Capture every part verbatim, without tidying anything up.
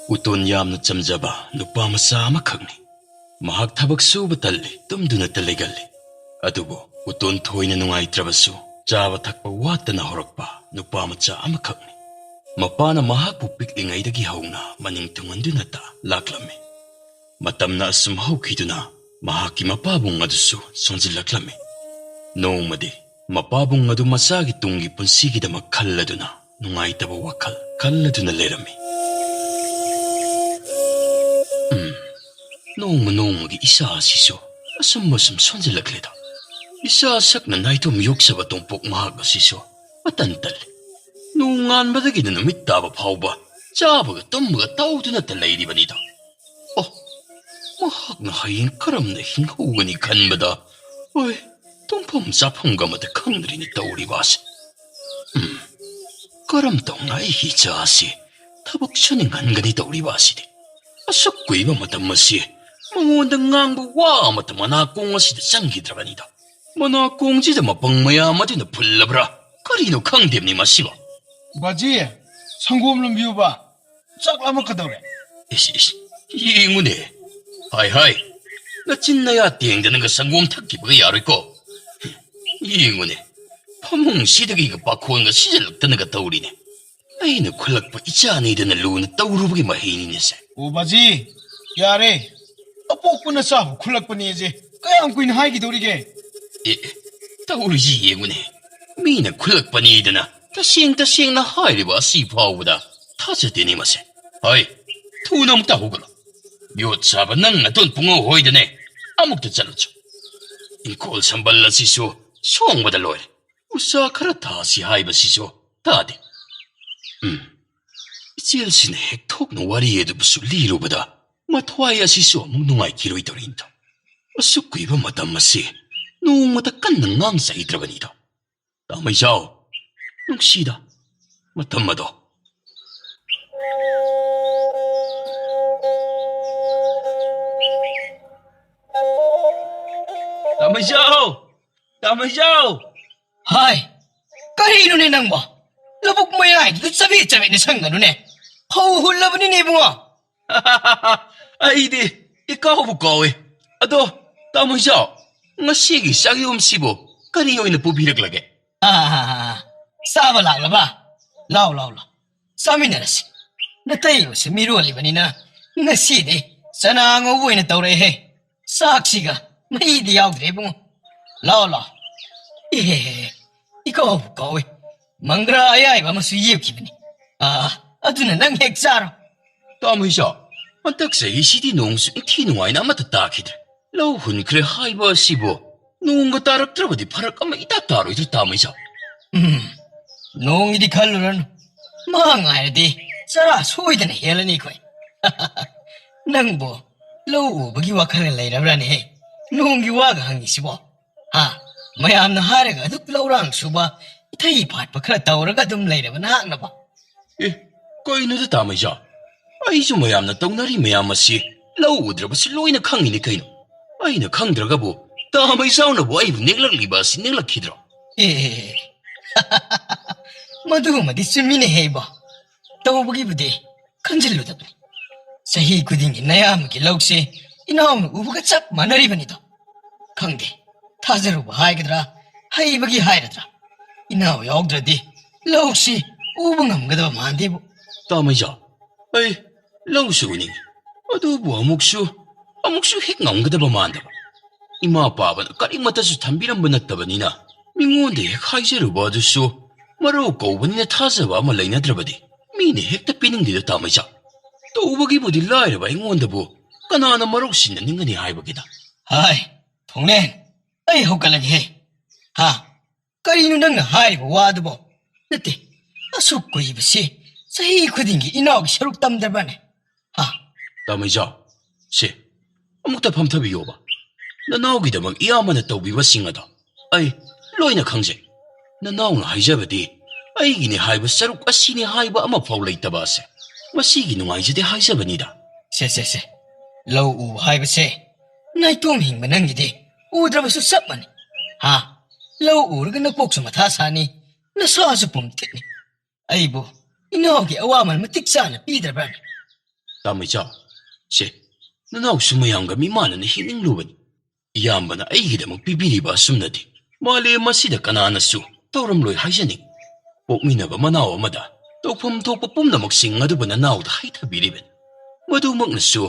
ꯎꯇꯣꯟ ꯌꯥꯝꯅ ꯆꯝꯖꯕ ꯅꯨꯄꯥ ꯃꯆꯥ ꯑꯃꯈꯛꯅꯤ꯫ ꯃꯍꯥꯛ ꯊꯕꯛ ꯁꯨꯕ ꯇꯜꯂꯤ, ꯇꯨꯝꯗꯨꯅꯇ ꯂꯩꯒꯜꯂꯤ꯫ ꯑꯗꯨꯕꯨ ꯎꯇꯣꯟ ꯊꯣꯏꯅ ꯅꯨꯡꯉꯥꯏꯇ꯭ꯔꯕꯁꯨ, ꯆꯥꯕ ꯊꯛꯄ ꯋꯥꯠꯇꯅ ꯍꯧꯔꯛꯄ ꯅꯨꯄꯥ ꯃꯆꯥ ꯑꯃꯈꯛꯅꯤ꯫ ꯃꯄꯥꯅ ꯃꯍꯥꯛꯄꯨ ꯄꯤꯛꯂꯤꯉꯩꯗꯒꯤ ꯍꯧꯅ ꯃꯅꯤꯡ ꯊꯨꯡꯍꯟꯗꯨꯅꯇ ꯂꯥꯛꯂꯝꯃꯤ꯫ ꯃꯇꯝꯅ ꯑꯁꯨꯝ ꯍꯧꯈꯤꯗꯨꯅ ꯃꯍꯥꯛꯀꯤ ꯃꯄꯥꯕꯨꯡ ꯑꯗꯨꯁꯨ ꯁꯣꯟꯖꯤꯜꯂꯛꯂꯝꯃꯤ꯫ ꯅꯣꯡꯃꯗꯤ ꯃꯄꯥꯕꯨꯡ ꯑꯗꯨ ꯃꯆꯥꯒꯤ ꯇꯨꯡꯒꯤ ꯄꯨꯟꯁꯤꯒꯤꯗꯃꯛ ꯈꯜꯂꯗꯨꯅ ꯅꯨꯡꯉꯥꯏꯇꯕ ꯋꯥꯈꯜ ꯈꯜꯂꯗꯨꯅ ꯂꯩꯔꯝꯃꯤ꯫ ꯎꯝ, ꯅꯣꯡꯃ ꯅꯣꯡꯃꯒꯤ ꯏꯆꯥ ꯑꯁꯤꯁꯨ ꯑꯁꯨꯝ ꯑꯁꯨꯝ ꯁꯣꯟꯖꯤꯜꯂꯛꯂꯦꯗ꯫ ꯏꯆꯥ ꯁꯛꯅ ꯅꯥꯏꯇꯣꯝ ꯌꯣꯛꯆꯕ ꯇꯣꯝꯄꯣꯛ ꯃꯍꯥꯛ ꯑꯁꯤꯁꯨ ꯃꯇꯟ ꯇꯜꯂꯤ꯫ ꯅꯣꯡꯉꯥꯟꯕꯗꯒꯤꯅ ꯅꯨꯃꯤꯠ ꯇꯥꯕ ꯐꯥꯎꯕ ꯆꯥꯕꯒ ꯇꯨꯝꯕꯒ ꯇꯧꯗꯨꯅꯇ ꯂꯩꯔꯤꯕꯅꯤꯗꯣ꯫ ꯑꯣ, ꯃꯍꯥꯛꯅ ꯍꯌꯦꯡ ꯀꯔꯝꯅ ꯍꯤꯡꯍꯧꯒꯅꯤ ꯈꯟꯕꯗ, ꯍꯣꯏ, ꯇꯨꯝꯐꯝ ꯆꯥꯐꯝꯒ ꯑꯃꯠꯇ ꯈꯪꯗ꯭ꯔꯤꯅꯤ ꯇꯧꯔꯤꯕ ꯑꯁꯤ꯫ ꯎꯝ, ꯀꯔꯝ ꯇꯧꯅ ꯑꯩꯒꯤ ꯏꯆꯥ ꯑꯁꯤ ꯊꯕꯛ ꯁꯨꯅꯤꯡꯍꯟꯒꯅꯤ ꯇꯧꯔꯤꯕ ꯑꯁꯤꯗꯤ? ꯑꯁꯨꯛ ꯀꯨꯏꯕ ꯃꯇꯝ ꯑꯁꯤ ꯃꯉꯣꯟꯗ ꯉꯥꯡꯕ ꯋꯥ ꯑꯃꯠꯇ ꯃꯅꯥꯀꯣꯡ ꯑꯁꯤꯗ ꯆꯪꯈꯤꯗ꯭ꯔꯕꯅꯤꯗ꯫ ꯃꯅꯥꯀꯣꯡꯁꯤꯗ ꯃꯄꯪ ꯃꯌꯥꯝ ꯑꯗꯨꯅ ꯐꯨꯜꯂꯕ꯭ꯔꯥ? ꯀꯔꯤꯅꯣ ꯈꯪꯗꯦꯕꯅꯤ ꯃꯁꯤꯕꯣ꯫ ꯕꯥꯖꯤ, ꯁꯪꯒꯣꯝ ꯂꯨꯝꯕꯤꯌꯨꯕ꯫ ꯆꯥꯛ ꯂꯥꯝꯃꯛꯀꯗꯧꯔꯦ꯫ ꯏꯁ, ꯏꯁ, ꯌꯦꯡꯉꯨꯅꯦ꯫ ꯍꯥꯏ, ꯍꯥꯏ, ꯅꯆꯤꯟ ꯅꯌꯥ ꯇꯦꯡꯗꯅꯒ ꯁꯪꯒꯣꯝ ꯊꯛꯈꯤꯕꯒ ꯌꯥꯔꯣꯏꯀꯣ꯫ ꯌꯦꯡꯉꯨꯅꯦ, ꯐꯃꯨꯡꯁꯤꯗꯒꯤꯒ ꯄꯥꯈꯣꯟꯒ ꯁꯤꯖꯤꯜꯂꯛꯇꯅꯒ ꯇꯧꯔꯤꯅꯦ꯫ ꯑꯩꯅ ꯈꯨꯜꯂꯛꯄ ꯏꯆꯥꯅꯤꯗꯅ ꯂꯨꯅ ꯇꯧꯔꯨꯕꯒꯤ ꯃꯍꯩꯅꯤꯅꯦꯁꯦ꯫ ꯑꯣ ꯕꯥꯖꯤ, ꯌꯥꯔꯦ꯫ ꯑꯄꯣꯛꯄ ꯅꯆꯥꯕꯨ ꯈꯨꯜꯂꯛꯄꯅꯦꯁꯦ ꯀꯌꯥꯝ ꯀꯨꯏꯅ ꯍꯥꯏꯈꯤꯗꯧꯔꯤꯒꯦ? ꯑꯦ, ꯑꯦ, ꯇꯧꯔꯤꯁꯤ ꯌꯦꯡꯉꯨꯅꯦ꯫ ꯃꯤꯅ ꯈꯨꯜꯂꯛꯄꯅꯤꯗꯅ ꯇꯁꯦꯡ ꯇꯁꯦꯡꯅ ꯍꯥꯏꯔꯤꯕ ꯑꯁꯤ ꯐꯥꯎꯕꯗ ꯊꯥꯖꯗꯦꯅꯦ ꯃꯁꯦ꯫ ꯍꯣꯏ, ꯊꯨꯅ ꯑꯃꯨꯛꯇ ꯍꯧꯒꯠꯂꯣ꯫ ꯌꯣꯠ ꯁꯥꯕ ꯅꯪ ꯅꯇꯣꯟ ꯄꯨꯡꯍꯧ ꯍꯣꯏꯗꯅꯦ꯫ ꯑꯃꯨꯛꯇ ꯆꯠꯂꯨꯆꯣ꯫ ꯏꯪꯈꯣꯜ ꯁꯝꯕꯜ ꯑꯁꯤꯁꯨ ꯁꯣꯡꯕꯗ ꯂꯣꯏꯔꯦ꯫ ꯎꯆꯥ ꯈꯔ ꯊꯥꯁꯤ ꯍꯥꯏꯕꯁꯤꯁꯨ ꯇꯥꯗꯦ꯫ ꯎꯝ, ꯏꯆꯦꯜꯁꯤꯅ ꯍꯦꯛ ꯊꯣꯛꯅ ꯋꯥꯔꯤ ꯑꯗꯨꯕꯨꯁꯨ ꯂꯤꯔꯨꯕꯗ ꯃꯊ꯭ꯋꯥꯏ ꯑꯁꯤꯁꯨ ꯑꯃꯨꯛ ꯅꯨꯡꯉꯥꯏꯈꯤꯔꯣꯏꯗꯧꯔꯤꯅꯤꯗꯣ꯫ ꯑꯁꯨꯛ ꯀꯨꯏꯕ ꯃꯇꯝ ꯑꯁꯤ ꯅꯣꯡꯃꯇ ꯀꯟꯅ ꯉꯥꯡꯖꯈꯤꯗ꯭ꯔꯕꯅꯤꯗꯣ꯫ ꯇꯥꯃꯩꯖꯥꯎ, ꯅꯨꯡꯁꯤꯗ ꯃꯇꯝ ꯑꯗꯣ꯫ ꯇꯥꯃꯩꯖꯥꯎ! ꯇꯥꯃꯩꯖꯥꯎ! ꯍꯥꯏ, ꯀꯔꯤꯅꯣꯅꯦ ꯅꯪꯕꯣ? ꯂꯧꯕꯨꯛ ꯃꯌꯥꯏꯗꯨꯗ ꯆꯕꯦꯠ ꯆꯕꯦꯠꯅꯦ ꯁꯪꯒꯅꯨꯅꯦ꯫ ꯐꯧ ꯍꯨꯜꯂꯕꯅꯤꯅꯦ ꯏꯕꯨꯡꯉꯣ꯫ ꯑꯩꯗꯤ ꯏꯀꯥꯎꯕꯨ ꯀꯥꯎꯏ꯫ ꯑꯗꯣ, ꯇꯥꯃꯣ ꯏꯆꯥꯎ, ꯉꯁꯤꯒꯤ ꯆꯥꯛꯌꯣꯝꯁꯤꯕꯨ ꯀꯔꯤ ꯑꯣꯏꯅ ꯄꯨꯕꯤꯔꯛꯂꯒꯦ? ꯑꯥ, ꯆꯥꯕ ꯂꯥꯛꯂꯕ? ꯂꯥꯎ, ꯂꯥꯎ, ꯂꯥꯎ꯫ ꯆꯥꯃꯤꯟꯅꯔꯁꯤ꯫ ꯅꯇꯩꯕꯁꯨ ꯃꯤꯔꯣꯜꯂꯤꯕꯅꯤꯅ ꯉꯁꯤꯗꯤ ꯆꯅꯥ ꯉꯧꯕ ꯑꯣꯏꯅ ꯇꯧꯔꯛꯑꯦꯍꯦ꯫ ꯆꯥꯛꯁꯤꯒ ꯃꯍꯤꯗꯤ ꯌꯥꯎꯗ꯭ꯔꯦ ꯏꯕꯨꯡꯉꯣ꯫ ꯂꯥꯎ, ꯂꯥꯎ꯫ ꯏꯍꯦ, ꯏꯀꯥꯎꯕꯨ ꯀꯥꯎꯏ꯫ ꯃꯪꯒ꯭ꯔꯥ ꯑꯌꯥꯏꯕ ꯑꯃꯁꯨ ꯌꯦꯞꯈꯤꯕꯅꯤ꯫ ꯑꯥ, ꯑꯗꯨꯅ ꯅꯪ ꯍꯦꯛ ꯆꯥꯔꯣ꯫ ꯇꯥꯃꯣ ꯏꯆꯥꯎ, ꯍꯟꯗꯛ ꯆꯍꯤꯁꯤꯗꯤ ꯅꯣꯡꯁꯨ ꯏꯪꯊꯤ ꯅꯨꯡꯉꯥꯏꯅ ꯑꯃꯠꯇ ꯇꯥꯈꯤꯗ꯭ꯔꯦ꯫ ꯂꯧ ꯍꯨꯟꯈ꯭ꯔꯦ ꯍꯥꯏꯕ ꯑꯁꯤꯕꯨ ꯅꯣꯡꯒ ꯇꯥꯔꯛꯇ꯭ꯔꯕꯗꯤ ꯐꯔꯛ ꯑꯃ ꯏꯇꯥ ꯇꯥꯔꯣꯏꯗ꯭ꯔꯣ, ꯇꯥꯃꯣ ꯏꯆꯥꯎ? ꯎꯝ, ꯅꯣꯡꯒꯤꯗꯤ ꯈꯜꯂꯨꯔꯅꯨ꯫ ꯃꯥ ꯉꯥꯏꯔꯗꯤ ꯆꯔꯥ ꯁꯣꯏꯗꯅ ꯍꯦꯜꯂꯅꯤ ꯑꯩꯈꯣꯏ꯫ ꯅꯪꯕꯨ ꯂꯧ ꯎꯕꯒꯤ ꯋꯥꯈꯜꯒ ꯂꯩꯔꯕ꯭ꯔꯥꯅꯦꯍꯦ? ꯅꯣꯡꯒꯤ ꯋꯥꯒ ꯍꯪꯉꯤꯁꯤꯕꯣ? ꯍꯥ? ꯃꯌꯥꯝꯅ ꯍꯥꯏꯔꯒ ꯑꯗꯨꯝ ꯂꯧꯔꯥꯡ ꯁꯨꯕ, ꯏꯊꯩ ꯐꯥꯠꯄ ꯈꯔ ꯇꯧꯔꯒ ꯑꯗꯨꯝ ꯂꯩꯔꯕ ꯅꯍꯥꯛꯅꯕꯣ? ꯑꯦ, ꯀꯩꯅꯣꯗ ꯇꯥꯃꯩꯖꯥꯎ? ꯑꯩꯁꯨ ꯃꯌꯥꯝꯅ ꯇꯧꯅꯔꯤ ꯃꯌꯥꯝ ꯑꯁꯤ ꯂꯧ ꯎꯗ꯭ꯔꯕꯁꯨ ꯂꯣꯏꯅ ꯈꯪꯉꯤꯅꯤ ꯀꯩꯅꯣ꯫ ꯑꯩꯅ ꯈꯪꯗ꯭ꯔꯒꯕꯨ ꯇꯥꯃꯩꯖꯥꯎꯅꯕꯨ ꯑꯩꯕꯨ ꯅꯦꯛꯂꯛꯂꯤꯕ ꯑꯁꯤ ꯅꯦꯛꯂꯛꯈꯤꯗ꯭ꯔꯣ? ꯑꯦ, ꯃꯗꯨꯃꯗꯤ ꯆꯨꯝꯃꯤꯅꯦꯍꯦ ꯏꯕꯣ꯫ ꯇꯧꯕꯒꯤꯕꯨꯗꯤ ꯈꯟꯖꯤꯜꯂꯨꯗꯕꯅꯤ꯫ ꯆꯍꯤ ꯈꯨꯗꯤꯡꯒꯤ ꯅꯌꯥꯝꯕꯒꯤ ꯂꯧꯁꯦ ꯏꯅꯥꯎꯅ ꯎꯕꯒ ꯆꯞ ꯃꯥꯟꯅꯔꯤꯕꯅꯤꯗꯣ꯫ ꯈꯪꯗꯦ, ꯊꯥꯖꯔꯨꯕ ꯍꯥꯏꯒꯗ꯭ꯔꯥ, ꯍꯩꯕꯒꯤ ꯍꯥꯏꯒꯗ꯭ꯔꯥ, ꯏꯅꯥꯎ ꯌꯥꯎꯗ꯭ꯔꯗꯤ ꯂꯧꯁꯤ ꯎꯕ ꯉꯝꯒꯗꯕ ꯃꯥꯟꯗꯦꯕꯨ꯫ ꯇꯥꯃꯩꯖꯥꯎ, ꯑꯩ ꯂꯧꯁꯨ ꯎꯅꯤꯡꯉꯤ, ꯑꯗꯨꯕꯨ ꯑꯃꯨꯛꯁꯨ, ꯑꯃꯨꯛꯁꯨ ꯍꯦꯛ ꯉꯝꯒꯗꯕ ꯃꯥꯟꯗꯕ꯫ ꯏꯃꯥ ꯄꯥꯕꯅ ꯀꯔꯤꯃꯠꯇꯁꯨ ꯊꯝꯕꯤꯔꯝꯕ ꯅꯠꯇꯕꯅꯤꯅ ꯃꯤꯉꯣꯟꯗ ꯍꯦꯛ ꯍꯥꯏꯖꯔꯨꯕ ꯑꯗꯨꯁꯨ ꯃꯔꯧ ꯀꯧꯕꯅꯤꯅ ꯊꯥꯖꯕ ꯑꯃ ꯂꯩꯅꯗ꯭ꯔꯕꯗꯤ ꯃꯤꯅ ꯍꯦꯛꯇ ꯄꯤꯅꯤꯡꯗꯦꯗ, ꯇꯥꯃꯩꯖꯥꯎ꯫ ꯇꯧꯕꯒꯤꯕꯨꯗꯤ ꯂꯥꯏꯔꯕ ꯑꯩꯉꯣꯟꯗꯕꯨ ꯀꯅꯥꯅ ꯃꯔꯧ ꯁꯤꯟꯅꯅꯤꯡꯒꯅꯤ ꯍꯥꯏꯕꯒꯤꯗ? ꯍꯥꯏ, ꯊꯣꯡꯂꯦꯟ, ꯑꯩ ꯍꯧꯒꯠꯂꯒꯦꯍꯦ꯫ ꯍꯥ? ꯀꯔꯤꯅꯣ ꯅꯪꯅ ꯍꯥꯏꯔꯤꯕ ꯋꯥꯗꯨꯕꯣ? ꯅꯠꯇꯦ, ꯑꯁꯨꯛ ꯀꯨꯏꯕꯁꯤ ꯆꯍꯤ ꯈꯨꯗꯤꯡꯒꯤ ꯏꯅꯥꯎꯒꯤ ꯁꯔꯨꯛ ꯇꯝꯗꯕ꯭ꯔꯅꯦ? ꯍꯥ? ꯇꯥꯃꯩꯖꯥꯎ, ꯁꯦ, ꯑꯃꯨꯛꯇ ꯐꯝꯊꯕꯤꯌꯣꯕ꯫ ꯅꯅꯥꯎꯒꯤꯗꯃꯛ ꯏꯌꯥꯝꯕꯅ ꯇꯧꯕꯤꯕꯁꯤꯡ ꯑꯗꯣ ꯑꯩ ꯂꯣꯏꯅ ꯈꯪꯖꯩ꯫ ꯅꯅꯥꯎꯅ ꯍꯥꯏꯖꯕꯗꯤ ꯑꯩꯒꯤꯅꯤ ꯍꯥꯏꯕ ꯁꯔꯨꯛ ꯑꯁꯤꯅꯤ ꯍꯥꯏꯕ ꯑꯃꯐꯥꯎ ꯂꯩꯇꯕ ꯑꯁꯦ, ꯃꯁꯤꯒꯤ ꯅꯨꯡꯉꯥꯏꯖꯗꯦ ꯍꯥꯏꯖꯕꯅꯤꯗ꯫ ꯁꯦ, ꯁꯦ, ꯁꯦ, ꯂꯧ ꯎꯕ ꯍꯥꯏꯕꯁꯦ ꯅꯥꯏꯇꯣꯝ ꯍꯤꯡꯕ ꯅꯪꯒꯤꯗꯤ ꯎꯗ꯭ꯔꯕꯁꯨ ꯆꯞ ꯃꯥꯟꯅꯩ꯫ ꯍꯥ? ꯂꯧ ꯎꯔꯒ ꯅꯀꯣꯛꯁꯨ ꯃꯊꯥ ꯁꯥꯅꯤ, ꯅꯁꯥꯁꯨ ꯄꯨꯝ ꯊꯤꯠꯅꯤ꯫ ꯑꯩꯕꯨ ꯏꯅꯥꯎꯒꯤ ꯑꯋꯥꯃꯟ ꯃꯇꯤꯛ ꯆꯥꯅ ꯄꯤꯗ꯭ꯔꯕ꯭ꯔꯥ? ꯇꯥꯃꯩꯆꯥ, ꯁꯦ, ꯅꯅꯥꯎꯁꯨ ꯃꯌꯥꯝꯒ ꯃꯤꯃꯥꯟꯅꯅ ꯍꯤꯡꯅꯤꯡꯂꯨꯕꯅꯤ꯫ ꯏꯌꯥꯝꯕꯅ ꯑꯩꯒꯤꯗꯃꯛ ꯄꯤꯕꯤꯔꯤꯕ ꯑꯁꯨꯝꯅꯗꯤ ꯃꯥꯂꯦꯝ ꯑꯁꯤꯗ ꯀꯅꯥꯅꯁꯨ ꯇꯧꯔꯝꯂꯣꯏ ꯍꯥꯏꯖꯅꯤꯡ꯫ ꯄꯣꯛꯃꯤꯟꯅꯕ ꯃꯅꯥꯎ ꯑꯃꯗ ꯇꯧꯐꯝ ꯊꯣꯛꯄ ꯄꯨꯝꯅꯃꯛꯁꯤꯡ ꯑꯗꯨꯕꯨ ꯅꯅꯥꯎꯗ ꯍꯥꯏꯊꯕꯤꯔꯤꯕꯅꯤ꯫ ꯃꯗꯨꯃꯛꯅꯁꯨ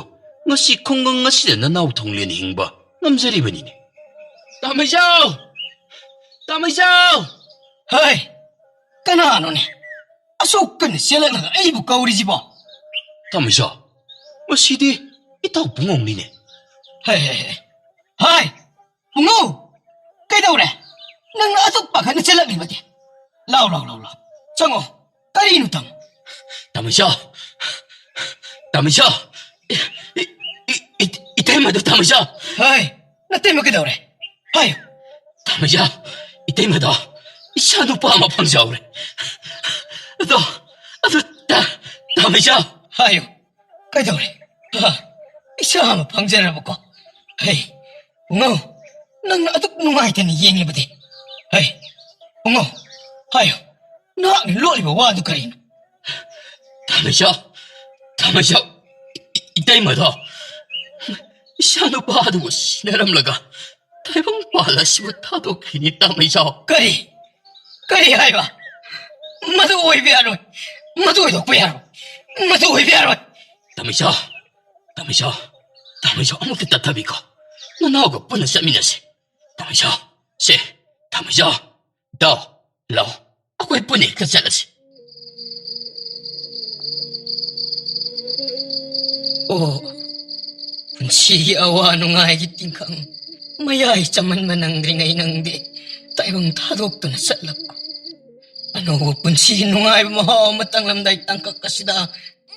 ꯉꯁꯤ ꯈꯨꯡꯒꯪ ꯑꯁꯤꯗ ꯅꯅꯥꯎ ꯊꯣꯡꯂꯦꯟ ꯍꯤꯡꯕ ꯉꯝꯖꯔꯤꯕꯅꯤꯅꯦ꯫ ꯇꯥꯃꯩꯖꯥꯎ! ꯇꯥꯃꯩꯖꯥꯎ! ꯍꯩ! ꯀꯅꯥꯅꯣꯅꯦ? ꯑꯁꯨꯛ ꯀꯟꯅ ꯆꯦꯜꯂꯛꯂꯒ ꯑꯩꯕꯨ ꯀꯧꯔꯤꯁꯤꯕꯣ? ꯇꯥꯃꯩꯖꯥꯎ, ꯃꯁꯤꯗꯤ ꯏꯇꯥꯎ ꯄꯨꯡꯉꯧꯅꯤꯅꯦ꯫ ꯍꯩ, ꯍꯩ, ꯍꯩ꯫ ꯍꯥꯏ! ꯄꯨꯡꯉꯧ! ꯀꯩꯗꯧꯔꯦ? ꯅꯪꯅ ꯑꯗꯨꯛ ꯄꯥꯈꯠꯅ ꯆꯦꯜꯂꯛꯂꯤꯕꯗꯤ? ꯂꯥꯎ, ꯂꯥꯎ, ꯂꯥꯎ, ꯂꯥꯎ꯫ ꯆꯪꯉꯣ꯫ ꯀꯔꯤꯅꯣ ꯇꯥꯃꯣ? ꯇꯥꯃꯩꯖꯥꯎ! ꯇꯥꯃꯩꯖꯥꯎ! E-, E-, E-, E-, ꯏꯇꯩꯃꯗꯣ ꯇꯥꯃꯩꯖꯥꯎ! ꯍꯥꯏ! ꯅꯇꯩꯃ ꯀꯩꯗꯧꯔꯦ? ꯍꯥꯏꯌꯨ꯫ ꯇꯥꯃꯩꯖꯥꯎ! ꯏꯇꯩꯃꯗꯣ ꯏꯆꯥ ꯅꯨꯄꯥ ꯑꯃ ꯐꯪꯖꯍꯧꯔꯦ꯫ ꯑꯗꯣ, ꯑꯗꯣ ꯇꯥ-, ꯇꯥꯃꯩꯖꯥꯎ! ꯍꯥꯏꯌꯨ꯫ ꯀꯩꯗꯧꯔꯦ? ꯍꯥ? ꯏꯆꯥ ꯑꯃ ꯐꯪꯖꯔꯕꯀꯣ? ꯍꯩ, ꯄꯨꯡꯉꯧ, ꯅꯪꯅ ꯑꯗꯨꯛ ꯅꯨꯡꯉꯥꯏꯇꯅ ꯌꯦꯡꯂꯤꯕꯗꯤ? ꯍꯩ, ꯄꯨꯡꯉꯧ, ꯍꯥꯏꯌꯨ, ꯅꯍꯥꯛꯅ ꯂꯣꯠꯂꯤꯕ ꯋꯥꯗꯨ ꯀꯔꯤꯅꯣ? ꯇꯥꯃꯩꯖꯥꯎ, ꯇꯥꯃꯩꯖꯥꯎ, ꯏ-, ꯏ-, ꯏꯇꯩꯃꯗꯣ ꯏꯆꯥ ꯅꯨꯄꯥ ꯑꯗꯨꯕꯨ ꯁꯤꯟꯅꯔꯝꯂꯒ ꯇꯥꯏꯕꯪ ꯄꯥꯜ ꯑꯁꯤꯕꯨ ꯊꯥꯗꯣꯛꯈꯤꯅꯤ, ꯇꯥꯃꯩꯖꯥꯎ꯫ ꯀꯔꯤ? ꯀꯔꯤ ꯍꯥꯏꯕ? ꯃꯗꯨ ꯑꯣꯏꯕ ꯌꯥꯔꯣꯏ꯫ ꯃꯗꯨ ꯑꯣꯏꯊꯣꯛꯄ ꯌꯥꯔꯣꯏ꯫ ꯃꯗꯨ ꯑꯣꯏꯕ ꯌꯥꯔꯣꯏ꯫ ꯇꯥꯃꯩꯖꯥꯎ, ꯇꯥꯃꯩꯖꯥꯎ, ꯇꯥꯃꯩꯖꯥꯎ, ꯑꯃꯨꯛꯇ ꯇꯞꯊꯕꯤꯈꯣ꯫ ꯅꯅꯥꯎꯒ ꯄꯨꯟꯅ ꯆꯠꯃꯤꯟꯅꯁꯤ꯫ ꯇꯥꯃꯩꯖꯥꯎ, ꯁꯦ, ꯇꯥꯃꯩꯖꯥꯎ, ꯇꯥꯎ, ꯂꯥꯎ, ꯑꯩꯈꯣꯏ ꯄꯨꯟꯅ ꯍꯦꯛꯇ ꯆꯠꯂꯁꯤ꯫ ꯑꯣ, ꯄꯨꯟꯁꯤꯒꯤ ꯑꯋꯥ ꯅꯨꯡꯉꯥꯏꯒꯤ ꯇꯤꯡꯈꯪ ꯃꯌꯥꯏ ꯆꯝꯍꯟꯕ ꯅꯪꯗ꯭ꯔꯤꯉꯩ ꯅꯪꯗꯤ ꯇꯥꯏꯕꯪ ꯊꯥꯗꯣꯛꯇꯨꯅ ꯆꯠꯂꯕ꯫ ꯑꯅꯧꯕ ꯄꯨꯟꯁꯤꯒꯤ ꯅꯨꯡꯉꯥꯏꯕ ꯃꯍꯥꯎ ꯑꯃ ꯇꯪꯂꯝꯗꯥꯏ ꯇꯥꯡꯀꯛ ꯑꯁꯤꯗ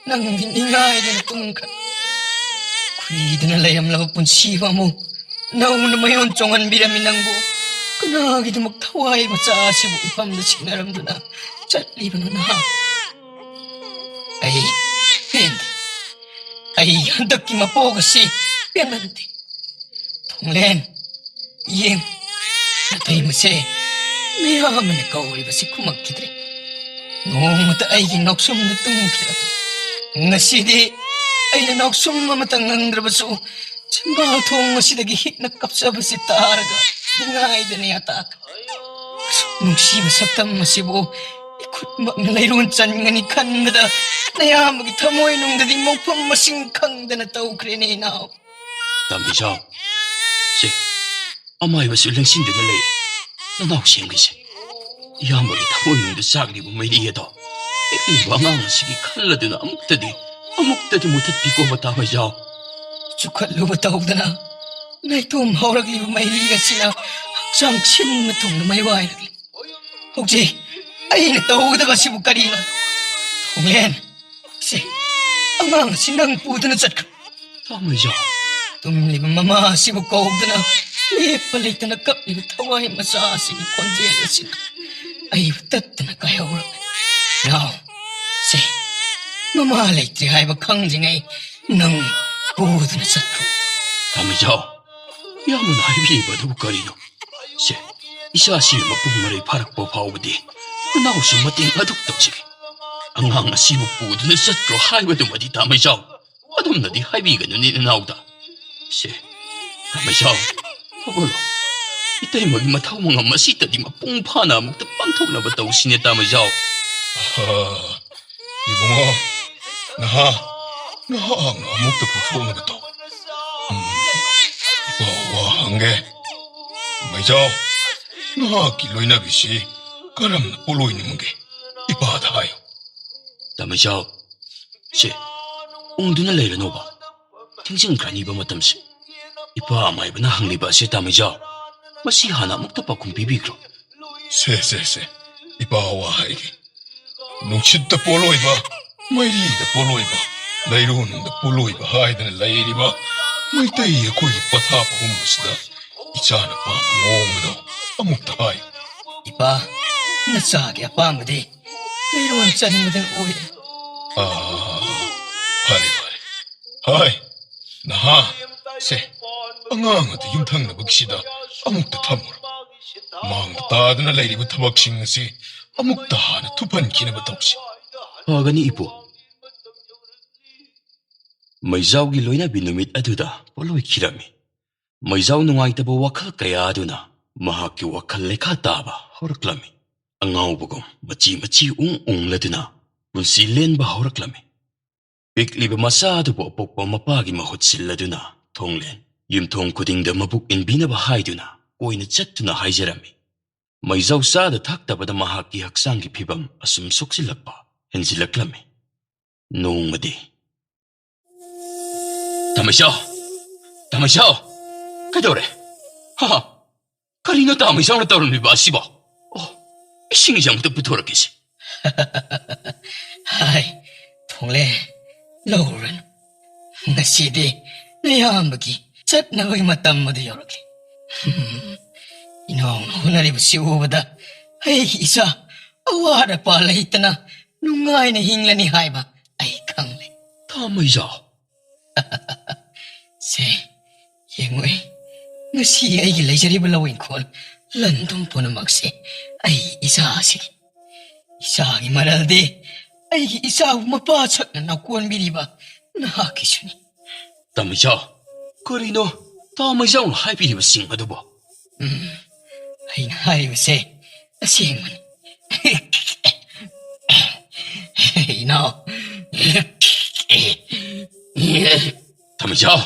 ꯅꯪꯗꯤ ꯅꯤꯡꯉꯥꯏꯗꯅ ꯇꯨꯝꯈ꯭ꯔꯦ꯫ ꯈꯨꯏꯗꯨꯅ ꯂꯩꯔꯝꯂꯕ ꯄꯨꯟꯁꯤꯕꯨ ꯑꯃꯨꯛ ꯅꯧꯅ ꯃꯌꯣꯟ ꯆꯣꯡꯍꯟꯕꯤꯔꯝꯃꯤ ꯅꯪꯕꯨ꯫ ꯀꯅꯥꯒꯤꯗꯃꯛ ꯊꯋꯥꯏ ꯃꯆꯥ ꯑꯁꯤꯕꯨ ꯏꯐꯝꯗ ꯁꯤꯟꯅꯔꯝꯗꯨꯅ ꯆꯠꯂꯤꯕꯅꯣ ꯅꯍꯥꯛ? ꯑꯩ ꯄꯦꯟꯗꯦ꯫ ꯑꯩ ꯍꯟꯗꯛꯀꯤ ꯃꯄꯣꯛ ꯑꯁꯤ ꯄꯦꯟꯃꯟꯗꯦ꯫ ꯊꯣꯡꯂꯦꯟ, ꯌꯦꯡ, ꯅꯇꯩꯃꯁꯦ ꯃꯌꯥꯝ ꯑꯃꯅ ꯀꯧꯔꯤꯕꯁꯤ ꯈꯨꯝꯃꯛꯈꯤꯗ꯭ꯔꯦ꯫ ꯅꯣꯡꯃꯇ ꯑꯩꯒꯤ ꯉꯥꯎꯁꯨꯝꯗ ꯇꯨꯝꯈꯤꯔꯕ꯫ ꯉꯁꯤꯗꯤ ꯑꯩꯅ ꯉꯥꯎꯁꯨꯝ ꯑꯃꯇ ꯉꯪꯗ꯭ꯔꯕꯁꯨ, ꯆꯤꯡꯕꯥꯜ ꯊꯣꯡ ꯑꯁꯤꯗꯒꯤ ꯍꯤꯛꯅ ꯀꯞꯆꯕꯁꯤ ꯇꯥꯔꯒ ꯅꯤꯡꯉꯥꯏꯗꯅ ꯌꯥꯇꯥꯛ꯫ ꯅꯨꯡꯁꯤꯕ ꯁꯛꯇꯝ ꯑꯁꯤꯕꯨ ꯏꯈꯨꯠꯃꯛꯅ ꯂꯩꯔꯣꯟ ꯆꯟꯒꯅꯤ ꯈꯟꯕꯗ, ꯅꯌꯥꯝꯕꯒꯤ ꯊꯃꯣꯏꯅꯨꯡꯗꯗꯤ ꯃꯣꯡꯐꯝ ꯃꯁꯤꯡ ꯈꯪꯗꯅ ꯇꯧꯈ꯭ꯔꯦꯅꯦ, ꯏꯅꯥꯎ꯫ ꯇꯥꯃꯩꯖꯥꯎ, ꯁꯦ, ꯑꯃꯥꯏꯕꯁꯨ ꯂꯦꯡꯁꯤꯟꯗꯨꯅ ꯂꯩꯔꯦ꯫ ꯅꯅꯥꯎ ꯁꯦꯝꯒꯤꯁꯦ꯫ ꯏꯌꯥꯝꯕꯒꯤ ꯊꯃꯣꯏꯅꯨꯡꯗ ꯆꯥꯛꯂꯤꯕ ꯃꯩꯔꯤ ꯑꯗꯣ ꯄꯤꯛꯂꯤꯕ ꯑꯉꯥꯡ ꯑꯁꯤꯒꯤ ꯈꯜꯂꯗꯨꯅ ꯑꯃꯨꯛꯇꯗꯤ, ꯑꯃꯨꯛꯇꯗꯤ ꯃꯨꯊꯠꯄꯤꯈꯣꯕ, ꯇꯥꯃꯩꯖꯥꯎ꯫ ꯆꯨꯈꯠꯂꯨꯕ ꯇꯧꯗꯅ ꯂꯩꯇꯣꯝ ꯍꯧꯔꯛꯂꯤꯕ ꯃꯩꯔꯤ ꯑꯁꯤꯅ ꯍꯛꯆꯥꯡ ꯁꯤꯟꯕ ꯊꯨꯡꯅ ꯃꯩ ꯋꯥꯏꯔꯛꯂꯤ꯫ ꯍꯧꯖꯤꯛ ꯑꯩꯅ ꯇꯧꯒꯗꯕꯁꯤꯕꯨ ꯀꯔꯤꯅꯣ? ꯊꯣꯡꯂꯦꯟ, ꯁꯦ, ꯑꯉꯥꯡ ꯑꯁꯤ ꯅꯪ ꯄꯨꯗꯨꯅ ꯆꯠꯈ꯭ꯔꯣ꯫ ꯇꯥꯃꯩꯖꯥꯎ꯫ ꯇꯨꯝꯂꯤꯕ ꯃꯃꯥ ꯑꯁꯤꯕꯨ ꯀꯧꯗꯨꯅ ꯂꯦꯞꯄ ꯂꯩꯇꯅ ꯀꯞꯂꯤꯕ ꯊꯋꯥꯏ ꯃꯆꯥ ꯑꯁꯤꯒꯤ ꯈꯣꯟꯖꯦꯜ ꯑꯁꯤꯅ ꯑꯩꯕꯨ ꯇꯠꯇꯅ ꯀꯥꯏꯍꯧꯔꯝꯃꯤ꯫ ꯏꯅꯥꯎ, ꯁꯦ, ꯃꯃꯥ ꯂꯩꯇ꯭ꯔꯦ ꯍꯥꯏꯕ ꯈꯪꯗ꯭ꯔꯤꯉꯩ ꯅꯪ ꯄꯨꯗꯨꯅ ꯆꯠꯈ꯭ꯔꯣ꯫ ꯇꯥꯃꯩꯖꯥꯎ, ꯏꯌꯥꯝꯕꯅ ꯍꯥꯏꯕꯤꯔꯤꯕ ꯑꯗꯨꯕꯨ ꯀꯔꯤꯅꯣ? ꯁꯦ, ꯏꯆꯥꯁꯤ ꯃꯄꯨꯡ ꯃꯔꯩ ꯐꯥꯔꯛꯄ ꯐꯥꯎꯕꯗꯤ ꯅꯅꯥꯎꯁꯨ ꯃꯇꯦꯡ ꯑꯗꯨꯛ ꯇꯧꯖꯒꯦ꯫ ꯑꯉꯥꯡ ꯑꯁꯤꯕꯨ ꯄꯨꯗꯨꯅ ꯆꯠꯈ꯭ꯔꯣ ꯍꯥꯏꯕꯗꯨꯃꯗꯤ ꯇꯥꯃꯩꯖꯥꯎ ꯑꯗꯨꯝꯅꯗꯤ ꯍꯥꯏꯕꯤꯒꯅꯨꯅꯦ ꯅꯅꯥꯎꯗ꯫ ꯁꯦ, ꯇꯥꯃꯩꯖꯥꯎ, ꯍꯧꯒꯠꯂꯣ꯫ ꯏꯇꯩꯃꯒꯤ ꯃꯊꯧ ꯃꯉꯝ ꯑꯁꯤꯇꯗꯤ ꯃꯄꯨꯡ ꯐꯥꯅ ꯑꯃꯨꯛꯇ ꯄꯥꯡꯊꯣꯛꯅꯕ ꯇꯧꯁꯤꯅꯦ, ꯇꯥꯃꯩꯖꯥꯎ꯫ ꯑꯍ, ꯏꯕꯨꯡꯉꯣ, ꯅꯍꯥ, ꯅꯍꯥꯛꯅ ꯑꯃꯨꯛꯇ ꯄꯨꯊꯣꯛꯅꯕ ꯇꯧ꯫ ꯎꯝ, ꯏꯄꯥ ꯋꯥ ꯍꯪꯒꯦ꯫ ꯃꯩꯖꯥꯎ, ꯅꯍꯥꯛꯀꯤ ꯂꯣꯏꯅꯕꯤꯁꯤ ꯀꯔꯝꯅ ꯄꯣꯠꯂꯣꯏꯅꯤꯡꯕꯒꯦ? ꯏꯄꯥꯗ ꯍꯥꯏꯌꯨ꯫ ꯇꯥꯃꯩꯖꯥꯎ, ꯁꯦ, ꯎꯪꯗꯨꯅ ꯂꯩꯔꯅꯣꯕ꯫ ꯊꯦꯡꯖꯤꯟꯈ꯭ꯔꯅꯤꯕ ꯃꯇꯝꯁꯦ꯫ ꯏꯄꯥ ꯑꯃꯥꯏꯕꯅ ꯍꯪꯂꯤꯕ ꯑꯁꯦ, ꯇꯥꯃꯩꯖꯥꯎ, ꯃꯁꯤ ꯍꯥꯟꯅ ꯑꯃꯨꯛꯇ ꯄꯥꯎꯈꯨꯝ ꯄꯤꯕꯤꯈ꯭ꯔꯣ꯫ ꯁꯦ, ꯁꯦ, ꯁꯦ, ꯏꯄꯥ ꯋꯥ ꯍꯥꯏꯒꯦ꯫ ꯅꯨꯡꯁꯤꯠꯇ ꯄꯣꯠꯂꯣꯏꯕ, ꯃꯩꯔꯤꯗ ꯄꯣꯠꯂꯣꯏꯕ, ꯂꯩꯔꯣꯟꯗ ꯄꯣꯠꯂꯣꯏꯕ ꯍꯥꯏꯗꯅ ꯂꯩꯔꯤꯕ ꯃꯩꯇꯩ ꯑꯩꯈꯣꯏꯒꯤ ꯄꯊꯥꯞ ꯑꯍꯨꯝ ꯑꯁꯤꯗ ꯏꯆꯥꯅ ꯄꯥꯝꯕ ꯃꯑꯣꯡꯗꯣ ꯑꯃꯨꯛꯇ ꯍꯥꯏꯌꯨ꯫ ꯏꯄꯥ, ꯅꯆꯥꯒꯤ ꯑꯄꯥꯝꯕꯗꯤ ꯂꯩꯔꯣꯟ ꯆꯟꯕꯗ ꯑꯣꯏꯔꯦ꯫ ꯑꯥ, ꯐꯔꯦ, ꯐꯔꯦ꯫ ꯍꯥꯏ, ꯅꯍꯥ, ꯁꯦ, ꯑꯉꯥꯡ ꯑꯗꯨ ꯌꯨꯝꯊꯪꯅꯕꯒꯤꯁꯤꯗ ꯑꯃꯨꯛꯇ ꯊꯝꯃꯨꯔꯣ꯫ ꯃꯥꯡꯗ ꯇꯥꯗꯨꯅ ꯂꯩꯔꯤꯕ ꯊꯕꯛꯁꯤꯡ ꯑꯁꯤ ꯑꯃꯨꯛꯇ ꯍꯥꯟꯅ ꯊꯨꯞꯍꯟꯈꯤꯅꯕ ꯇꯧꯁꯤ꯫ ꯐꯒꯅꯤ, ꯏꯄꯨ꯫ ꯃꯩꯖꯥꯎꯒꯤ ꯂꯣꯏꯅꯕꯤ ꯅꯨꯃꯤꯠ ꯑꯗꯨꯗ ꯄꯣꯠꯂꯣꯏꯈꯤꯔꯝꯃꯤ꯫ ꯃꯩꯖꯥꯎ ꯅꯨꯡꯉꯥꯏꯇꯕ ꯋꯥꯈꯜ ꯀꯌꯥ ꯑꯗꯨꯅ ꯃꯍꯥꯛꯀꯤ ꯋꯥꯈꯜ ꯂꯩꯈꯥ ꯇꯥꯕ ꯍꯧꯔꯛꯂꯝꯃꯤ꯫ ꯑꯉꯥꯎꯕꯒꯨꯝ ꯃꯆꯤ ꯃꯆꯤ ꯎꯪ ꯎꯪꯂꯗꯨꯅ ꯄꯨꯟꯁꯤ ꯂꯦꯟꯕ ꯍꯧꯔꯛꯂꯝꯃꯤ꯫ ꯄꯤꯛꯂꯤꯕ ꯃꯆꯥ ꯑꯗꯨꯕꯨ ꯑꯄꯣꯛꯄ ꯃꯄꯥꯒꯤ ꯃꯍꯨꯠ ꯁꯤꯜꯂꯗꯨꯅ ꯊꯣꯡꯂꯦꯟ ꯌꯨꯝꯊꯣꯡ ꯈꯨꯗꯤꯡꯗ ꯃꯕꯨꯛ ꯏꯟꯕꯤꯅꯕ ꯍꯥꯏꯗꯨꯅ ꯀꯣꯏꯅ ꯆꯠꯇꯨꯅ ꯍꯥꯏꯖꯔꯝꯃꯤ꯫ ꯃꯩꯖꯥꯎ ꯆꯥꯗ ꯊꯛꯇꯕꯗ ꯃꯍꯥꯛꯀꯤ ꯍꯛꯆꯥꯡꯒꯤ ꯐꯤꯕꯝ ꯑꯁꯨꯝ ꯁꯣꯛꯆꯤꯜꯂꯛꯄ ꯍꯦꯟꯖꯤꯜꯂꯛꯂꯝꯃꯤ꯫ ꯅꯣꯡꯃꯗꯤ, "ꯇꯥꯃꯩꯆꯥꯎ! ꯇꯥꯃꯩꯆꯥꯎ! ꯀꯩꯗꯧꯔꯦ? ꯍꯥ? ꯀꯔꯤꯅꯣ ꯇꯥꯃꯩꯆꯥꯎꯅ ꯇꯧꯔꯝꯂꯤꯕ ꯑꯁꯤꯕꯣ? ꯑꯣ, ꯏꯁꯤꯡꯁꯦ ꯑꯃꯨꯛꯇ ꯄꯨꯊꯣꯔꯛꯀꯦꯁꯦ꯫" "ꯍꯥꯏ, ꯊꯣꯡꯂꯦ, ꯂꯧꯔꯨꯔꯅꯨ꯫ ꯉꯁꯤꯗꯤ ꯅꯌꯥꯝꯕꯒꯤ ꯆꯠꯅꯕꯒꯤ ꯃꯇꯝ ꯑꯗꯨ ꯌꯧꯔꯛꯂꯦ꯫ ꯏꯅꯥꯎꯅ ꯍꯣꯠꯅꯔꯤꯕꯁꯤ ꯎꯕꯗ ꯑꯩꯒꯤ ꯏꯆꯥ ꯑꯋꯥꯠ ꯑꯄꯥ ꯂꯩꯇꯅ ꯅꯨꯡꯉꯥꯏꯅ ꯍꯤꯡꯂꯅꯤ ꯍꯥꯏꯕ ꯑꯩ ꯈꯪꯂꯦ꯫" "ꯇꯥꯃꯩꯆꯥꯎ!" "ꯁꯦ, ꯌꯦꯡꯉꯨ, ꯉꯁꯤ ꯑꯩꯒꯤ ꯂꯩꯖꯔꯤꯕ ꯂꯧ ꯏꯪꯈꯣꯜ, ꯂꯟ ꯊꯨꯝ ꯄꯨꯝꯅꯃꯛꯁꯦ ꯑꯩ ꯏꯆꯥꯁꯤꯒꯤ꯫ ꯏꯆꯥꯒꯤ ꯃꯔꯜꯗꯤ ꯑꯩꯒꯤ ꯏꯆꯥꯕꯨ ꯃꯄꯥ ꯁꯛꯅ ꯅꯀꯣꯟꯕꯤꯔꯤꯕ ꯅꯍꯥꯛꯀꯤꯁꯨꯅꯤ꯫" "ꯇꯥꯃꯩꯆꯥꯎ, ꯀꯔꯤꯅꯣ ꯇꯥꯃꯩꯆꯥꯎꯅ ꯍꯥꯏꯕꯤꯔꯤꯕꯁꯤꯡ ꯑꯗꯨꯕꯣ?" "ꯎꯝ, ꯑꯩꯅ ꯍꯥꯏꯔꯤꯕꯁꯦ ꯑꯁꯦꯡꯕꯅꯤ꯫" "ꯏꯅꯥꯎ꯫" "ꯇꯥꯃꯩꯆꯥꯎ!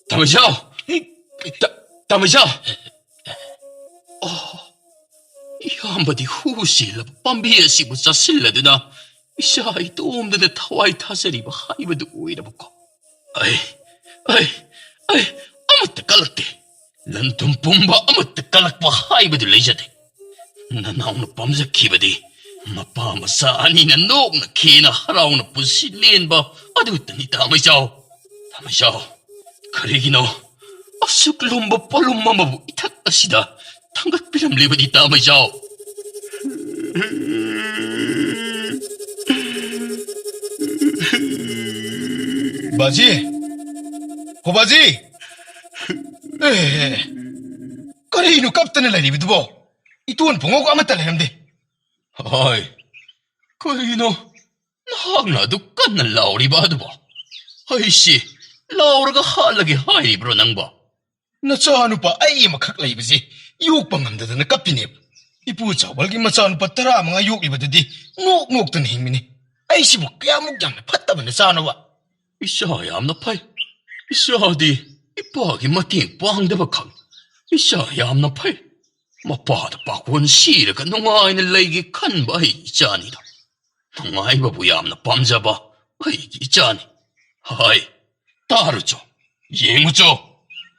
ꯇꯥꯃꯩꯆꯥꯎ! ꯇꯥ-, ꯇꯥꯃꯩꯆꯥꯎ!" ꯑꯣ, ꯏꯌꯥꯝꯕꯗꯤ ꯍꯨ ꯆꯦꯜꯂꯕ ꯄꯥꯝꯕꯤ ꯑꯁꯤꯕꯨ ꯆꯥꯁꯤꯜꯂꯗꯨꯅ ꯏꯆꯥ ꯏꯇꯣꯝꯗꯅ ꯊꯋꯥꯏ ꯊꯥꯖꯔꯤꯕ ꯍꯥꯏꯕꯗꯨ ꯑꯣꯏꯔꯕꯀꯣ꯫ ꯑꯩ, ꯑꯩ, ꯑꯩ ꯑꯃꯠꯇ ꯀꯜꯂꯛꯇꯦ꯫ ꯂꯟ ꯊꯨꯝ ꯄꯨꯝꯕ ꯑꯃꯠꯇ ꯀꯜꯂꯛꯄ ꯍꯥꯏꯕꯗꯨ ꯂꯩꯖꯗꯦ꯫ ꯅꯅꯥꯎꯅ ꯄꯥꯝꯖꯈꯤꯕꯗꯤ ꯃꯄꯥ ꯃꯆꯥ ꯑꯅꯤꯅ ꯅꯣꯛꯅ ꯈꯦꯅ ꯍꯔꯥꯎꯅ ꯄꯨꯟꯁꯤ ꯂꯦꯟꯕ ꯑꯗꯨꯇꯅꯤ, ꯇꯥꯃꯩꯆꯥꯎ꯫ ꯇꯥꯃꯩꯆꯥꯎ, ꯀꯔꯤꯒꯤꯅꯣ ꯑꯁꯨꯛ ꯂꯨꯝꯕ ꯄꯣꯠꯂꯨꯝ ꯑꯃꯕꯨ ꯏꯊꯛ ꯑꯁꯤꯗ ꯊꯥꯡꯒꯠꯄꯤꯔꯝꯂꯤꯕꯗꯤ, ꯇꯥꯃꯩꯆꯥꯎ?" "ꯕꯥꯖꯤ! ꯍꯣ ꯕꯥꯖꯤ! ꯑꯦ, ꯀꯔꯤꯅꯣ ꯀꯞꯇꯅ ꯂꯩꯔꯤꯕꯗꯨꯕꯣ? ꯏꯇꯣꯟ ꯄꯨꯡꯉꯧ ꯑꯃꯠꯇ ꯂꯩꯔꯝꯗꯦ꯫ ꯍꯥꯏ, ꯀꯔꯤꯅꯣ ꯅꯍꯥꯛꯅ ꯑꯗꯨꯛ ꯀꯟꯅ ꯂꯥꯎꯔꯤꯕ ꯑꯗꯨꯕꯣ? ꯑꯩꯁꯤ ꯂꯥꯎꯔꯒ ꯍꯥꯠꯂꯒꯦ ꯍꯥꯏꯔꯤꯕ꯭ꯔꯣ ꯅꯪꯕꯣ? ꯅꯆꯥꯅꯨꯄꯥ ꯑꯩ ꯑꯃꯈꯛ ꯂꯩꯕꯁꯤ ꯌꯣꯛꯄ ꯉꯝꯗꯗꯅ ꯀꯞꯄꯤꯅꯦꯕ꯫ ꯏꯄꯨ ꯆꯥꯎꯕꯜꯒꯤ ꯃꯆꯥꯅꯨꯄꯥ ꯇꯔꯥꯃꯉꯥ ꯌꯣꯛꯂꯤꯕꯗꯨꯗꯤ ꯅꯣꯛ ꯅꯣꯛꯇꯅ ꯍꯤꯡꯕꯅꯤ꯫ ꯑꯩꯁꯤꯕꯨ ꯀꯌꯥꯃꯨꯛ ꯌꯥꯝꯅ ꯐꯠꯇꯕ ꯅꯆꯥꯅꯣꯕ? ꯏꯆꯥ ꯌꯥꯝꯅ ꯐꯩ꯫ ꯏꯆꯥꯗꯤ ꯏꯄꯥꯒꯤ ꯃꯇꯦꯡ ꯄꯥꯡꯗꯕ ꯈꯪ꯫ ꯏꯆꯥ ꯌꯥꯝꯅ ꯐꯩ꯫ ꯃꯄꯥꯗ ꯄꯥꯈꯣꯟ ꯁꯤꯔꯒ ꯅꯨꯡꯉꯥꯏꯅ ꯂꯩꯒꯦ ꯈꯟꯕ ꯑꯩꯒꯤ ꯏꯆꯥꯅꯤꯗꯣ꯫ ꯅꯨꯡꯉꯥꯏꯕꯕꯨ ꯌꯥꯝꯅ ꯄꯥꯝꯖꯕ ꯑꯩꯒꯤ ꯏꯆꯥꯅꯤ꯫ ꯍꯥꯏ, ꯇꯥꯔꯨꯆꯣ, ꯌꯦꯡꯉꯨꯆꯣ꯫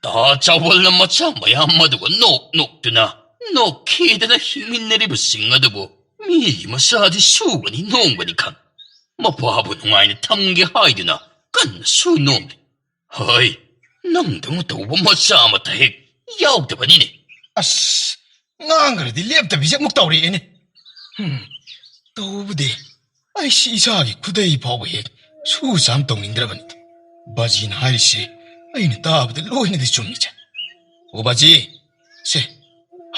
ꯇꯥ ꯆꯥꯎꯕꯜꯅ ꯃꯆꯥ ꯃꯌꯥꯝ ꯑꯗꯨꯒ ꯅꯣꯛ ꯅꯣꯛꯇꯨꯅ, ꯅꯣꯛꯈꯤꯗꯅ ꯍꯤꯡꯃꯤꯟꯅꯔꯤꯕꯁꯤꯡ ꯑꯗꯨꯕꯨ ꯃꯤꯒꯤ ꯃꯆꯥꯗꯤ ꯁꯨꯕꯅꯤ ꯅꯣꯡꯕꯅꯤ ꯈꯪ꯫ ꯃꯄꯥꯕꯨ ꯅꯨꯡꯉꯥꯏꯅ ꯊꯝꯒꯦ ꯍꯥꯏꯗꯨꯅ ꯀꯟꯅ ꯁꯨ ꯅꯣꯝꯂꯤ꯫ ꯍꯣꯏ, ꯅꯪꯗꯧꯅ ꯇꯧꯕ ꯃꯆꯥ ꯑꯃꯠꯇ ꯍꯦꯛ ꯌꯥꯎꯗꯕꯅꯤꯅꯦ꯫ ꯑꯁ, ꯉꯥꯡꯈ꯭ꯔꯗꯤ ꯂꯦꯞꯇꯕꯤꯁꯦ ꯑꯃꯨꯛ ꯇꯧꯔꯛꯑꯦꯅꯦ꯫ ꯍꯨꯝ, ꯇꯧꯕꯗꯤ ꯑꯩꯁꯤ ꯏꯆꯥꯒꯤ ꯈꯨꯗꯩ ꯐꯥꯎꯕ ꯍꯦꯛ ꯁꯨ ꯆꯥꯝ ꯇꯧꯅꯤꯡꯗ꯭ꯔꯕꯅꯤ꯫ ꯕꯥꯖꯤꯅ ꯍꯥꯏꯔꯤꯁꯦ ꯑꯩꯅ ꯇꯥꯕꯗ ꯂꯣꯏꯅꯗꯤ ꯆꯨꯝꯃꯤꯁꯦ꯫ ꯑꯣ ꯕꯥꯖꯤ, ꯁꯦ,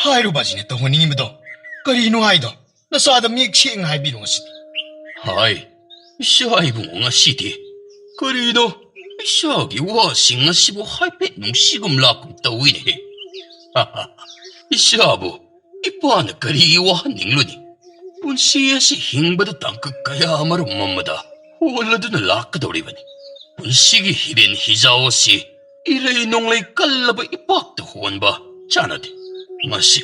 ꯍꯥꯏꯔꯣ ꯕꯥꯖꯤꯅ ꯇꯧꯍꯟꯅꯤꯡꯉꯤꯕꯗꯣ ꯀꯔꯤꯅꯣ ꯍꯥꯏꯗꯣ꯫ ꯅꯆꯥꯗ ꯃꯌꯦꯛ ꯁꯦꯡꯅ ꯍꯥꯏꯕꯤꯔꯣ ꯉꯁꯤꯗꯤ꯫ ꯍꯥꯏ, ꯏꯆꯥ ꯏꯕꯨꯡꯉꯣ, ꯉꯁꯤꯗꯤ ꯀꯔꯤꯅꯣ ꯏꯆꯥꯒꯤ ꯋꯥꯁꯤꯡ ꯑꯁꯤꯕꯨ ꯍꯥꯏꯐꯦꯠ ꯅꯨꯡꯁꯤꯒꯨꯝ ꯂꯥꯛꯀꯨꯝ ꯇꯧꯏꯅꯦꯍꯦ꯫ ꯏꯆꯥꯕꯨ ꯏꯄꯥꯅ ꯀꯔꯤꯒꯤ ꯋꯥꯍꯟꯅꯤꯡꯂꯨꯅꯤ? ꯄꯨꯟꯁꯤ ꯑꯁꯤ ꯍꯤꯡꯕꯗ ꯇꯥꯡꯀꯛ ꯀꯌꯥ ꯑꯃꯔꯣꯝ ꯑꯃꯗ ꯍꯣꯜꯂꯗꯨꯅ ꯂꯥꯛꯀꯗꯧꯔꯤꯕꯅꯤ꯫ ꯄꯨꯟꯁꯤꯒꯤ ꯍꯤꯔꯦꯟ ꯍꯤꯖꯥꯎ ꯑꯁꯤ ꯏꯔꯩ ꯅꯣꯡꯂꯩ ꯀꯜꯂꯕ ꯏꯄꯥꯛꯇ ꯍꯣꯟꯕ ꯆꯥꯟꯅꯗꯦ꯫ ꯃꯁꯤ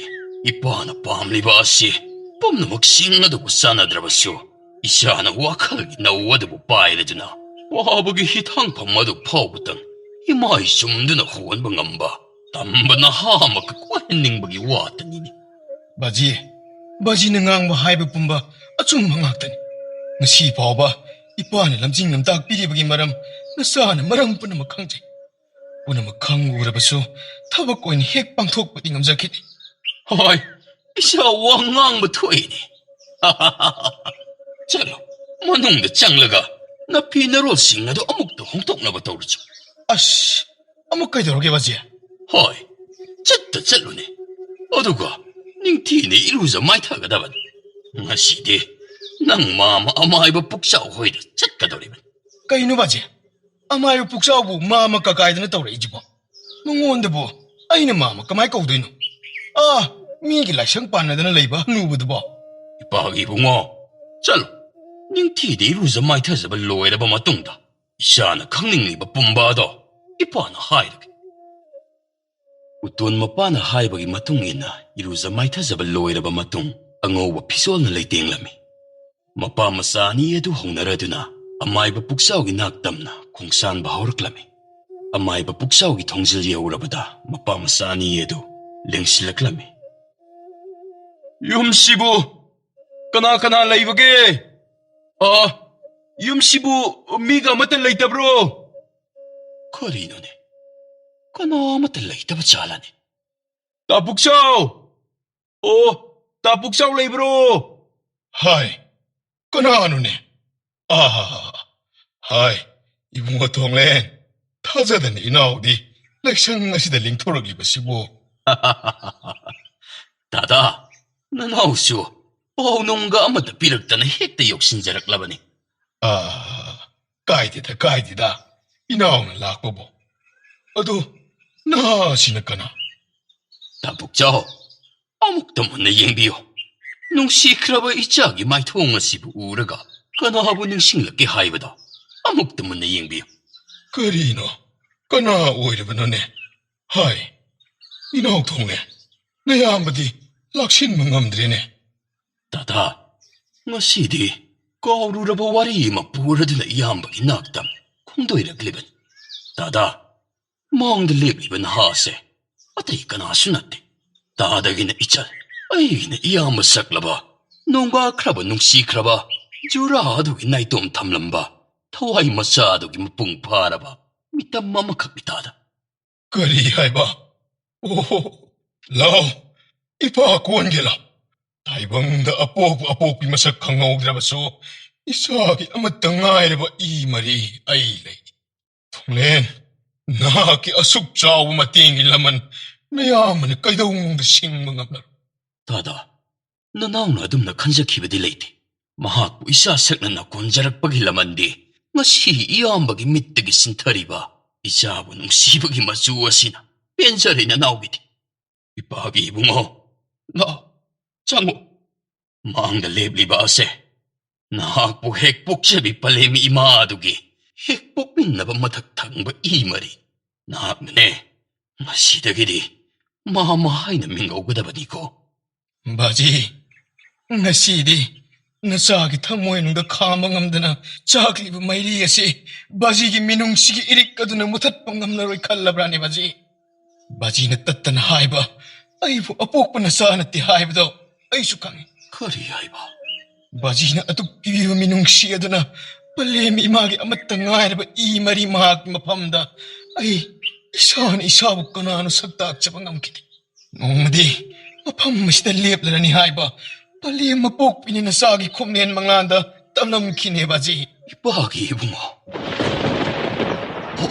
ꯏꯄꯥꯅ ꯄꯥꯝꯂꯤꯕ ꯑꯁꯤ ꯄꯨꯝꯅꯃꯛꯁꯤꯡ ꯑꯗꯨꯕꯨ ꯆꯥꯟꯅꯗ꯭ꯔꯕꯁꯨ, ꯏꯆꯥꯅ ꯋꯥꯈꯜꯒꯤ ꯅꯧ ꯑꯗꯨꯕꯨ ꯄꯥꯏꯔꯗꯨꯅ ꯋꯥꯕꯒꯤ ꯍꯤꯊꯥꯡꯐꯝ ꯑꯗꯨ ꯐꯥꯎꯕꯇꯪ ꯏꯃꯥꯏ ꯆꯨꯝꯗꯨꯅ ꯍꯣꯟꯕ ꯉꯝꯕ ꯇꯝꯕ ꯅꯍꯥ ꯑꯃꯈꯛ ꯑꯣꯏꯍꯟꯅꯤꯡꯕꯒꯤ ꯋꯥꯇꯅꯤꯅꯦ꯫ ꯕꯥꯖꯤ, ꯕꯥꯖꯤꯅ ꯉꯥꯡꯕ ꯍꯥꯏꯕ ꯄꯨꯝꯕ ꯑꯆꯨꯝꯕ ꯉꯥꯛꯇꯅꯤ꯫ ꯉꯁꯤ ꯐꯥꯎꯕ ꯏꯄꯥꯅ ꯂꯝꯖꯤꯡ ꯂꯝꯇꯥꯛ ꯄꯤꯔꯤꯕꯒꯤ ꯃꯔꯝ ꯅꯆꯥꯅ ꯃꯔꯝ ꯄꯨꯝꯅꯃꯛ ꯈꯪꯖꯩ꯫ ꯄꯨꯝꯅꯃꯛ ꯈꯪꯂꯨꯔꯕꯁꯨ ꯊꯕꯛ ꯑꯣꯏꯅ ꯍꯦꯛ ꯄꯥꯡꯊꯣꯛꯄꯗꯤ ꯉꯝꯖꯈꯤꯗꯦ꯫ ꯍꯣꯏ, ꯏꯆꯥ ꯋꯥ ꯉꯥꯡꯕ ꯊꯣꯛꯏꯅꯦ꯫ ꯆꯠꯂꯣ, ꯃꯅꯨꯡꯗ ꯆꯪꯂꯒ ꯅꯐꯤ ꯅꯔꯣꯜꯁꯤꯡ ꯑꯗꯨ ꯑꯃꯨꯛꯇ ꯍꯣꯡꯗꯣꯛꯅꯕ ꯇꯧꯔꯨꯆꯣ꯫ ꯑꯁ, ꯑꯃꯨꯛ ꯀꯩꯗꯧꯔꯒꯦ ꯕꯥꯖꯤ? ꯍꯣꯏ, ꯆꯠꯇ ꯆꯠꯂꯨꯅꯦ꯫ ꯑꯗꯨꯒ ꯅꯤꯡꯊꯤꯅ ꯏꯔꯨꯖ ꯃꯥꯏꯊꯒꯗꯕꯅꯤ꯫ ꯉꯁꯤꯗꯤ ꯅꯪ ꯃꯥꯃ ꯑꯃꯥꯏꯕ ꯄꯨꯛꯆꯥꯎ ꯍꯣꯏꯗ ꯆꯠꯀꯗꯧꯔꯤꯕꯅꯤ꯫ ꯀꯩꯅꯣ ꯕꯥꯖꯤ? ꯑꯃꯥꯏꯕ ꯄꯨꯛꯆꯥꯎꯕꯨ ꯃꯥꯃ ꯀꯀꯥꯏꯗꯅ ꯇꯧꯔꯛꯏꯁꯤꯕꯣ? ꯃꯉꯣꯟꯗꯕꯨ ꯑꯩꯅ ꯃꯥꯃ ꯀꯃꯥꯏ ꯀꯧꯗꯣꯏꯅꯣ? ꯑꯥ, ꯃꯤꯒꯤ ꯂꯥꯏꯁꯪ ꯄꯥꯟꯅꯗꯅ ꯂꯩꯕ ꯍꯅꯨꯕꯗꯨꯕꯣ? ꯏꯄꯥꯒꯤ ꯏꯕꯨꯡꯉꯣ, ꯆꯠꯂꯣ꯫ ꯅꯤꯡꯊꯤꯗ ꯏꯔꯨꯖ ꯃꯥꯏꯊꯖꯕ ꯂꯣꯏꯔꯕ ꯃꯇꯨꯡꯗ ꯏꯆꯥꯅ ꯈꯪꯅꯤꯡꯂꯤꯕ ꯄꯨꯝꯕ ꯑꯗꯣ ꯏꯄꯥꯅ ꯍꯥꯏꯔꯒꯦ꯫ ꯎꯇꯣꯟ ꯃꯄꯥꯅ ꯍꯥꯏꯕꯒꯤ ꯃꯇꯨꯡ ꯏꯟꯅ ꯏꯔꯨꯖ ꯃꯥꯏꯊꯖꯕ ꯂꯣꯏꯔꯕ ꯃꯇꯨꯡ ꯑꯉꯧꯕ ꯐꯤꯖꯣꯜꯅ ꯂꯩꯇꯦꯡꯂꯝꯃꯤ꯫ ꯃꯄꯥ ꯃꯆꯥ ꯑꯅꯤ ꯑꯗꯨ ꯍꯧꯅꯔꯗꯨꯅ ꯑꯃꯥꯏꯕ ꯄꯨꯛꯆꯥꯎꯒꯤ ꯅꯥꯛ ꯇꯝꯅ ꯈꯣꯡꯁꯥꯟꯕ ꯍꯧꯔꯛꯂꯝꯃꯤ꯫ ꯑꯃꯥꯏꯕ ꯄꯨꯛꯆꯥꯎꯒꯤ ꯊꯣꯡꯖꯤꯜ ꯌꯧꯔꯕꯗ ꯃꯄꯥ ꯃꯆꯥ ꯑꯅꯤ ꯑꯗꯨ ꯂꯦꯡꯁꯤꯜꯂꯛꯂꯝꯃꯤ꯫ "ꯌꯨꯝꯁꯤꯕꯨ ꯀꯅꯥ ꯀꯅꯥ ꯂꯩꯕꯒꯦ? ꯑ, ꯌꯨꯝꯁꯤꯕꯨ ꯃꯤꯒ ꯑꯃꯠꯇ ꯂꯩꯇꯕ꯭ꯔꯣ?" ꯀꯔꯤꯅꯣꯅꯦ? ꯀꯅꯥ ꯑꯃꯠꯇ ꯂꯩꯇꯕ ꯖꯥꯠꯂꯅꯦ? "ꯇꯥ ꯄꯨꯛꯆꯥꯎ! ꯑꯣ, ꯇꯥ ꯄꯨꯛꯆꯥꯎ ꯂꯩꯕ꯭ꯔꯣ?" "ꯍꯥꯏ, ꯀꯅꯥꯅꯣꯅꯦ? ꯑꯥ, ꯍꯥꯏ, ꯏꯕꯨꯡꯉꯣ ꯊꯣꯡꯂꯦꯟ, ꯊꯥꯖꯗꯅ ꯏꯅꯥꯎꯗꯤ ꯂꯥꯏꯁꯪ ꯑꯁꯤꯗ ꯂꯦꯡꯊꯣꯔꯛꯂꯤꯕꯁꯤꯕꯨ?" "ꯗꯥꯗꯥ, ꯅꯅꯥꯎꯁꯨ ꯄꯥꯎ ꯅꯨꯡꯒ ꯑꯃꯠꯇ ꯄꯤꯔꯛꯇꯅ ꯍꯦꯛꯇ ꯌꯧꯁꯤꯟꯖꯔꯛꯂꯕꯅꯤ꯫" "ꯑꯥ, ꯀꯥꯏꯗꯦꯗ, ꯀꯥꯏꯗꯦꯗ, ꯏꯅꯥꯎꯅ ꯂꯥꯛꯄꯕꯨ꯫ ꯑꯗꯨ ꯅꯍꯥꯁꯤꯅ ꯀꯅꯥ?" "ꯇꯥ ꯄꯨꯛꯆꯥꯎ, ꯑꯃꯨꯛꯇ ꯃꯨꯟꯅ ꯌꯦꯡꯕꯤꯌꯨ꯫ ꯅꯨꯡꯁꯤꯈ꯭ꯔꯕ ꯏꯆꯥꯒꯤ ꯃꯥꯏꯊꯣꯡ ꯑꯁꯤꯕꯨ ꯎꯔꯒ ꯀꯅꯥꯕꯨ ꯅꯤꯡꯁꯤꯡꯂꯛꯀꯦ ꯍꯥꯏꯕꯗꯣ ꯑꯃꯨꯛꯇ ꯃꯨꯟꯅ ꯌꯦꯡꯕꯤꯌꯨ꯫" "ꯀꯔꯤꯅꯣ? ꯀꯅꯥ ꯑꯣꯏꯔꯕꯅꯣꯅꯦ? ꯍꯥꯏ, ꯏꯅꯥꯎ ꯊꯣꯡꯂꯦ, ꯅꯌꯥꯝꯕꯗꯤ ꯂꯥꯛꯁꯤꯟꯕ ꯉꯝꯗ꯭ꯔꯦꯅꯦ꯫" "ꯗꯥꯗꯥ, ꯉꯁꯤꯗꯤ ꯀꯥꯎꯔꯨꯔꯕ ꯋꯥꯔꯤ ꯑꯃ ꯄꯨꯔꯗꯨꯅ ꯏꯌꯥꯝꯕꯒꯤ ꯅꯥꯛꯇ ꯈꯣꯡꯗꯣꯏꯔꯛꯂꯤꯕꯅꯤ꯫ ꯗꯥꯗꯥ, ꯃꯥꯡꯗ ꯂꯦꯞꯂꯤꯕ ꯅꯍꯥꯁꯦ ꯑꯇꯩ ꯀꯅꯥꯁꯨ ꯅꯠꯇꯦ꯫ ꯇꯥꯗꯒꯤꯅ ꯏꯆꯜ, ꯑꯩꯒꯤꯅ ꯏꯌꯥꯝꯕ ꯁꯛꯂꯕ, ꯅꯣꯡꯒꯥꯈ꯭ꯔꯕ ꯅꯨꯡꯁꯤꯈ꯭ꯔꯕ ꯖꯨꯔꯥ ꯑꯗꯨꯒꯤ ꯅꯥꯏꯇꯣꯝ ꯊꯝꯂꯝꯕ ꯊꯋꯥꯏ ꯃꯆꯥ ꯑꯗꯨꯒꯤ ꯃꯄꯨꯡ ꯐꯥꯔꯕ ꯃꯤꯇꯝ ꯑꯃꯈꯛꯅꯤ ꯇꯥꯗ꯫" "ꯀꯔꯤ ꯍꯥꯏꯕ? ꯑꯣ, ꯂꯥꯎ, ꯏꯄꯥ ꯀꯣꯟꯒꯦ ꯂꯥꯎ꯫ ꯇꯥꯏꯕꯪꯗ ꯑꯄꯣꯛꯄ ꯑꯄꯣꯛꯄꯤ ꯃꯁꯛ ꯈꯪꯍꯧꯗ꯭ꯔꯕꯁꯨ ꯏꯆꯥꯒꯤ ꯑꯃꯠꯇ ꯉꯥꯏꯔꯕ ꯏ ꯃꯔꯤ ꯑꯩ ꯂꯩ꯫ ꯊꯣꯡꯂꯦꯟ, ꯅꯍꯥꯛꯀꯤ ꯑꯁꯨꯛ ꯆꯥꯎꯕ ꯃꯇꯦꯡꯒꯤ ꯂꯃꯟ ꯅꯌꯥꯝꯕꯅ ꯀꯩꯗꯧꯅꯨꯡꯗ ꯁꯤꯡꯕ ꯉꯝꯂꯔꯣꯏ꯫" "ꯗꯥꯗꯥ, ꯅꯅꯥꯎꯅ ꯑꯗꯨꯝꯅ ꯈꯟꯖꯈꯤꯕꯗꯤ ꯂꯩꯇꯦ꯫ ꯃꯍꯥꯛꯄꯨ ꯏꯆꯥ ꯁꯛꯅ ꯅꯀꯣꯟꯖꯔꯛꯄꯒꯤ ꯂꯃꯟꯗꯤ ꯉꯁꯤ ꯏꯌꯥꯝꯕꯒꯤ ꯃꯤꯠꯇꯒꯤ ꯁꯤꯟꯊꯔꯤꯕ ꯏꯆꯥꯕꯨ ꯅꯨꯡꯁꯤꯕꯒꯤ ꯃꯆꯨ ꯑꯁꯤꯅ ꯄꯦꯟꯖꯔꯦ ꯅꯅꯥꯎꯒꯤꯗꯤ꯫ ꯏꯄꯥꯒꯤ ꯏꯕꯨꯡꯉꯣ, ꯂꯥꯛꯑꯣ, ꯆꯪꯉꯨ꯫ ꯃꯥꯡꯗ ꯂꯦꯞꯂꯤꯕ ꯑꯁꯦ ꯅꯍꯥꯛꯄꯨ ꯍꯦꯛ ꯄꯣꯛꯆꯕꯤ ꯄꯂꯦꯝ ꯏꯃꯥ ꯑꯗꯨꯒꯤ ꯍꯦꯛ ꯄꯣꯛꯃꯤꯟꯅꯕ ꯃꯊꯛ ꯊꯪꯕ ꯏ ꯃꯔꯤ꯫ ꯅꯍꯥꯛꯅꯅꯦ ꯉꯁꯤꯗꯒꯤꯗꯤ ꯃꯥꯃ ꯍꯥꯏꯅ ꯃꯤꯡꯒꯧꯒꯗꯕꯅꯤꯀꯣ꯫ ꯕꯥꯖꯤ, ꯉꯁꯤꯗꯤ ꯅꯆꯥꯒꯤ ꯊꯃꯣꯏꯅꯨꯡꯗ ꯈꯥꯝꯕ ꯉꯝꯗꯅ ꯆꯥꯛꯂꯤꯕ ꯃꯩꯔꯤ ꯑꯁꯤ ꯕꯥꯖꯤꯒꯤ ꯃꯤꯅꯨꯡꯁꯤꯒꯤ ꯏꯔꯤꯛ ꯑꯗꯨꯅ ꯃꯨꯊꯠꯄ ꯉꯝꯂꯔꯣꯏ ꯈꯜꯂꯕ꯭ꯔꯥꯅꯦ ꯕꯥꯖꯤ? ꯕꯥꯖꯤꯅ ꯇꯠꯇꯅ ꯍꯥꯏꯕ, "ꯑꯩꯕꯨ ꯑꯄꯣꯛꯄ ꯅꯆꯥ ꯅꯠꯇꯦ" ꯍꯥꯏꯕꯗꯣ ꯑꯩꯁꯨ ꯈꯪꯏ꯫ ꯀꯔꯤ ꯍꯥꯏꯕ? ꯕꯥꯖꯤꯅ ꯑꯗꯨꯛ ꯄꯤꯕꯤꯕ ꯃꯤꯅꯨꯡꯁꯤ ꯑꯗꯨꯅ ꯄꯂꯦꯝ ꯏꯃꯥꯒꯤ ꯑꯃꯠꯇ ꯉꯥꯏꯔꯕ ꯏ ꯃꯔꯤ ꯃꯍꯥꯛꯀꯤ ꯃꯐꯝꯗ ꯑꯩ ꯏꯁꯥꯅ ꯏꯁꯥꯕꯨ ꯀꯅꯥꯅꯣ ꯁꯛꯇꯥꯛꯆꯕ ꯉꯝꯈꯤꯗꯦ꯫ ꯅꯣꯡꯃꯗꯤ ꯃꯐꯝ ꯑꯁꯤꯗ ꯂꯦꯞꯂꯔꯅꯤ ꯍꯥꯏꯕ ꯄꯂꯦꯝ ꯃꯄꯣꯛꯄꯤꯅ ꯅꯆꯥꯒꯤ ꯈꯣꯝꯅꯦꯟ ꯃꯉꯥꯟꯗ ꯇꯝꯂꯝꯈꯤꯅꯦ ꯕꯥꯖꯤ꯫ ꯏꯄꯥꯒꯤ ꯏꯕꯨꯡꯉꯣ꯫ ꯑꯣ,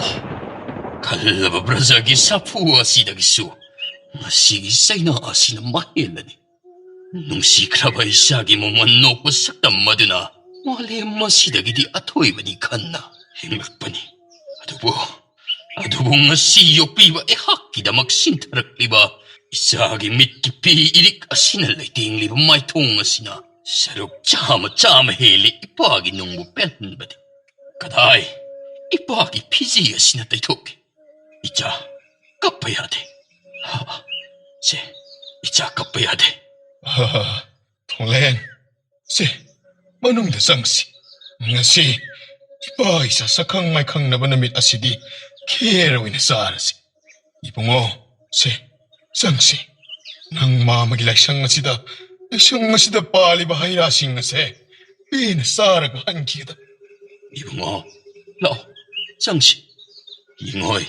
ꯈꯜꯂꯕ ꯄ꯭ꯔꯖꯥꯒꯤ ꯁꯥꯐꯨ ꯑꯁꯤꯗꯒꯤꯁꯨ ꯉꯁꯤꯒꯤ ꯆꯩꯅꯥ ꯑꯁꯤꯅ ꯃꯍꯦꯜꯂꯅꯤ꯫ ꯅꯨꯡꯁꯤꯈ꯭ꯔꯕ ꯏꯆꯥꯒꯤ ꯃꯃꯜ ꯅꯣꯛꯄ ꯁꯛꯇꯝ ꯑꯗꯨꯅ ꯃꯥꯂꯦꯝ ꯑꯁꯤꯗꯒꯤꯗꯤ ꯑꯊꯣꯏꯕꯅꯤ ꯈꯟꯅ ꯍꯤꯡꯂꯛꯄꯅꯤ꯫ ꯑꯗꯨꯕꯨ, ꯑꯗꯨꯕꯨ ꯉꯁꯤ ꯌꯣꯛꯄꯤꯕ ꯑꯩꯍꯥꯛꯀꯤꯗꯃꯛ ꯁꯤꯟꯊꯔꯛꯂꯤꯕ ꯏꯆꯥꯒꯤ ꯃꯤꯠꯀꯤ ꯄꯤ ꯏꯔꯤꯛ ꯑꯁꯤꯅ ꯂꯩꯇꯦꯡꯂꯤꯕ ꯃꯥꯏꯊꯣꯡ ꯑꯁꯤꯅ ꯁꯔꯨꯛ ꯆꯥꯝꯃ, ꯆꯥꯝꯃ ꯍꯦꯜꯂꯤ ꯏꯄꯥꯒꯤ ꯅꯨꯡꯕꯨ ꯄꯦꯜꯍꯟꯕꯗꯤ꯫ ꯀꯗꯥꯏ? ꯏꯄꯥꯒꯤ ꯐꯤꯖꯤ ꯑꯁꯤꯅ ꯇꯩꯊꯣꯛꯀꯦ꯫ ꯏꯆꯥ, ꯀꯞꯄ ꯌꯥꯗꯦ꯫ ꯍꯥ, ꯁꯦ, ꯏꯆꯥ ꯀꯞꯄ ꯌꯥꯗꯦ꯫ ꯍꯥ, ꯊꯣꯡꯂꯦꯟ, ꯁꯦ, ꯃꯅꯨꯡꯗ ꯆꯪꯁꯤ꯫ ꯉꯁꯤ ꯏꯄꯥ ꯏꯆꯥ ꯁꯛꯈꯪ ꯃꯥꯏꯈꯪꯅꯕ ꯅꯨꯃꯤꯠ ꯑꯁꯤꯗꯤ ꯈꯦꯔ ꯑꯣꯏꯅ ꯆꯥꯔꯁꯤ꯫ ꯏꯕꯨꯡꯉꯣ, ꯁꯦ, ꯆꯪꯁꯤ꯫ ꯅꯪ ꯃꯥꯃꯒꯤ ꯂꯥꯏꯁꯪ ꯑꯁꯤꯗ, ꯂꯥꯏꯁꯪ ꯑꯁꯤꯗ ꯄꯥꯜꯂꯤꯕ ꯍꯩ ꯔꯥꯁꯤꯡ ꯑꯁꯦ ꯄꯦꯟꯅ ꯆꯥꯔꯒ ꯍꯟꯈꯤꯒꯗꯕ꯫ ꯏꯕꯨꯡꯉꯣ, ꯂꯥꯛꯑꯣ, ꯆꯪꯁꯤ꯫ ꯌꯦꯡꯉꯣꯏ,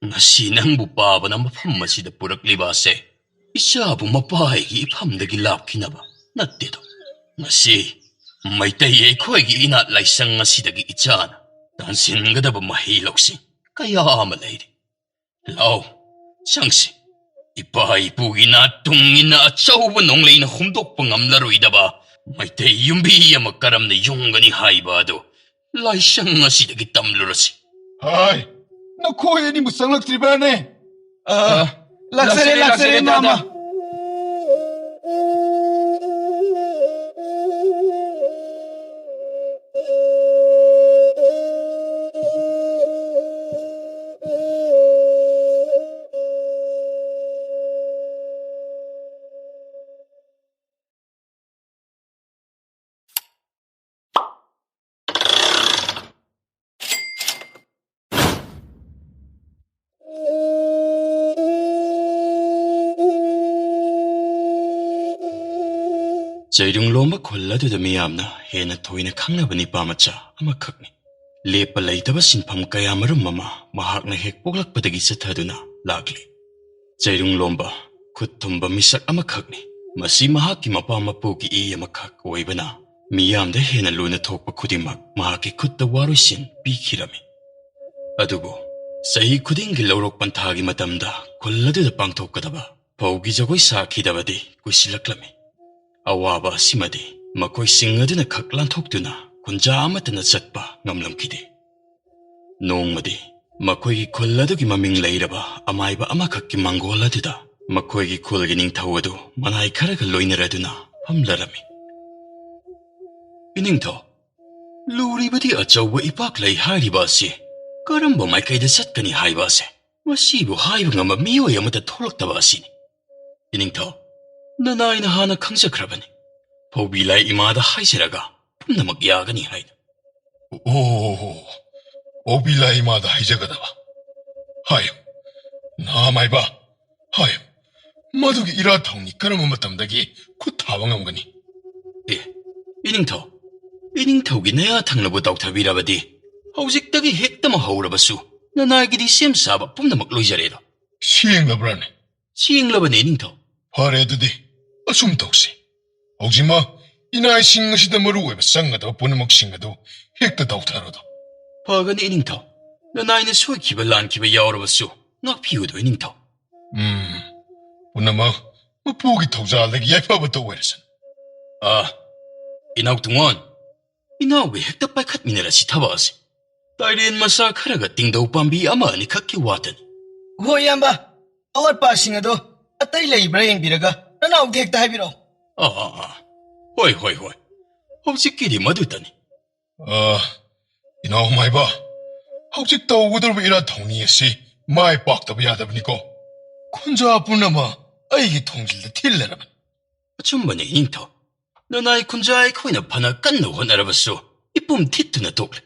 ꯉꯁꯤ ꯅꯪꯕꯨ ꯄꯥꯕꯅ ꯃꯐꯝ ꯑꯁꯤꯗ ꯄꯨꯔꯛꯂꯤꯕ ꯑꯁꯦ ꯏꯆꯥꯕꯨ ꯃꯄꯥꯒꯤ ꯏꯐꯝꯗꯒꯤ ꯂꯥꯞꯈꯤꯅꯕ ꯅꯠꯇꯦꯗꯣ꯫ ꯉꯁꯤ ꯃꯩꯇꯩ ꯑꯩꯈꯣꯏꯒꯤ ꯏꯅꯥꯠ ꯂꯥꯏꯁꯪ ꯑꯁꯤꯗꯒꯤ ꯏꯆꯥꯅ ꯇꯥꯟꯁꯤꯟꯒꯗꯕ ꯃꯍꯩ ꯂꯧꯁꯤꯡ ꯀꯌꯥ ꯑꯃ ꯂꯩꯔꯤ꯫ ꯂꯥꯛꯑꯣ, ꯆꯪꯁꯤ꯫ ꯏꯄꯥ ꯏꯄꯨꯒꯤ ꯅꯥꯠ ꯇꯨꯡ ꯏꯟꯅ ꯑꯆꯧꯕ ꯅꯣꯡꯂꯩꯅ ꯍꯨꯝꯗꯣꯛꯄ ꯉꯝꯂꯔꯣꯏꯗꯕ ꯃꯩꯇꯩ ꯌꯨꯝꯕꯤ ꯑꯃ ꯀꯔꯝꯅ ꯌꯨꯡꯒꯅꯤ ꯍꯥꯏꯕ ꯑꯗꯨ ꯂꯥꯏꯁꯪ ꯑꯁꯤꯗꯒꯤ ꯇꯝꯂꯨꯔꯁꯤ꯫ ꯍꯥꯏ, ꯅꯈꯣꯏ ꯑꯅꯤꯕꯨ ꯆꯪꯂꯛꯇ꯭ꯔꯤꯕ꯭ꯔꯥꯅꯦ? ꯑ, ꯑ, ꯂꯥꯛꯆꯔꯦ, ꯂꯥꯛꯆꯔꯦ, ꯂꯥꯛꯆꯔꯦ, ꯇꯥꯃꯣ꯫ ꯇꯥꯃꯣ꯫ ꯆꯩꯔꯨꯡꯂꯣꯝꯕ ꯈꯨꯜ ꯑꯗꯨꯗ ꯃꯤꯌꯥꯝꯅ ꯍꯦꯟꯅ ꯊꯣꯏꯅ ꯈꯪꯅꯕ ꯅꯤꯄꯥ ꯃꯆꯥ ꯑꯃꯈꯛꯅꯤ꯫ ꯂꯦꯞꯄ ꯂꯩꯇꯕ ꯁꯤꯟꯐꯝ ꯀꯌꯥꯃꯔꯨꯝ ꯑꯃ ꯃꯍꯥꯛꯅ ꯍꯦꯛ ꯄꯣꯛꯂꯛꯄꯗꯒꯤ ꯆꯠꯊꯗꯨꯅ ꯂꯥꯛꯂꯤ꯫ ꯆꯩꯔꯨꯡꯂꯣꯝꯕ ꯈꯨꯠ ꯊꯨꯝꯕ ꯃꯤꯁꯛ ꯑꯃꯈꯛꯅꯤ꯫ ꯃꯁꯤ ꯃꯍꯥꯛꯀꯤ ꯃꯄꯥ ꯃꯄꯨꯒꯤ ꯏ ꯑꯃꯈꯛ ꯑꯣꯏꯕꯅ ꯃꯤꯌꯥꯝꯗ ꯍꯦꯟꯅ ꯂꯨꯅ ꯊꯣꯛꯄ ꯈꯨꯗꯤꯡꯃꯛ ꯃꯍꯥꯛꯀꯤ ꯈꯨꯠꯇ ꯋꯥꯔꯣꯏꯁꯤꯟ ꯄꯤꯈꯤꯔꯝꯃꯤ꯫ ꯑꯗꯨꯕꯨ ꯆꯍꯤ ꯈꯨꯗꯤꯡꯒꯤ ꯂꯧꯔꯣꯛ ꯄꯟꯊꯥꯒꯤ ꯃꯇꯝꯗ ꯈꯨꯜ ꯑꯗꯨꯗ ꯄꯥꯡꯊꯣꯛꯀꯗꯕ ꯐꯧꯒꯤ ꯖꯒꯣꯏ ꯁꯥꯈꯤꯗꯕꯗꯤ ꯀꯨꯏꯁꯤꯜꯂꯛꯂꯝꯃꯤ꯫ ꯑꯋꯥꯕ ꯑꯁꯤꯃꯗꯤ ꯃꯈꯣꯏꯁꯤꯡ ꯑꯗꯨꯅ ꯈꯛ ꯂꯥꯟꯊꯣꯛꯇꯨꯅ ꯈꯨꯟꯖꯥ ꯑꯃꯠꯇꯅ ꯆꯠꯄ ꯉꯝꯂꯝꯈꯤꯗꯦ꯫ ꯅꯣꯡꯃꯗꯤ ꯃꯈꯣꯏꯒꯤ ꯈꯨꯜ ꯑꯗꯨꯒꯤ ꯃꯃꯤꯡ ꯂꯩꯔꯕ ꯑꯃꯥꯏꯕ ꯑꯃꯈꯛꯀꯤ ꯃꯪꯒꯣꯜ ꯑꯗꯨꯗ ꯃꯈꯣꯏꯒꯤ ꯈꯨꯜꯒꯤ ꯅꯤꯡꯊꯧ ꯑꯗꯨ ꯃꯅꯥꯏ ꯈꯔꯒ ꯂꯣꯏꯅꯔꯗꯨꯅ ꯐꯝꯂꯔꯝꯃꯤ꯫ "ꯏꯅꯤꯡꯊꯧ, ꯂꯨꯔꯤꯕꯗꯤ ꯑꯆꯧꯕ ꯏꯄꯥꯛ ꯂꯩ ꯍꯥꯏꯔꯤꯕ ꯑꯁꯤ ꯀꯔꯝꯕ ꯃꯥꯏꯀꯩꯗ ꯆꯠꯀꯅꯤ ꯍꯥꯏꯕ ꯑꯁꯦ ꯃꯁꯤꯕꯨ ꯍꯥꯏꯕ ꯉꯝꯕ ꯃꯤꯑꯣꯏ ꯑꯃꯠꯇ ꯊꯣꯛꯂꯛꯇꯕ ꯑꯁꯤꯅꯤ꯫ ꯏꯅꯤꯡꯊꯧ, ꯅꯅꯥꯏꯅ ꯍꯥꯟꯅ ꯈꯪꯖꯈ꯭ꯔꯕꯅꯤ꯫ ꯐꯧꯕꯤ ꯂꯥꯏ ꯏꯃꯥꯗ ꯍꯥꯏꯖꯔꯒ ꯄꯨꯝꯅꯃꯛ ꯌꯥꯒꯅꯤ ꯍꯥꯏꯅ꯫" "ꯑꯣ, ꯐꯧꯕꯤ ꯂꯥꯏ ꯏꯃꯥꯗ ꯍꯥꯏꯖꯒꯗꯕ꯫ ꯍꯥꯏꯌꯨ, ꯅꯍꯥ ꯃꯥꯏꯕ, ꯍꯥꯏꯌꯨ, ꯃꯗꯨꯒꯤ ꯏꯔꯥꯠ ꯊꯧꯅꯤ ꯀꯔꯝꯕ ꯃꯇꯝꯗꯒꯤ ꯈꯨꯠ ꯊꯥꯕ ꯉꯝꯒꯅꯤ?" "ꯑꯦ, ꯏꯅꯤꯡꯊꯧ, ꯏꯅꯤꯡꯊꯧꯒꯤ ꯅꯌꯥ ꯊꯪꯅꯕꯨ ꯇꯧꯊꯕꯤꯔꯕꯗꯤ ꯍꯧꯖꯤꯛꯇꯒꯤ ꯍꯦꯛꯇꯃꯛ ꯍꯧꯔꯕꯁꯨ ꯅꯅꯥꯏꯒꯤꯗꯤ ꯁꯦꯝ ꯁꯥꯕ ꯄꯨꯝꯅꯃꯛ ꯂꯣꯏꯖꯔꯦꯗꯣ꯫" "ꯁꯦꯡꯂꯕ꯭ꯔꯅꯦ?" "ꯁꯦꯡꯂꯕꯅꯦ, ꯏꯅꯤꯡꯊꯧ꯫" "ꯐꯔꯦ, ꯑꯗꯨꯗꯤ ꯑꯁꯨꯝ ꯇꯧꯁꯤ꯫ ꯍꯧꯖꯤꯛꯃꯛ ꯏꯅꯥꯏꯁꯤꯡ ꯑꯁꯤꯗ ꯃꯔꯨ ꯑꯣꯏꯕ ꯆꯪꯒꯗꯕ ꯄꯨꯝꯅꯃꯛꯁꯤꯡ ꯑꯗꯨ ꯍꯦꯛꯇ ꯇꯧꯊꯔꯣꯗꯣ꯫" "ꯐꯒꯅꯤ, ꯏꯅꯤꯡꯊꯧ꯫ ꯅꯅꯥꯏꯅ ꯁꯣꯏꯈꯤꯕ ꯂꯥꯟꯈꯤꯕ ꯌꯥꯎꯔꯕꯁꯨ ꯉꯥꯛꯄꯤꯌꯨꯗꯣ, ꯏꯅꯤꯡꯊꯧ꯫" "ꯎꯝ, ꯄꯨꯝꯅꯃꯛ ꯃꯄꯨꯒꯤ ꯊꯧꯖꯥꯜꯗꯒꯤ ꯌꯥꯏꯐꯕꯇ ꯑꯣꯏꯔꯁꯅꯨ꯫ ꯑꯥ, ꯏꯅꯥꯎ ꯇꯨꯡꯉꯣꯟ, ꯏꯅꯥꯎꯒ ꯍꯦꯛꯇ ꯄꯥꯏꯈꯠꯃꯤꯟꯅꯔꯁꯤ ꯊꯕꯛ ꯑꯁꯤ꯫ ꯇꯥꯏꯔꯦꯟ ꯃꯆꯥ ꯈꯔꯒ ꯇꯤꯡꯗꯧ ꯄꯥꯝꯕꯤ ꯑꯃ ꯑꯅꯤꯈꯛꯀꯤ ꯋꯥꯇꯅꯤ꯫ ꯍꯣꯏ, ꯏꯌꯥꯝꯕ, ꯑꯋꯥꯠꯄꯁꯤꯡ ꯑꯗꯣ ꯑꯇꯩ ꯂꯩꯕ꯭ꯔꯥ ꯌꯦꯡꯕꯤꯔꯒ ꯅꯅꯥꯎꯗ ꯍꯦꯛꯇ ꯍꯥꯏꯕꯤꯔꯛꯑꯣ꯫ ꯑꯥ, ꯑꯥ, ꯑꯥ꯫ ꯍꯣꯏ, ꯍꯣꯏ, ꯍꯣꯏ꯫ ꯍꯧꯖꯤꯛꯀꯤꯗꯤ ꯃꯗꯨꯇꯅꯤ꯫ ꯑꯥ, ꯏꯅꯥꯎ ꯃꯥꯏꯕ, ꯍꯧꯖꯤꯛ ꯇꯧꯒꯗꯧꯔꯤꯕ ꯏꯔꯥꯠ ꯊꯧꯅꯤ ꯑꯁꯤ ꯃꯥꯏ ꯄꯥꯛꯇꯕ ꯌꯥꯗꯕꯅꯤꯀꯣ꯫ ꯈꯨꯟꯖꯥ ꯄꯨꯝꯅꯃꯛ ꯑꯩꯒꯤ ꯊꯣꯡꯖꯤꯜꯗ ꯊꯤꯜꯂꯔꯕꯅꯤ꯫ ꯑꯆꯨꯝꯕꯅꯤ, ꯏꯅꯤꯡꯊꯧ꯫ ꯅꯅꯥꯏ ꯈꯨꯟꯖꯥ ꯑꯩꯈꯣꯏꯅ ꯐꯅ ꯀꯟꯅ ꯍꯣꯠꯅꯔꯕꯁꯨ ꯏꯄꯨꯝ ꯊꯤꯠꯇꯨꯅ ꯇꯣꯛꯂꯦ꯫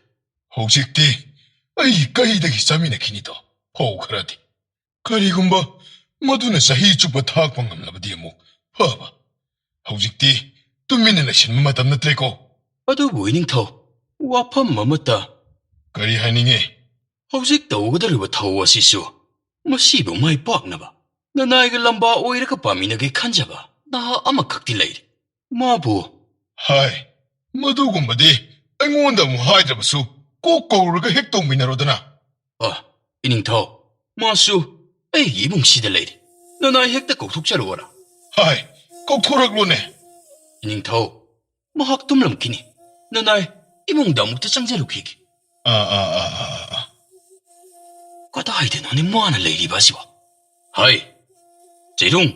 ꯍꯧꯖꯤꯛꯇꯤ ꯑꯩꯒꯤ ꯀꯩꯗꯒꯤ ꯆꯥꯃꯤꯟꯅꯈꯤꯅꯤꯗꯣ, ꯐꯧ ꯈꯔꯗꯤ꯫ ꯀꯔꯤꯒꯨꯝꯕ ꯃꯗꯨꯅ ꯆꯍꯤ ꯆꯨꯞꯄ ꯊꯥꯛꯄ ꯉꯝꯂꯕꯗꯤ ꯑꯃꯨꯛ ꯐꯕ꯫ ꯍꯧꯖꯤꯛꯇꯤ ꯇꯨꯃꯤꯟꯅ ꯂꯩꯁꯤꯟꯕ ꯃꯇꯝ ꯅꯠꯇ꯭ꯔꯦꯀꯣ꯫ ꯑꯗꯨꯕꯨ ꯏꯅꯤꯡꯊꯧ, ꯋꯥꯐꯝ ꯑꯃꯠꯇ꯫ ꯀꯔꯤ ꯍꯥꯏꯅꯤꯡꯉꯤ? ꯍꯧꯖꯤꯛ ꯇꯧꯒꯗꯧꯔꯤꯕ ꯊꯧ ꯑꯁꯤꯁꯨ ꯃꯁꯤꯕꯨ ꯃꯥꯏ ꯄꯥꯛꯅꯕ ꯅꯅꯥꯏꯒ ꯂꯝꯕꯥ ꯑꯣꯏꯔꯒ ꯄꯥꯃꯤꯟꯅꯒꯦ ꯈꯟꯖꯕ ꯅꯍꯥ ꯑꯃꯈꯛꯇꯤ ꯂꯩꯔꯤ꯫ ꯃꯥꯕꯨ꯫ ꯍꯥꯏ, ꯃꯗꯨꯒꯨꯝꯕꯗꯤ ꯑꯩꯉꯣꯟꯗ ꯑꯃꯨꯛ ꯍꯥꯏꯗ꯭ꯔꯕꯁꯨ ꯀꯣꯛ ꯀꯧꯔꯒ ꯍꯦꯛ ꯇꯧꯃꯤꯟꯅꯔꯣꯗꯅ꯫ ꯑ, ꯏꯅꯤꯡꯊꯧ, ꯃꯥꯁꯨ ꯑꯩꯒꯤ ꯏꯃꯨꯡꯁꯤꯗ ꯂꯩꯔꯤ꯫ ꯅꯅꯥꯏ ꯍꯦꯛꯇ ꯀꯧꯊꯣꯛꯆꯔꯛꯑꯣꯔꯥ? ꯍꯥꯏ, ꯀꯧꯊꯣꯔꯛꯂꯣꯅꯦ꯫ ꯏꯅꯤꯡꯊꯧ, ꯃꯍꯥꯛ ꯇꯨꯝꯂꯝꯈꯤꯅꯤ꯫ ꯅꯅꯥꯏ ꯏꯃꯨꯡꯗ ꯑꯃꯨꯛꯇ ꯆꯪꯖꯔꯨꯈꯤꯒꯦ꯫ ꯑꯥ, ꯑꯥ, ꯑꯥ, ꯑꯥ, ꯑꯥ꯫ ꯀꯗꯥꯏꯗꯅꯣꯅꯦ ꯃꯥꯅ ꯂꯩꯔꯤꯕ ꯑꯁꯤꯕꯣ? ꯍꯥꯏ, ꯆꯩꯔꯨꯡ,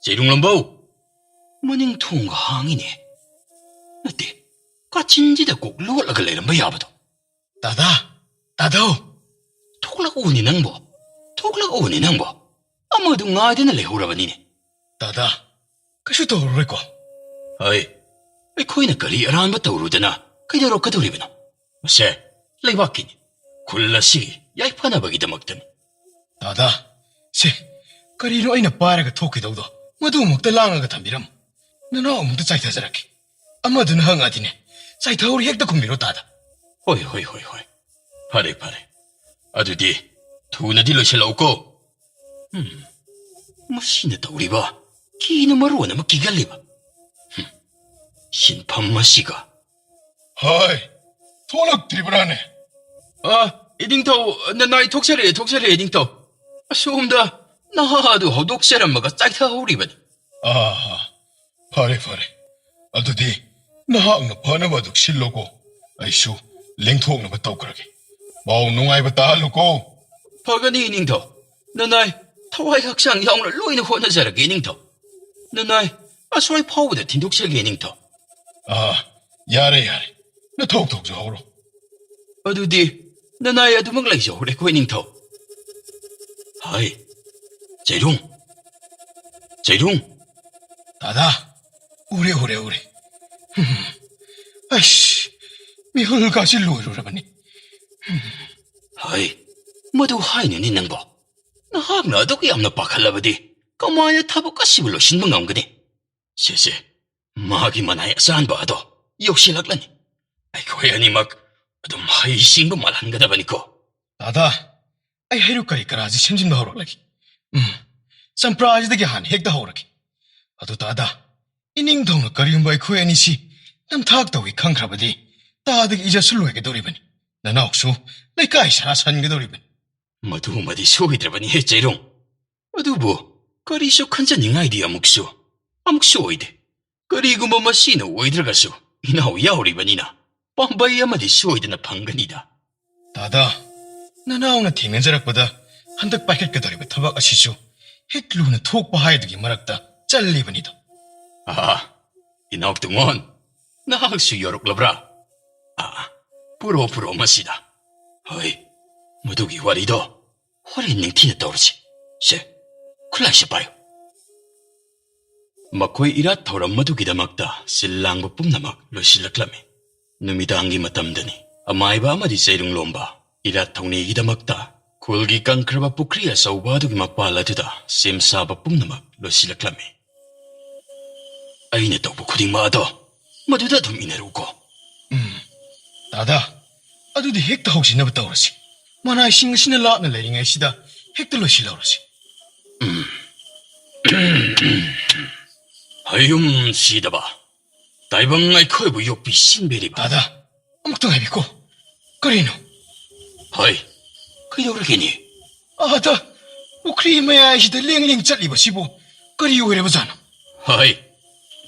ꯆꯩꯔꯨꯡ ꯂꯝꯕꯧ꯫ ꯃꯅꯤꯡ ꯊꯣꯡꯒ ꯍꯥꯡꯉꯤꯅꯦ꯫ ꯅꯠꯇꯦ, ꯀꯥꯆꯤꯟꯁꯤꯗ ꯀꯣꯛ ꯂꯣꯠꯂꯒ ꯂꯩꯔꯝꯕ ꯌꯥꯕꯗꯣ꯫ ꯗꯥꯗꯥ, ꯗꯥꯗꯥꯎ꯫ ꯊꯣꯛꯂꯛꯎꯅꯦ ꯅꯪꯕꯣ, ꯊꯣꯛꯂꯛꯎꯅꯦ ꯅꯪꯕꯣ꯫ ꯑꯃꯗꯨ ꯉꯥꯏꯗꯨꯅ ꯂꯩꯍꯧꯔꯕꯅꯤꯅꯦ꯫ ꯗꯥꯗꯥ, ꯀꯩꯁꯨ ꯇꯧꯔꯔꯣꯏꯀꯣ? ꯍꯩ, ꯑꯩꯈꯣꯏꯅ ꯀꯔꯤ ꯑꯔꯥꯟꯕ ꯇꯧꯔꯨꯗꯅ ꯀꯩꯗꯧꯔꯛꯀꯗꯧꯔꯤꯕꯅꯣ? ꯃꯁꯦ ꯂꯩꯕꯥꯛꯀꯤꯅꯤ, ꯈꯨꯜ ꯑꯁꯤꯒꯤ ꯌꯥꯏꯐꯅꯕꯒꯤꯗꯃꯛꯇꯅꯤ꯫ ꯗꯥꯗꯥ, ꯁꯦ, ꯀꯔꯤꯅꯣ ꯑꯩꯅ ꯄꯥꯏꯔꯒ ꯊꯣꯛꯈꯤꯗꯧꯗꯣ? ꯃꯗꯨꯃꯛꯇ ꯂꯥꯡꯉꯒ ꯊꯝꯕꯤꯔꯝꯃꯨ꯫ ꯅꯅꯥꯎ ꯑꯃꯨꯛꯇ ꯆꯥꯏꯊꯖꯔꯛꯀꯦ꯫ ꯑꯃꯗꯨꯅ ꯍꯪꯉꯛꯑꯗꯤꯅꯦ, ꯆꯥꯏꯊꯍꯧꯔꯤ ꯍꯦꯛꯇ ꯈꯨꯝꯕꯤꯔꯣ ꯇꯥꯗ꯫ ꯍꯣꯏ, ꯍꯣꯏ, ꯍꯣꯏ, ꯍꯣꯏ꯫ ꯐꯔꯦ, ꯐꯔꯦ꯫ ꯑꯗꯨꯗꯤ ꯊꯨꯅꯗꯤ ꯂꯣꯏꯁꯤꯜꯂꯛꯎꯀꯣ꯫ ꯎꯝ, ꯃꯁꯤꯅ ꯇꯧꯔꯤꯕ, ꯀꯤꯅ ꯃꯔꯣꯟ ꯑꯃ ꯀꯤꯒꯜꯂꯤꯕ꯫ ꯍꯨꯝ, ꯁꯤꯟꯐꯝ ꯑꯁꯤꯒ꯫ ꯍꯥꯏ, ꯊꯣꯛꯂꯛꯇ꯭ꯔꯤꯕ꯭ꯔꯥꯅꯦ? ꯑ, ꯏꯅꯤꯡꯊꯧ, ꯅꯅꯥꯏ ꯊꯣꯛꯆꯔꯛꯑꯦ, ꯊꯣꯛꯆꯔꯛꯑꯦ, ꯏꯅꯤꯡꯊꯧ꯫ ꯑꯁꯣꯝꯗ ꯅꯍꯥ ꯑꯗꯨ ꯍꯧꯗꯣꯛꯆꯔꯝꯃꯒ ꯆꯥꯏꯊꯍꯧꯔꯤꯕꯅꯤ꯫ ꯑꯥ, ꯐꯔꯦ, ꯐꯔꯦ꯫ ꯑꯗꯨꯗꯤ ꯅꯍꯥꯛꯅ ꯐꯅꯕ ꯑꯗꯨ ꯁꯤꯜꯂꯣꯀꯣ꯫ ꯑꯩꯁꯨ ꯂꯦꯡꯊꯣꯛꯅꯕ ꯇꯧꯈ꯭ꯔꯒꯦ꯫ ꯄꯥꯎ ꯅꯨꯡꯉꯥꯏꯕ ꯇꯥꯍꯜꯂꯨꯀꯣ꯫ ꯐꯒꯅꯤ, ꯏꯅꯤꯡꯊꯧ꯫ ꯅꯅꯥꯏ ꯊꯋꯥꯏ ꯍꯛꯆꯥꯡ ꯌꯥꯎꯅ ꯂꯣꯏꯅ ꯍꯣꯠꯅꯖꯔꯒꯦ, ꯏꯅꯤꯡꯊꯧ꯫ ꯅꯅꯥꯏ ꯑꯁꯣꯏ ꯐꯥꯎꯕꯗ ꯊꯤꯟꯗꯣꯛꯆꯒꯦ, ꯏꯅꯤꯡꯊꯧ꯫ ꯑꯥ, ꯌꯥꯔꯦ, ꯌꯥꯔꯦ꯫ ꯅꯊꯧ ꯇꯧꯖꯍꯧꯔꯣ꯫ ꯑꯗꯨꯗꯤ ꯅꯅꯥꯏ ꯑꯗꯨꯃꯛ ꯂꯩꯖꯍꯧꯔꯦꯀꯣ, ꯏꯅꯤꯡꯊꯧ꯫ ꯍꯥꯏ, ꯆꯩꯔꯨꯡ꯫ ꯆꯩꯔꯨꯡ꯫ ꯗꯥꯗꯥ, ꯎꯔꯦ, ꯎꯔꯦ, ꯎꯔꯦ꯫ ꯍꯝ, ꯑꯩꯁ, ꯃꯤꯍꯨꯜꯒꯁꯤ ꯂꯣꯏꯔꯨꯔꯕꯅꯤ꯫ ꯍꯝ꯫ ꯍꯥꯏ, ꯃꯗꯨ ꯍꯥꯏꯅꯨꯅꯦ ꯅꯪꯕꯣ꯫ ꯅꯍꯥꯛꯅ ꯑꯗꯨꯛ ꯌꯥꯝꯅ ꯄꯥꯈꯠꯂꯕꯗꯤ ꯀꯃꯥꯏꯅ ꯊꯕꯛ ꯑꯁꯤꯕꯨ ꯂꯣꯏꯁꯤꯟꯕ ꯉꯝꯒꯅꯤ? ꯁꯦ, ꯁꯦ, ꯃꯥꯒꯤ ꯃꯅꯥꯏ ꯑꯁꯥꯟꯕ ꯑꯗꯣ ꯌꯧꯁꯤꯜꯂꯛꯂꯅꯤ꯫ ꯑꯩꯈꯣꯏ ꯑꯅꯤꯃꯛ ꯑꯗꯨꯝ ꯍꯩ ꯁꯤꯡꯕ ꯃꯥꯜꯍꯟꯒꯗꯕꯅꯤꯀꯣ꯫ ꯗꯥꯗꯥ, ꯑꯩ ꯍꯩꯔꯨꯛ ꯀꯔꯤ ꯀꯔꯥꯁꯤ ꯁꯦꯝꯖꯤꯟꯕ ꯍꯧꯔꯛꯂꯒꯦ꯫ ꯎꯝ, ꯆꯝꯄ꯭ꯔꯥꯁꯤꯗꯒꯤ ꯍꯥꯟꯅ ꯍꯦꯛꯇ ꯍꯧꯔꯒꯦ꯫ ꯑꯗꯨ ꯗꯥꯗꯥ, ꯏꯅꯤꯡꯊꯧꯅ ꯀꯔꯤꯒꯨꯝꯕ ꯑꯩꯈꯣꯏ ꯑꯅꯤꯁꯤ ꯅꯝꯊꯥꯛ ꯇꯧꯏ ꯈꯪꯈ꯭ꯔꯕꯗꯤ ꯇꯥꯗꯒꯤ ꯏꯖꯠꯁꯨ ꯂꯣꯏꯒꯗꯧꯔꯤꯕꯅꯤ꯫ ꯅꯅꯥꯎꯁꯨ ꯂꯩꯀꯥꯏ ꯁꯥꯔꯥ ꯁꯟꯒꯗꯧꯔꯤꯕꯅꯤ꯫ ꯃꯗꯨꯃꯗꯤ ꯁꯣꯏꯗ꯭ꯔꯕꯅꯤꯍꯦ ꯆꯩꯔꯣꯡ꯫ ꯑꯗꯨꯕꯨ ꯀꯔꯤꯁꯨ ꯈꯟꯖꯅꯤꯡꯉꯥꯏꯗꯤ ꯑꯃꯨꯛꯁꯨ, ꯑꯃꯨꯛꯁꯨ ꯑꯣꯏꯗꯦ꯫ ꯀꯔꯤꯒꯨꯝꯕ ꯃꯁꯤꯅ ꯑꯣꯏꯗ꯭ꯔꯒꯁꯨ ꯏꯅꯥꯎ ꯌꯥꯎꯔꯤꯕꯅꯤꯅ ꯄꯥꯝꯕꯩ ꯑꯃꯗꯤ ꯁꯣꯏꯗꯅ ꯐꯪꯒꯅꯤꯗ꯫ ꯗꯥꯗꯥ, ꯅꯅꯥꯎꯅ ꯊꯦꯡꯅꯖꯔꯛꯄꯗ ꯍꯟꯗꯛ ꯄꯥꯏꯈꯠꯀꯗꯧꯔꯤꯕ ꯊꯕꯛ ꯑꯁꯤꯁꯨ ꯍꯦꯛ ꯂꯨꯅ ꯊꯣꯛꯄ ꯍꯥꯏꯗꯨꯒꯤ ꯃꯔꯛꯇ ꯆꯜꯂꯤꯕꯅꯤꯗꯣ꯫ ꯑꯥ, ꯏꯅꯥꯎ ꯇꯨꯡꯉꯣꯟ, ꯅꯍꯥꯛꯁꯨ ꯌꯧꯔꯛꯂꯕ꯭ꯔꯥ? ꯑꯥ, ꯄꯨꯔꯛꯑꯣ, ꯄꯨꯔꯛꯑꯣ ꯃꯁꯤꯗ꯫ ꯍꯣꯏ, ꯃꯗꯨꯒꯤ ꯋꯥꯔꯤꯗꯣ ꯍꯣꯔꯦꯟ ꯅꯤꯡꯊꯤꯅ ꯇꯧꯔꯁꯤ꯫ ꯁꯦ, ꯈꯨꯠꯂꯥꯏꯁꯦ ꯄꯥꯏꯌꯨ꯫ ꯃꯈꯣꯏ ꯏꯔꯥꯠ ꯊꯧꯔꯝ ꯑꯗꯨꯒꯤꯗꯃꯛꯇ ꯁꯤꯜ ꯂꯥꯡꯕ ꯄꯨꯝꯅꯃꯛ ꯂꯣꯏꯁꯤꯜꯂꯛꯂꯝꯃꯤ꯫ ꯅꯨꯃꯤꯗꯥꯡꯒꯤ ꯃꯇꯝꯗꯅꯤ꯫ ꯑꯃꯥꯏꯕ ꯑꯃꯗꯤ ꯆꯩꯔꯨꯡꯂꯣꯝꯕ ꯏꯔꯥꯠ ꯊꯧꯅꯤꯒꯤꯗꯃꯛꯇ ꯈꯨꯜꯒꯤ ꯀꯪꯈ꯭ꯔꯕ ꯄꯨꯈ꯭ꯔꯤ ꯑꯆꯧꯕ ꯑꯗꯨꯒꯤ ꯃꯄꯥꯜ ꯑꯗꯨꯗ ꯁꯦꯝ ꯁꯥꯕ ꯄꯨꯝꯅꯃꯛ ꯂꯣꯏꯁꯤꯜꯂꯛꯂꯝꯃꯤ꯫ ꯑꯩꯅ ꯇꯧꯕ ꯈꯨꯗꯤꯡꯃꯛ ꯑꯗꯣ ꯃꯗꯨꯗ ꯑꯗꯨꯝ ꯏꯟꯅꯔꯛꯎꯀꯣ꯫ ꯎꯝ, ꯗꯥꯗꯥ, ꯑꯗꯨꯗꯤ ꯍꯦꯛꯇ ꯍꯧꯖꯤꯟꯅꯕ ꯇꯧꯔꯁꯤ꯫ ꯃꯅꯥꯏꯁꯤꯡ ꯑꯁꯤꯅ ꯂꯥꯞꯅ ꯂꯩꯔꯤꯉꯩꯁꯤꯗ ꯍꯦꯛꯇ ꯂꯣꯏꯁꯤꯜꯍꯧꯔꯁꯤ꯫ ꯎꯝ꯫ ꯍꯌꯨꯝ ꯁꯤꯗꯕ꯫ ꯇꯥꯏꯕꯪ ꯑꯩꯈꯣꯏꯕꯨ ꯌꯣꯛꯄꯤ ꯁꯤꯟꯕꯤꯔꯤꯕ꯫ ꯗꯥꯗꯥ, ꯑꯃꯨꯛꯇ ꯉꯥꯏꯕꯤꯀꯣ꯫ ꯀꯔꯤꯅꯣ? ꯍꯣꯏ, ꯀꯩꯗꯧꯔꯒꯦꯅꯦ? ꯑꯥꯗ, ꯄꯨꯈ꯭ꯔꯤ ꯃꯌꯥꯏꯁꯤꯗ ꯂꯦꯡ ꯂꯦꯡ ꯆꯠꯂꯤꯕꯁꯤꯕꯨ ꯀꯔꯤ ꯑꯣꯏꯔꯕꯖꯥꯠꯅꯣ? ꯍꯩ,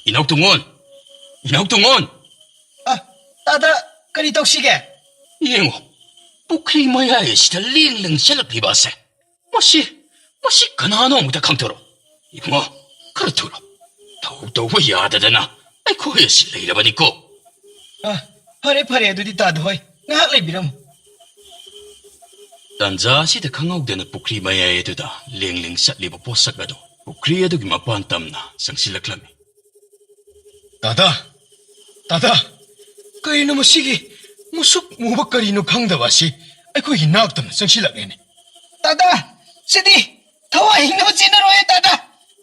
ꯏꯅꯧ ꯇꯨꯡꯉꯣꯟ! ꯏꯅꯧ ꯇꯨꯡꯉꯣꯟ! ꯑ, ꯇꯥꯗ, ꯀꯔꯤ ꯇꯧꯁꯤꯒꯦ? ꯌꯦꯡꯉꯣ, ꯄꯨꯈ꯭ꯔꯤ ꯃꯌꯥꯏ ꯑꯁꯤꯗ ꯂꯦꯡ ꯂꯦꯡ ꯆꯠꯂꯛꯂꯤꯕ ꯑꯁꯦ꯫ ꯃꯁꯤ, ꯃꯁꯤ ꯀꯅꯥꯅꯣ ꯑꯃꯨꯛꯇ ꯈꯪꯊꯔꯣ꯫ ꯏꯕꯨꯡꯉꯣ, ꯈꯔ ꯊꯨꯔꯣ꯫ ꯊꯧ ꯇꯧꯕ ꯌꯥꯗꯗꯅ ꯑꯩꯈꯣꯏ ꯑꯁꯤ ꯂꯩꯔꯕꯅꯤꯀꯣ꯫ ꯑ, ꯐꯔꯦ, ꯐꯔꯦ, ꯑꯗꯨꯗꯤ ꯇꯥꯗ ꯍꯣꯏ, ꯉꯥꯏꯍꯥꯛ ꯂꯩꯕꯤꯔꯝꯃꯨ꯫ ꯇꯥꯟꯖꯥ ꯑꯁꯤꯗ ꯈꯪꯍꯧꯗꯅ ꯄꯨꯈ꯭ꯔꯤ ꯃꯌꯥꯏ ꯑꯗꯨꯗ ꯂꯦꯡ ꯂꯦꯡ ꯆꯠꯂꯤꯕ ꯄꯣꯠꯁꯛ ꯑꯗꯨ ꯄꯨꯈ꯭ꯔꯤ ꯑꯗꯨꯒꯤ ꯃꯄꯥꯟ ꯇꯝꯅ ꯆꯪꯁꯤꯜꯂꯛꯂꯝꯃꯤ꯫ ꯇꯥꯗ! ꯇꯥꯗ! ꯀꯔꯤꯅꯣ ꯃꯁꯤꯒꯤ ꯃꯨꯁꯨꯛ ꯃꯨꯕ ꯀꯔꯤꯅꯣ ꯈꯪꯗꯕ ꯑꯁꯤ ꯑꯩꯈꯣꯏꯒꯤ ꯅꯥꯛꯇꯝꯅ ꯆꯪꯁꯤꯜꯂꯛꯂꯦꯅꯦ? ꯇꯥꯗ! ꯁꯤꯗꯤ ꯊꯋꯥꯏ ꯍꯤꯡꯅꯕ ꯆꯦꯟꯅꯔꯣꯏ, ꯇꯥꯗ!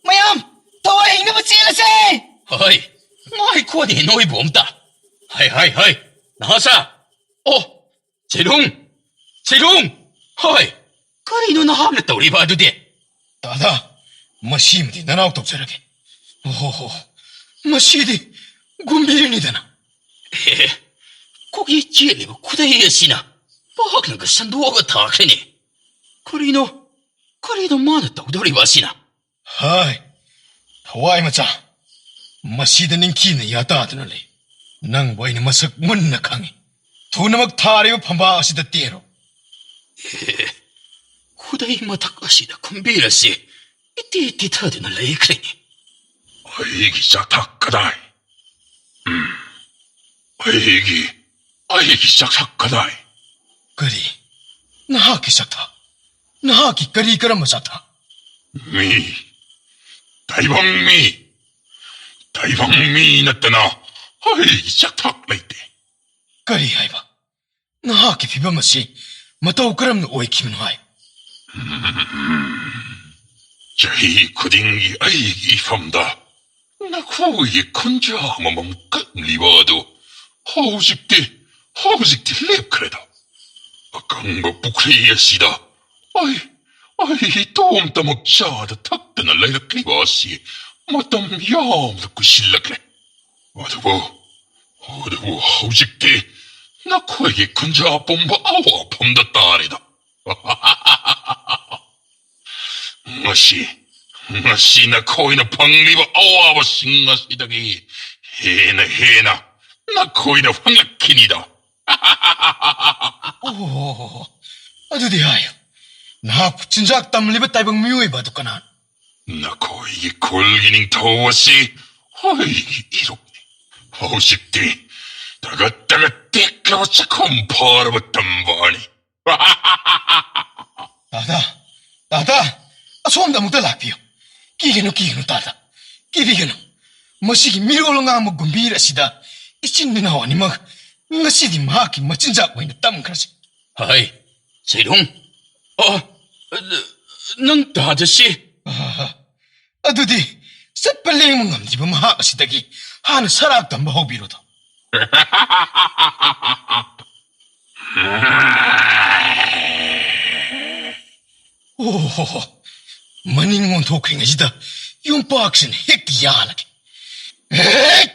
ꯃꯌꯥꯝ ꯊꯋꯥꯏ ꯍꯤꯡꯅꯕ ꯆꯦꯜꯂꯁꯦ! ꯍꯣꯏ, ꯉꯥꯏꯈꯣꯅꯦ ꯅꯣꯏꯕꯨ ꯑꯝꯇ꯫ ꯍꯥꯏ, ꯍꯥꯏ, ꯍꯥꯏ, ꯅꯍꯥꯁꯥ! ꯑꯣ, ꯆꯩꯔꯨꯡ! ꯆꯩꯔꯨꯡ! ꯍꯣꯏ! ꯀꯔꯤꯅꯣ ꯅꯍꯥꯛꯅ ꯇꯧꯔꯤꯕ ꯑꯗꯨꯗꯤ? ꯇꯥꯗ, ꯃꯁꯤꯃꯗꯤ ꯅꯅꯥꯎ ꯇꯧꯖꯔꯒꯦ꯫ ꯑꯣꯍꯣ, ꯃꯁꯤꯗꯤ ꯒꯨꯝꯕꯤꯔꯅꯤꯗꯅ꯫ ꯑꯦ, ꯀꯣꯛꯀꯤ ꯆꯦꯠꯂꯤꯕ ꯈꯨꯗꯩ ꯑꯁꯤꯅ ꯄꯥꯛꯅꯒ ꯁꯟꯗꯣꯛꯑꯒ ꯊꯥꯈ꯭ꯔꯦꯅꯦ꯫ ꯀꯔꯤꯅꯣ, ꯀꯔꯤꯅꯣ ꯃꯥꯅ ꯇꯧꯗꯧꯔꯤꯕ ꯑꯁꯤꯅ? ꯍꯥꯏ, ꯊꯋꯥꯏ ꯃꯆꯥ, ꯃꯁꯤꯗ ꯅꯤꯡꯊꯤꯅ ꯌꯥꯇꯥꯗꯨꯅ ꯂꯩ꯫ ꯅꯪꯕꯨ ꯑꯩꯅ ꯃꯁꯛ ꯃꯨꯟꯅ ꯈꯪꯏ꯫ ꯊꯨꯅꯃꯛ ꯊꯥꯔꯤꯕ ꯐꯝꯕꯥꯛ ꯑꯁꯤꯗ ꯇꯦꯔꯣ꯫ ꯑꯦ, ꯈꯨꯗꯩ ꯃꯊꯛ ꯑꯁꯤꯗ ꯈꯨꯝꯕꯤꯔꯁꯤ ꯏꯇꯤ ꯇꯤꯊꯗꯨꯅ ꯂꯩꯈ꯭ꯔꯦꯅꯦ꯫ ꯑꯩꯒꯤ ꯆꯥꯛꯊꯛ ꯀꯗꯥꯏ? ꯎꯝ, ꯑꯩꯒꯤ, ꯑꯩꯒꯤ ꯆꯥꯛꯊꯛ ꯀꯗꯥꯏ? ꯀꯔꯤ? ꯅꯍꯥꯛꯀꯤ ꯆꯥꯛꯊꯛ? ꯅꯍꯥꯛꯀꯤ ꯀꯔꯤ ꯀꯔꯝꯕ ꯆꯥꯛꯊꯛ? ꯃꯤ, ꯇꯥꯏꯕꯪ ꯃꯤ, ꯇꯥꯏꯕꯪ ꯃꯤ ꯅꯠꯇꯅ ꯑꯩꯒꯤ ꯆꯥꯛꯊꯛ ꯂꯩꯇꯦ꯫ ꯀꯔꯤ ꯍꯥꯏꯕ? ꯅꯍꯥꯛꯀꯤ ꯐꯤꯕꯝ ꯑꯁꯤ ꯃꯇꯧ ꯀꯔꯝꯅ ꯑꯣꯏꯈꯤꯕꯅꯣ ꯍꯥꯏ? ꯆꯍꯤ ꯈꯨꯗꯤꯡꯒꯤ ꯑꯩꯒꯤ ꯏꯐꯝꯗ ꯅꯈꯣꯏꯒꯤ ꯈꯨꯟꯖꯥ ꯑꯃꯃꯝ ꯀꯜꯂꯤꯕ ꯑꯗꯨ ꯍꯧꯖꯤꯛꯇꯤ, ꯍꯧꯖꯤꯛꯇꯤ ꯂꯦꯞꯈ꯭ꯔꯦꯗ꯫ ꯑꯀꯪꯕ ꯄꯨꯈ꯭ꯔꯤ ꯑꯁꯤꯗ ꯑꯩ, ꯑꯩ ꯏꯇꯣꯝꯇꯃꯛ ꯆꯥꯗ ꯊꯛꯇꯅ ꯂꯩꯔꯛꯂꯤꯕ ꯑꯁꯤ ꯃꯇꯝ ꯌꯥꯝꯅ ꯀꯨꯏꯁꯤꯜꯂꯛꯂꯦ꯫ ꯑꯗꯨꯕꯨ, ꯑꯗꯨꯕꯨ ꯍꯧꯖꯤꯛꯇꯤ ꯅꯈꯣꯏꯒꯤ ꯈꯨꯟꯖꯥ ꯄꯨꯝꯕ ꯑꯋꯥꯐꯝꯗ ꯇꯥꯔꯦꯗ꯫ ꯉꯁꯤ, ꯉꯁꯤ ꯅꯈꯣꯏꯅ ꯐꯪꯂꯤꯕ ꯑꯋꯥꯕꯁꯤꯡ ꯑꯁꯤꯗꯒꯤ ꯍꯦꯟꯅ ꯍꯦꯟꯅ ꯅꯈꯣꯏꯅ ꯐꯪꯂꯛꯈꯤꯅꯤꯗꯣ꯫ ꯑꯣ, ꯑꯗꯨꯗꯤ ꯍꯥꯏꯌꯨ, ꯅꯍꯥꯛꯄꯨ ꯆꯤꯟꯖꯥꯛ ꯇꯝꯂꯤꯕ ꯇꯥꯏꯕꯪ ꯃꯤꯑꯣꯏꯕ ꯑꯗꯨ ꯀꯅꯥꯅꯣ? ꯅꯈꯣꯏꯒꯤ ꯈꯨꯜꯒꯤ ꯅꯤꯡꯊꯧ ꯑꯁꯤ ꯑꯩꯒꯤ ꯏꯔꯨꯞꯅꯤ꯫ ꯍꯧꯖꯤꯛꯇꯤ ꯇꯒꯠ ꯇꯒꯠ ꯇꯦꯛꯂꯕ ꯆꯥꯛꯈꯨꯝ ꯐꯥꯔꯕ ꯇꯝꯕꯥꯅꯤ꯫ ꯇꯥꯗꯥ, ꯇꯥꯗꯥ, ꯑꯁꯣꯝꯗ ꯑꯃꯨꯛꯇ ꯂꯥꯛꯄꯤꯌꯨ꯫ ꯀꯤꯒꯅꯨ, ꯀꯤꯒꯅꯨ, ꯇꯥꯗꯥ, ꯀꯤꯕꯤꯒꯅꯨ꯫ ꯃꯁꯤꯒꯤ ꯃꯤꯔꯣꯜ ꯉꯥꯡꯕ ꯒꯨꯝꯕꯤꯔ ꯑꯁꯤꯗ ꯏꯆꯤꯟ ꯏꯅꯥꯎ ꯑꯅꯤꯃꯛ ꯉꯁꯤꯗꯤ ꯃꯍꯥꯛꯀꯤ ꯃꯆꯤꯟꯖꯥꯛ ꯑꯣꯏꯅ ꯇꯝꯈ꯭ꯔꯁꯤ꯫ ꯍꯩ, ꯁꯩꯔꯨꯡ꯫ ꯑ, ꯅꯪ ꯇꯥꯗꯁꯤ꯫ ꯑꯗꯨꯗꯤ ꯆꯠꯄ ꯂꯦꯡꯕ ꯉꯝꯗ꯭ꯔꯤꯕ ꯃꯍꯥꯛ ꯑꯁꯤꯗꯒꯤ ꯍꯥꯟꯅ ꯁꯔꯥꯛ ꯇꯝꯕ ꯍꯧꯕꯤꯔꯣꯗꯣ꯫ ꯑꯣ, ꯃꯅꯤꯡ ꯑꯣꯟꯊꯣꯛꯈ꯭ꯔꯤꯉꯩꯁꯤꯗ ꯌꯨꯝꯄꯥꯛꯁꯤꯅ ꯍꯦꯛꯇ ꯌꯥꯜꯂꯒꯦ꯫ ꯍꯦꯛ!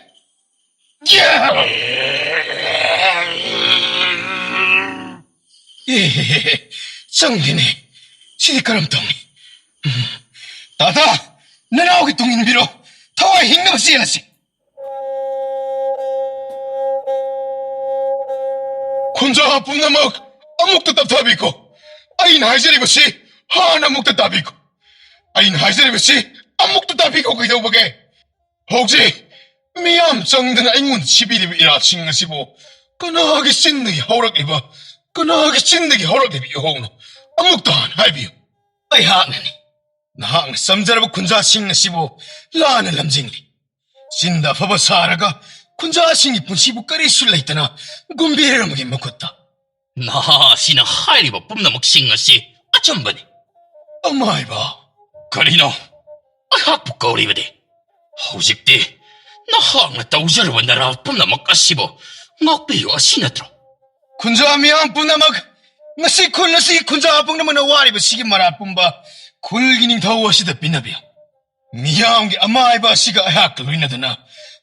ꯌꯥ! ꯑꯦ, ꯆꯪꯗꯦꯅꯦ꯫ ꯁꯤꯗꯤ ꯀꯔꯝ ꯇꯧꯅꯤ? ꯎꯝ꯫ ꯇꯥꯇꯥ, ꯅꯅꯥꯎꯒꯤ ꯇꯨꯡ ꯏꯟꯕꯤꯔꯣ꯫ ꯊꯋꯥꯏ ꯍꯤꯡꯅꯕ ꯆꯦꯜꯂꯁꯤ꯫ ꯈꯨꯟꯖꯥ ꯄꯨꯝꯅꯃꯛ ꯑꯃꯨꯛꯇ ꯇꯞꯊꯕꯤꯈꯣ꯫ ꯑꯩꯅ ꯍꯥꯏꯖꯔꯤꯕꯁꯤ ꯍꯥꯟꯅ ꯑꯃꯨꯛꯇ ꯇꯥꯕꯤꯈꯣ꯫ ꯑꯩꯅ ꯍꯥꯏꯖꯔꯤꯕꯁꯤ ꯑꯃꯨꯛꯇ ꯇꯥꯕꯤꯈꯣ꯫ ꯀꯩꯗꯧꯕꯒꯦ? ꯍꯧꯖꯤꯛ ꯃꯤꯌꯥꯝ ꯆꯪꯗꯅ ꯑꯩꯉꯣꯟꯗ ꯁꯤꯕꯤꯔꯤꯕ ꯏꯔꯥꯠꯁꯤꯡ ꯑꯁꯤꯕꯨ ꯀꯅꯥꯒꯤ ꯆꯤꯟꯗꯒꯤ ꯍꯧꯔꯛꯂꯤꯕ, ꯀꯅꯥꯒꯤ ꯆꯤꯟꯗꯒꯤ ꯍꯧꯔꯛꯂꯤꯕ ꯏꯍꯧꯅꯣ? ꯑꯃꯨꯛꯇ ꯍꯥꯟꯅ ꯍꯥꯏꯕꯤꯌꯨ꯫ ꯑꯩꯍꯥꯛꯅꯅꯤ꯫ ꯅꯍꯥꯛꯅ ꯆꯝꯖꯔꯕ ꯈꯨꯟꯖꯥꯁꯤꯡ ꯑꯁꯤꯕꯨ ꯂꯥꯟꯅ ꯂꯝꯖꯤꯡꯂꯤ꯫ ꯆꯤꯟꯗ ꯑꯐꯕ ꯁꯥꯔꯒ ꯈꯨꯟꯖꯥꯁꯤꯡꯒꯤ ꯄꯨꯟꯁꯤꯕꯨ ꯀꯔꯤꯁꯨ ꯂꯩꯇꯅ ꯒꯨꯝꯕꯤꯔꯝꯕꯒꯤ ꯃꯈꯨꯠꯇ꯫ ꯅꯍꯥ ꯑꯁꯤꯅ ꯍꯥꯏꯔꯤꯕ ꯄꯨꯝꯅꯃꯛꯁꯤꯡ ꯑꯁꯤ ꯑꯆꯨꯝꯕꯅꯤ꯫ ꯑꯃꯥꯏꯕ꯫ ꯀꯔꯤꯅꯣ? ꯑꯩꯍꯥꯛꯄꯨ ꯀꯧꯔꯤꯕꯗꯤ? ꯍꯧꯖꯤꯛꯇꯤ ꯅꯍꯥꯛꯅ ꯇꯧꯖꯔꯨꯕ ꯅꯔꯥꯜ ꯄꯨꯝꯅꯃꯛ ꯑꯁꯤꯕꯨ ꯉꯥꯛꯄꯤꯌꯨ ꯑꯁꯤ ꯅꯠꯇ꯭ꯔꯣ? ꯈꯨꯟꯖꯥ ꯃꯤꯌꯥꯝ ꯄꯨꯝꯅꯃꯛ, ꯉꯁꯤ ꯈꯨꯜ ꯑꯁꯤ ꯈꯨꯟꯖꯥ ꯄꯨꯝꯅꯃꯛꯅ ꯋꯥꯔꯤꯕꯁꯤꯒꯤ ꯃꯔꯥꯜ ꯄꯨꯝꯕ ꯈꯨꯜꯒꯤ ꯅꯤꯡꯊꯧ ꯑꯁꯤꯗ ꯄꯤꯟꯅꯕꯤꯌꯨ꯫ ꯃꯤꯌꯥꯝꯒꯤ ꯑꯃꯥꯏꯕ ꯑꯁꯤꯒ ꯑꯩꯍꯥꯛꯀ ꯂꯣꯏꯅꯗꯅ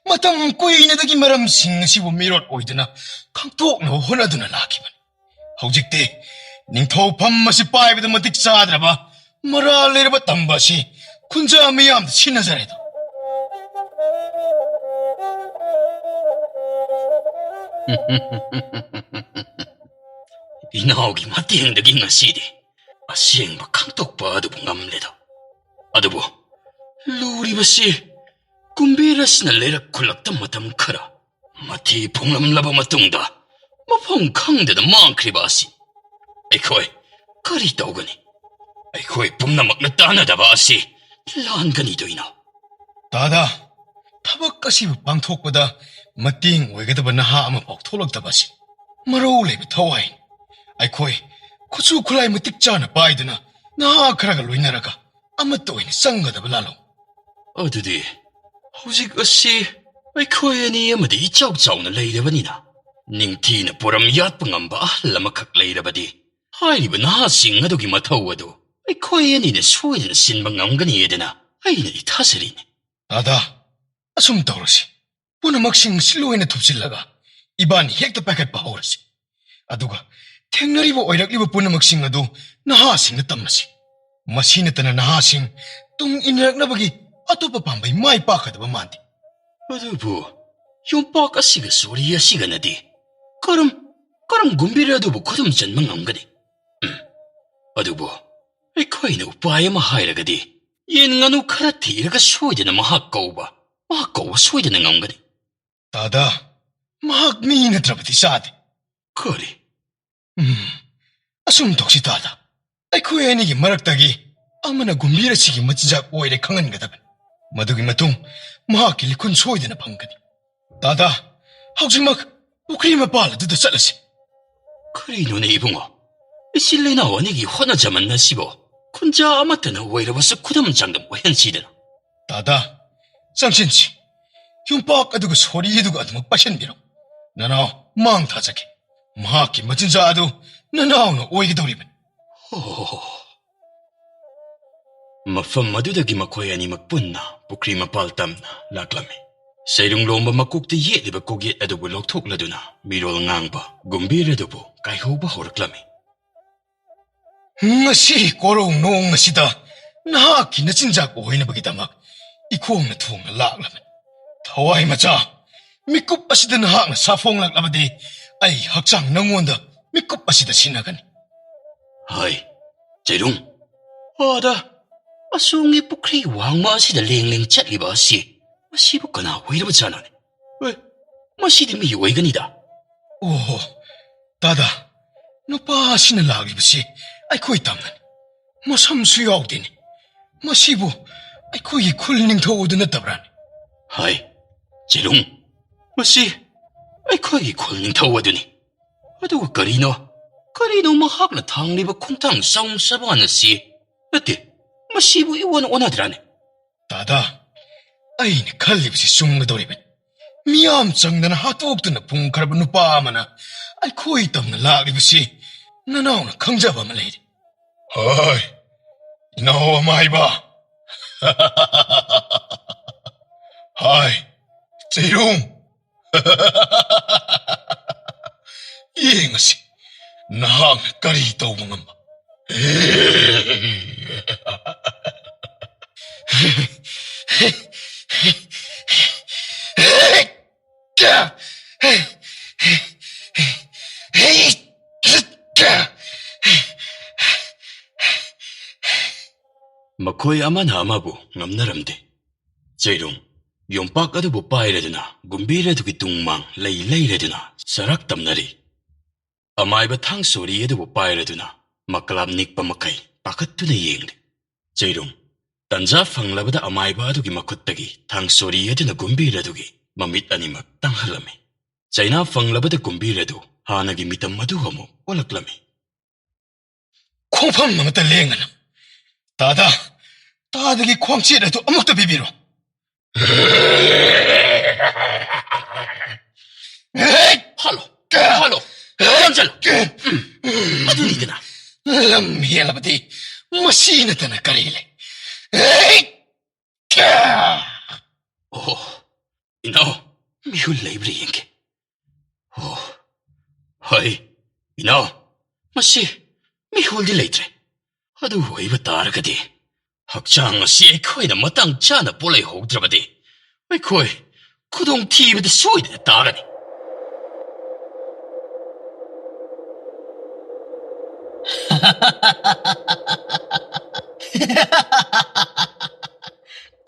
ꯃꯇꯝ ꯀꯨꯏꯅꯗꯒꯤ ꯃꯔꯝꯁꯤꯡ ꯑꯁꯤꯕꯨ ꯃꯤꯔꯣꯠ ꯑꯣꯏꯗꯅ ꯈꯪꯗꯣꯛꯅꯕ ꯍꯣꯠꯅꯗꯨꯅ ꯂꯥꯛꯈꯤꯕꯅꯤ꯫ ꯍꯧꯖꯤꯛꯇꯤ ꯅꯤꯡꯊꯧꯐꯝ ꯑꯁꯤ ꯄꯥꯏꯕꯗ ꯃꯇꯤꯛ ꯆꯥꯗ꯭ꯔꯕ ꯃꯔꯥꯜ ꯂꯩꯔꯕ ꯇꯝꯕ ꯑꯁꯤ ꯈꯨꯟꯖꯥ ꯃꯤꯌꯥꯝꯗ ꯁꯤꯟꯅꯖꯔꯦꯗꯣ꯫ ꯏꯅꯥꯎꯒꯤ ꯃꯇꯦꯡꯗꯒꯤ ꯉꯁꯤꯗꯤ ꯑꯁꯦꯡꯕ ꯈꯪꯗꯣꯛꯄ ꯑꯗꯨꯕꯨ ꯉꯝꯂꯦꯗꯣ꯫ ꯑꯗꯨꯕꯨ ꯂꯨꯔꯤꯕꯁꯤ ꯀꯨꯝꯕꯤꯔ ꯑꯁꯤꯅ ꯂꯩꯔꯛ ꯈꯨꯜꯂꯛꯇ ꯃꯇꯝ ꯈꯔ ꯃꯊꯤ ꯐꯣꯡꯂꯝꯂꯕ ꯃꯇꯨꯡꯗ ꯃꯐꯝ ꯈꯪꯗꯅ ꯃꯥꯡꯈ꯭ꯔꯤꯕ ꯑꯁꯤ꯫ ꯑꯩꯈꯣꯏ ꯀꯔꯤ ꯇꯧꯒꯅꯤ? ꯑꯩꯈꯣꯏ ꯄꯨꯝꯅꯃꯛꯅ ꯇꯥꯟꯅꯗꯕ ꯑꯁꯤ ꯂꯥꯟꯒꯅꯤꯗꯣꯏꯅꯣ? ꯇꯥꯗꯥ, ꯊꯕꯛ ꯑꯁꯤꯕꯨ ꯄꯥꯡꯊꯣꯛꯄꯗ ꯃꯇꯦꯡ ꯑꯣꯏꯒꯗꯕ ꯅꯍꯥ ꯑꯃꯐꯥꯎ ꯊꯣꯛꯂꯛꯇꯕ ꯑꯁꯤ ꯃꯔꯧ ꯂꯩꯕ ꯊꯋꯥꯏꯅꯤ꯫ ꯑꯩꯈꯣꯏ ꯈꯨꯠꯁꯨ ꯈꯨꯠꯂꯥꯏ ꯃꯇꯤꯛ ꯆꯥꯅ ꯄꯥꯏꯗꯨꯅ ꯅꯍꯥ ꯈꯔꯒ ꯂꯣꯏꯅꯔꯒ ꯑꯃꯠꯇ ꯑꯣꯏꯅ ꯆꯪꯒꯗꯕ ꯂꯥꯜꯂꯣ꯫ ꯑꯗꯨꯗꯤ ꯍꯧꯖꯤꯛ ꯑꯁꯤ ꯑꯩꯈꯣꯏ ꯑꯅꯤ ꯑꯃꯗꯤ ꯏꯆꯥꯎ ꯆꯥꯎꯅ ꯂꯩꯔꯕꯅꯤꯅ, ꯅꯤꯡꯊꯤꯅ ꯄꯣꯔꯝ ꯌꯥꯠꯄ ꯉꯝꯕ ꯑꯍꯜ ꯑꯃꯈꯛ ꯂꯩꯔꯕꯗꯤ ꯍꯥꯏꯔꯤꯕ ꯅꯍꯥꯁꯤꯡ ꯑꯗꯨꯒꯤ ꯃꯊꯧ ꯑꯗꯨ ꯑꯩꯈꯣꯏ ꯑꯅꯤꯅ ꯁꯣꯏꯗꯅ ꯁꯤꯟꯕ ꯉꯝꯒꯅꯤ ꯍꯥꯏꯗꯅ ꯑꯩꯅꯗꯤ ꯊꯥꯖꯔꯤꯅꯤ꯫ ꯇꯥꯗꯥ, ꯑꯁꯨꯝ ꯇꯧꯔꯁꯤ꯫ ꯄꯨꯝꯅꯃꯛꯁꯤꯡ ꯑꯁꯤ ꯂꯣꯏꯅ ꯊꯨꯞꯆꯤꯜꯂꯒ ꯏꯕꯥꯅꯤ ꯍꯦꯛꯇ ꯄꯥꯏꯈꯠꯄ ꯍꯧꯔꯁꯤ꯫ ꯑꯗꯨꯒ ꯊꯦꯡꯅꯔꯤꯕ ꯑꯣꯏꯔꯛꯂꯤꯕ ꯄꯨꯝꯅꯃꯛꯁꯤꯡ ꯑꯗꯨ ꯅꯍꯥꯁꯤꯡꯗ ꯇꯝꯂꯁꯤ꯫ ꯃꯁꯤ ꯅꯠꯇꯅ ꯅꯍꯥꯁꯤꯡ ꯇꯨꯡ ꯏꯟꯅꯔꯛꯅꯕꯒꯤ ꯑꯇꯣꯞꯄ ꯄꯥꯝꯕꯩ ꯃꯥꯏ ꯄꯥꯛꯀꯗꯕ ꯃꯥꯟꯗꯦ꯫ ꯑꯗꯨꯕꯨ ꯌꯣꯝꯄꯥꯛ ꯑꯁꯤꯒ ꯁꯣꯔꯤ ꯑꯁꯤꯒꯅꯗꯤ ꯀꯔꯝ, ꯀꯔꯝ ꯒꯨꯝꯕꯤꯔ ꯑꯗꯨꯕꯨ ꯈꯨꯗꯨꯝ ꯆꯟꯕ ꯉꯝꯒꯅꯤ? ꯎꯝ, ꯑꯗꯨꯕꯨ ꯑꯩꯈꯣꯏꯅ ꯎꯄꯥꯏ ꯑꯃ ꯍꯥꯏꯔꯒꯗꯤ ꯌꯦꯟ ꯉꯥꯅꯨ ꯈꯔ ꯊꯤꯔꯒ ꯁꯣꯏꯗꯅ ꯃꯍꯥꯛ ꯀꯧꯕ, ꯃꯍꯥꯛ ꯀꯧꯕ ꯁꯣꯏꯗꯅ ꯉꯝꯒꯅꯤ꯫ ꯇꯥꯗꯥ, ꯃꯍꯥꯛ ꯃꯤ ꯅꯠꯇ꯭ꯔꯕꯗꯤ ꯆꯥꯗꯦ꯫ ꯀꯔꯤ? ꯎꯝ, ꯑꯁꯨꯝ ꯇꯧꯁꯤ ꯇꯥꯗꯥ꯫ ꯑꯩꯈꯣꯏ ꯑꯅꯤꯒꯤ ꯃꯔꯛꯇꯒꯤ ꯑꯃꯅ ꯒꯨꯝꯕꯤꯔ ꯑꯁꯤꯒꯤ ꯃꯆꯤꯟꯖꯥꯛ ꯑꯣꯏꯔꯦ ꯈꯪꯍꯟꯒꯗꯕꯅꯤ꯫ ꯃꯗꯨꯒꯤ ꯃꯇꯨꯡ ꯃꯍꯥꯛꯀꯤ ꯂꯤꯈꯨꯟ ꯁꯣꯏꯗꯅ ꯐꯪꯒꯅꯤ꯫ ꯇꯥꯗꯥ, ꯍꯧꯖꯤꯛꯃꯛ ꯄꯨꯈ꯭ꯔꯤ ꯃꯄꯥꯜ ꯑꯗꯨꯗ ꯆꯠꯂꯁꯤ꯫ ꯀꯔꯤꯅꯣꯅꯦ ꯏꯕꯨꯡꯉꯣ? ꯏꯆꯤꯜ ꯏꯅꯥꯎ ꯑꯅꯤꯒꯤ ꯍꯣꯠꯅꯖꯃꯟ ꯑꯁꯤꯕꯨ ꯈꯨꯟꯖꯥ ꯑꯃꯠꯇꯅ ꯑꯣꯏꯔꯕꯁꯨ ꯈꯨꯗꯝ ꯆꯥꯡꯗꯝ ꯑꯣꯏꯍꯟꯁꯤꯗꯅ꯫ ꯇꯥꯗꯥ, ꯆꯪꯁꯤꯟꯁꯤ꯫ ꯌꯨꯝꯄꯥꯛ ꯑꯗꯨꯒ ꯁꯣꯔꯤ ꯑꯗꯨꯒ ꯑꯗꯨꯃꯛ ꯄꯥꯏꯁꯤꯟꯕꯤꯔꯣ꯫ ꯅꯅꯥꯎ ꯃꯥꯡ ꯊꯥꯖꯒꯦ꯫ ꯃꯍꯥꯛꯀꯤ ꯃꯆꯤꯟꯖꯥꯛ ꯑꯗꯨ ꯅꯅꯥꯎꯅ ꯑꯣꯏꯒꯗꯧꯔꯤꯕꯅꯤ꯫ ꯍꯣ꯫ ꯃꯐꯝ ꯑꯗꯨꯗꯒꯤ ꯃꯈꯣꯏ ꯑꯅꯤꯃꯛ ꯄꯨꯟꯅ ꯄꯨꯈ꯭ꯔꯤ ꯃꯄꯥꯜ ꯇꯝꯅ ꯂꯥꯛꯂꯝꯃꯤ꯫ ꯁꯩꯔꯨꯡ ꯂꯣꯝꯕ ꯃꯀꯣꯛꯇ ꯌꯦꯠꯂꯤꯕ ꯀꯣꯛꯌꯦꯠ ꯑꯗꯨꯕꯨ ꯂꯧꯊꯣꯛꯂꯗꯨꯅ ꯃꯤꯔꯣꯜ ꯉꯥꯡꯕ ꯒꯨꯝꯕꯤꯔ ꯑꯗꯨꯕꯨ ꯀꯥꯏꯍꯧꯕ ꯍꯧꯔꯛꯂꯝꯃꯤ꯫ ꯉꯁꯤ ꯀꯣꯔꯧ ꯅꯣꯡ ꯑꯁꯤꯗ ꯅꯍꯥꯛꯀꯤ ꯅꯆꯤꯟꯖꯥꯛ ꯑꯣꯏꯅꯕꯒꯤꯗꯃꯛ ꯏꯈꯣꯡꯅ ꯊꯣꯡꯅ ꯂꯥꯛꯂꯕꯅꯤ꯫ ꯊꯋꯥꯏ ꯃꯆꯥ, ꯃꯤꯀꯨꯞ ꯑꯁꯤꯗ ꯅꯍꯥꯛꯅ ꯁꯥꯐꯣꯡꯂꯛꯂꯕꯗꯤ ꯑꯩ ꯍꯛꯆꯥꯡ ꯅꯪꯉꯣꯟꯗ ꯃꯤꯀꯨꯞ ꯑꯁꯤꯗ ꯁꯤꯟꯅꯒꯅꯤ꯫ ꯍꯥꯏ, ꯆꯩꯔꯨꯡ, ꯑꯥꯗ ꯑꯁꯣꯝꯒꯤ ꯄꯨꯈ꯭ꯔꯤ ꯋꯥꯡꯃ ꯑꯁꯤꯗ ꯂꯦꯡ ꯂꯦꯡ ꯆꯠꯂꯤꯕ ꯑꯁꯤ, ꯃꯁꯤꯕꯨ ꯀꯅꯥ ꯑꯣꯏꯔꯕꯖꯥꯠꯅꯣꯅꯦ? ꯑꯦ, ꯃꯁꯤꯗꯤ ꯃꯤ ꯑꯣꯏꯒꯅꯤꯗ꯫ ꯑꯣꯍꯣ, ꯇꯥꯗ, ꯅꯨꯄꯥ ꯑꯁꯤꯅ ꯂꯥꯛꯂꯤꯕꯁꯤ ꯑꯩꯈꯣꯏ ꯇꯝꯅꯅꯤ꯫ ꯃꯁꯝꯁꯨ ꯌꯥꯎꯗꯦꯅꯦ꯫ ꯃꯁꯤꯕꯨ ꯑꯩꯈꯣꯏꯒꯤ ꯈꯨꯜ ꯅꯤꯡꯊꯧ ꯑꯗꯨ ꯅꯠꯇꯕ꯭ꯔꯥꯅꯦ? ꯍꯥꯏ, ꯆꯦꯔꯨꯡ, ꯃꯁꯤ ꯑꯩꯈꯣꯏꯒꯤ ꯈꯨꯜ ꯅꯤꯡꯊꯧ ꯑꯗꯨꯅꯤ꯫ ꯑꯗꯨꯒ ꯀꯔꯤꯅꯣ, ꯀꯔꯤꯅꯣ ꯃꯍꯥꯛꯅ ꯊꯥꯡꯂꯤꯕ ꯈꯣꯡꯊꯥꯡ ꯆꯥꯎꯅ ꯆꯥꯕꯥꯟ ꯑꯁꯤ? ꯅꯠꯇꯦ, ꯃꯁꯤꯕꯨ ꯏꯑꯣꯟ ꯑꯣꯟꯅꯗ꯭ꯔꯥꯅꯦ? ꯇꯥꯗ, ꯑꯩꯅ ꯈꯜꯂꯤꯕꯁꯤ ꯆꯨꯝꯒꯗꯧꯔꯤꯕꯅꯤ꯫ ꯃꯤꯌꯥꯝ ꯆꯪꯗꯅ ꯍꯥꯠꯇꯣꯛꯇꯨꯅ ꯐꯨꯝꯈ꯭ꯔꯕ ꯅꯨꯄꯥ ꯑꯃꯅ ꯑꯩꯈꯣꯏ ꯇꯝꯅ ꯂꯥꯛꯂꯤꯕꯁꯤ ꯅꯅꯥꯎꯅ ꯈꯪꯖꯕ ꯑꯃ ꯂꯩꯔꯦ꯫ ꯍꯣꯏ, ꯏꯅꯥꯎ ꯑꯃꯥꯏꯕ꯫ ꯍꯥꯏ, ꯆꯩꯔꯣꯡ꯫ ꯌꯦꯡꯉꯁꯤ, ꯅꯍꯥꯛꯅ ꯀꯔꯤ ꯇꯧꯕ ꯉꯝꯕ꯫ ꯃꯈꯣꯏ ꯑꯃꯅ ꯑꯃꯕꯨ ꯉꯝꯅꯔꯝꯗꯦ꯫ ꯆꯩꯔꯣꯡ ꯌꯣꯝꯄꯥꯛ ꯑꯗꯨꯕꯨ ꯄꯥꯏꯔꯗꯨꯅ ꯒꯨꯝꯕꯤꯔ ꯑꯗꯨꯒꯤ ꯇꯨꯡ ꯃꯥꯡ ꯂꯩ ꯂꯩꯔꯗꯨꯅ ꯆꯔꯥꯛ ꯇꯝꯅꯔꯤ꯫ ꯑꯃꯥꯏꯕ ꯊꯥꯡ ꯁꯣꯔꯤ ꯑꯗꯨꯕꯨ ꯄꯥꯏꯔꯗꯨꯅ ꯃꯀ꯭ꯂꯥꯞ ꯅꯤꯛꯄ ꯃꯈꯩ ꯄꯥꯈꯠꯇꯨꯅ ꯌꯦꯡꯂꯤ꯫ ꯆꯩꯔꯣꯡ ꯇꯟꯖꯥ ꯐꯪꯂꯕꯗ ꯑꯃꯥꯏꯕ ꯑꯗꯨꯒꯤ ꯃꯈꯨꯠꯇꯒꯤ ꯊꯥꯡ ꯁꯣꯔꯤ ꯑꯗꯨꯅ ꯒꯨꯝꯕꯤꯔ ꯑꯗꯨꯒꯤ ꯃꯃꯤꯠ ꯑꯅꯤꯃꯛ ꯇꯥꯡꯍꯜꯂꯝꯃꯤ꯫ ꯆꯩꯅꯥ ꯐꯪꯂꯕꯗ ꯒꯨꯝꯕꯤꯔ ꯑꯗꯨ ꯍꯥꯟꯅꯒꯤ ꯃꯤꯇꯝ ꯑꯗꯨ ꯑꯃꯨꯛ ꯑꯣꯜꯂꯛꯂꯝꯃꯤ꯫ ꯈꯣꯡꯐꯝ ꯑꯃꯠꯇ ꯂꯦꯡꯒꯅꯨ꯫ ꯇꯥꯗ, ꯇꯥꯗꯒꯤ ꯈ꯭ꯋꯥꯡꯆꯦꯠ ꯑꯗꯨ ꯑꯃꯨꯛꯇ ꯄꯤꯕꯤꯔꯣ꯫ ꯍꯥꯠꯂꯣ, ꯍꯥꯠꯂꯣ, ꯌꯥꯟꯁꯤꯜꯂꯣ꯫ ꯎꯝ, ꯑꯗꯨꯅꯤꯗꯅ꯫ ꯂꯝ ꯍꯦꯜꯂꯕꯗꯤ ꯃꯁꯤ ꯅꯠꯇꯅ ꯀꯔꯤ ꯂꯩ? ꯑꯣ, ꯏꯅꯥꯎ, ꯃꯤꯍꯨꯜ ꯂꯩꯕ꯭ꯔꯥ ꯌꯦꯡꯒꯦ꯫ ꯑꯣ, ꯍꯣꯏ, ꯏꯅꯥꯎ, ꯃꯁꯤ, ꯃꯤꯍꯨꯜꯗꯤ ꯂꯩꯇ꯭ꯔꯦ꯫ ꯑꯗꯨ ꯑꯣꯏꯕ ꯇꯥꯔꯒꯗꯤ, ꯍꯛꯆꯥꯡ ꯑꯁꯤ ꯑꯩꯈꯣꯏꯅ ꯃꯇꯥꯡ ꯆꯥꯅ ꯄꯣꯠꯂꯩꯍꯧꯗ꯭ꯔꯕꯗꯤ, ꯑꯩꯈꯣꯏ ꯈꯨꯗꯣꯡꯊꯤꯕꯗ ꯁꯣꯏꯗꯅ ꯇꯥꯒꯅꯤ꯫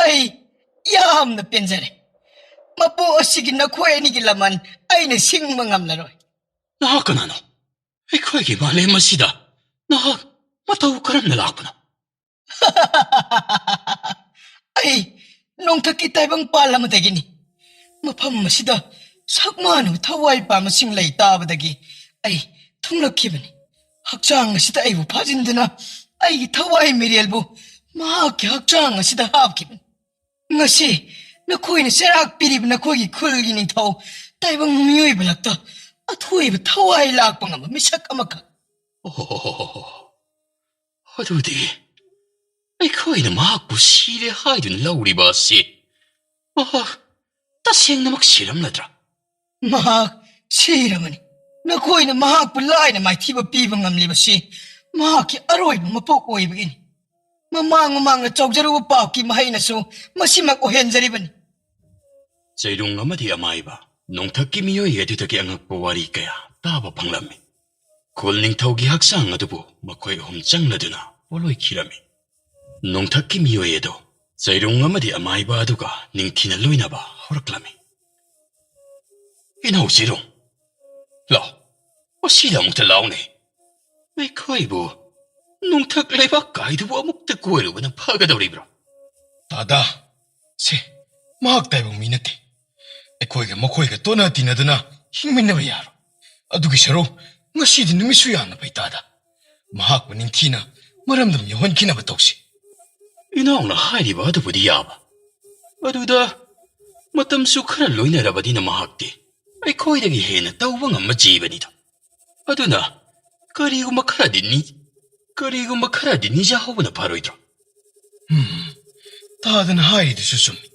ꯑꯩ ꯌꯥꯝꯅ ꯄꯦꯟꯖꯔꯦ꯫ ꯃꯄꯣꯛ ꯑꯁꯤꯒꯤ ꯅꯈꯣꯏ ꯑꯅꯤꯒꯤ ꯂꯃꯟ ꯑꯩꯅ ꯁꯤꯡꯕ ꯉꯝꯂꯔꯣꯏ꯫ ꯅꯍꯥꯛ ꯀꯅꯥꯅꯣ? ꯑꯩꯈꯣꯏꯒꯤ ꯃꯥꯂꯦꯝ ꯑꯁꯤꯗ ꯅꯍꯥꯛ ꯃꯇꯧ ꯀꯔꯝꯅ ꯂꯥꯛꯄꯅꯣ? ꯑꯩ ꯅꯣꯡꯊꯛꯀꯤ ꯇꯥꯏꯕꯪ ꯄꯥꯜ ꯑꯃꯗꯒꯤꯅꯤ꯫ ꯃꯐꯝ ꯑꯁꯤꯗ ꯁꯛ ꯃꯥꯟꯅꯕ ꯊꯋꯥꯏ ꯄꯥꯟꯕꯁꯤꯡ ꯂꯩ ꯇꯥꯕꯗꯒꯤ ꯑꯩ ꯊꯨꯡꯂꯛꯈꯤꯕꯅꯤ꯫ ꯍꯛꯆꯥꯡ ꯑꯁꯤꯗ ꯑꯩꯕꯨ ꯐꯥꯖꯤꯟꯗꯨꯅ ꯑꯩꯒꯤ ꯊꯋꯥꯏ ꯃꯤꯔꯦꯜꯕꯨ ꯃꯍꯥꯛꯀꯤ ꯍꯛꯆꯥꯡ ꯑꯁꯤꯗ ꯍꯥꯞꯈꯤꯕꯅꯤ꯫ ꯉꯁꯤ ꯅꯈꯣꯏꯅ ꯆꯩꯔꯥꯛ ꯄꯤꯔꯤꯕ ꯅꯈꯣꯏꯒꯤ ꯈꯨꯜꯒꯤ ꯅꯤꯡꯊꯧ ꯇꯥꯏꯕꯪ ꯃꯤꯑꯣꯏꯕ ꯂꯛꯇ ꯑꯊꯣꯏꯕ ꯊꯋꯥꯏ ꯂꯥꯛꯄ ꯉꯝꯕ ꯃꯤꯁꯛ ꯑꯃꯈꯛ꯫ ꯑꯣꯍꯣꯍꯣꯍꯣꯍꯣ꯫ ꯑꯗꯨꯗꯤ ꯑꯩꯈꯣꯏꯅ ꯃꯍꯥꯛꯄꯨ ꯁꯤꯔꯦ ꯍꯥꯏꯗꯨꯅ ꯂꯧꯔꯤꯕ ꯑꯁꯤ ꯃꯍꯥꯛ ꯇꯁꯦꯡꯅꯃꯛ ꯁꯤꯔꯝꯂꯗ꯭ꯔꯥ? ꯃꯍꯥꯛ ꯁꯤꯔꯕꯅꯤ꯫ ꯅꯈꯣꯏꯅ ꯃꯍꯥꯛꯄꯨ ꯂꯥꯏꯅ ꯃꯥꯏꯊꯤꯕ ꯄꯤꯕ ꯉꯝꯂꯤꯕꯁꯤ ꯃꯍꯥꯛꯀꯤ ꯑꯔꯣꯏꯕ ꯃꯄꯣꯛ ꯑꯣꯏꯕꯒꯤꯅꯤ꯫ ꯃꯃꯥꯡ ꯃꯃꯥꯡꯗ ꯆꯥꯎꯖꯔꯨꯕ ꯄꯥꯞꯀꯤ ꯃꯍꯩꯅꯁꯨ ꯃꯁꯤꯃꯛ ꯑꯣꯏꯍꯟꯖꯔꯤꯕꯅꯤ꯫ ꯆꯩꯔꯨꯡ ꯑꯃꯗꯤ ꯑꯃꯥꯏꯕ ꯅꯣꯡꯊꯛꯀꯤ ꯃꯤꯑꯣꯏ ꯑꯗꯨꯗꯒꯤ ꯑꯉꯛꯄ ꯋꯥꯔꯤ ꯀꯌꯥ ꯇꯥꯕ ꯐꯪꯂꯝꯃꯤ꯫ ꯈꯨꯜ ꯅꯤꯡꯊꯧꯒꯤ ꯍꯛꯆꯥꯡ ꯑꯗꯨꯕꯨ ꯃꯈꯣꯏ ꯑꯍꯨꯝ ꯆꯪꯂꯗꯨꯅ ꯄꯣꯠꯂꯣꯏꯈꯤꯔꯝꯃꯤ꯫ ꯅꯣꯡꯊꯛꯀꯤ ꯃꯤꯑꯣꯏ ꯑꯗꯨ ꯆꯩꯔꯨꯡ ꯑꯃꯗꯤ ꯑꯃꯥꯏꯕ ꯑꯗꯨꯒ ꯅꯤꯡꯊꯤꯅ ꯂꯣꯏꯅꯕ ꯍꯧꯔꯛꯂꯝꯃꯤ꯫ "ꯏꯅꯥꯎ ꯆꯩꯔꯨꯡ, ꯂꯥꯎ, ꯃꯁꯤꯗ ꯑꯃꯨꯛꯇ ꯂꯥꯎꯅꯦ꯫ ꯑꯩꯈꯣꯏꯕꯨ ꯅꯣꯡꯊꯛ ꯂꯩꯕꯥꯛ ꯀꯥꯏꯗꯨꯕꯨ ꯑꯃꯨꯛꯇ ꯀꯣꯏꯔꯨꯕꯅ ꯐꯒꯗꯧꯔꯤꯕ꯭ꯔꯥ?" "ꯇꯥꯗꯥ, ꯁꯦ, ꯃꯍꯥꯛ ꯇꯥꯏꯕꯪ ꯃꯤ ꯅꯠꯇꯦ꯫ ꯑꯩꯈꯣꯏꯒ ꯃꯈꯣꯏꯒ ꯇꯣꯠꯅ ꯇꯤꯟꯅꯗꯨꯅ ꯍꯤꯡꯃꯤꯟꯅꯕ ꯌꯥꯔꯣꯏ꯫ ꯑꯗꯨꯒꯤ ꯁꯔꯨꯛ ꯉꯁꯤꯗꯤ ꯅꯨꯃꯤꯠꯁꯨ ꯌꯥꯝꯅ ꯐꯩ, ꯇꯥꯗꯥ꯫ ꯃꯍꯥꯛꯄꯨ ꯅꯤꯡꯊꯤꯅ ꯃꯔꯝꯗꯝ ꯌꯧꯍꯟꯈꯤꯅꯕ ꯇꯧꯁꯤ꯫" ꯏꯅꯥꯎꯅ ꯍꯥꯏꯔꯤꯕ ꯑꯗꯨꯕꯨꯗꯤ ꯌꯥꯕ꯫ ꯑꯗꯨꯗ ꯃꯇꯝꯁꯨ ꯈꯔ ꯂꯣꯏꯅꯔꯕꯅꯤꯅ ꯃꯍꯥꯛꯇꯤ ꯑꯩꯈꯣꯏꯗꯒꯤ ꯍꯦꯟꯅ ꯇꯧꯕ ꯉꯝꯕ ꯖꯤꯕꯅꯤꯗ꯫ ꯑꯗꯨꯅ ꯀꯔꯤꯒꯨꯝꯕ ꯈꯔꯗꯤ ꯅꯤ-, ꯀꯔꯤꯒꯨꯝꯕ ꯈꯔꯗꯤ ꯅꯤꯖꯍꯧꯕꯅ ꯐꯔꯣꯏꯗ꯭ꯔꯣ? ꯎꯝ, ꯇꯥꯗꯅ ꯍꯥꯏꯔꯤꯗꯨꯁꯨ ꯆꯨꯝꯃꯤ꯫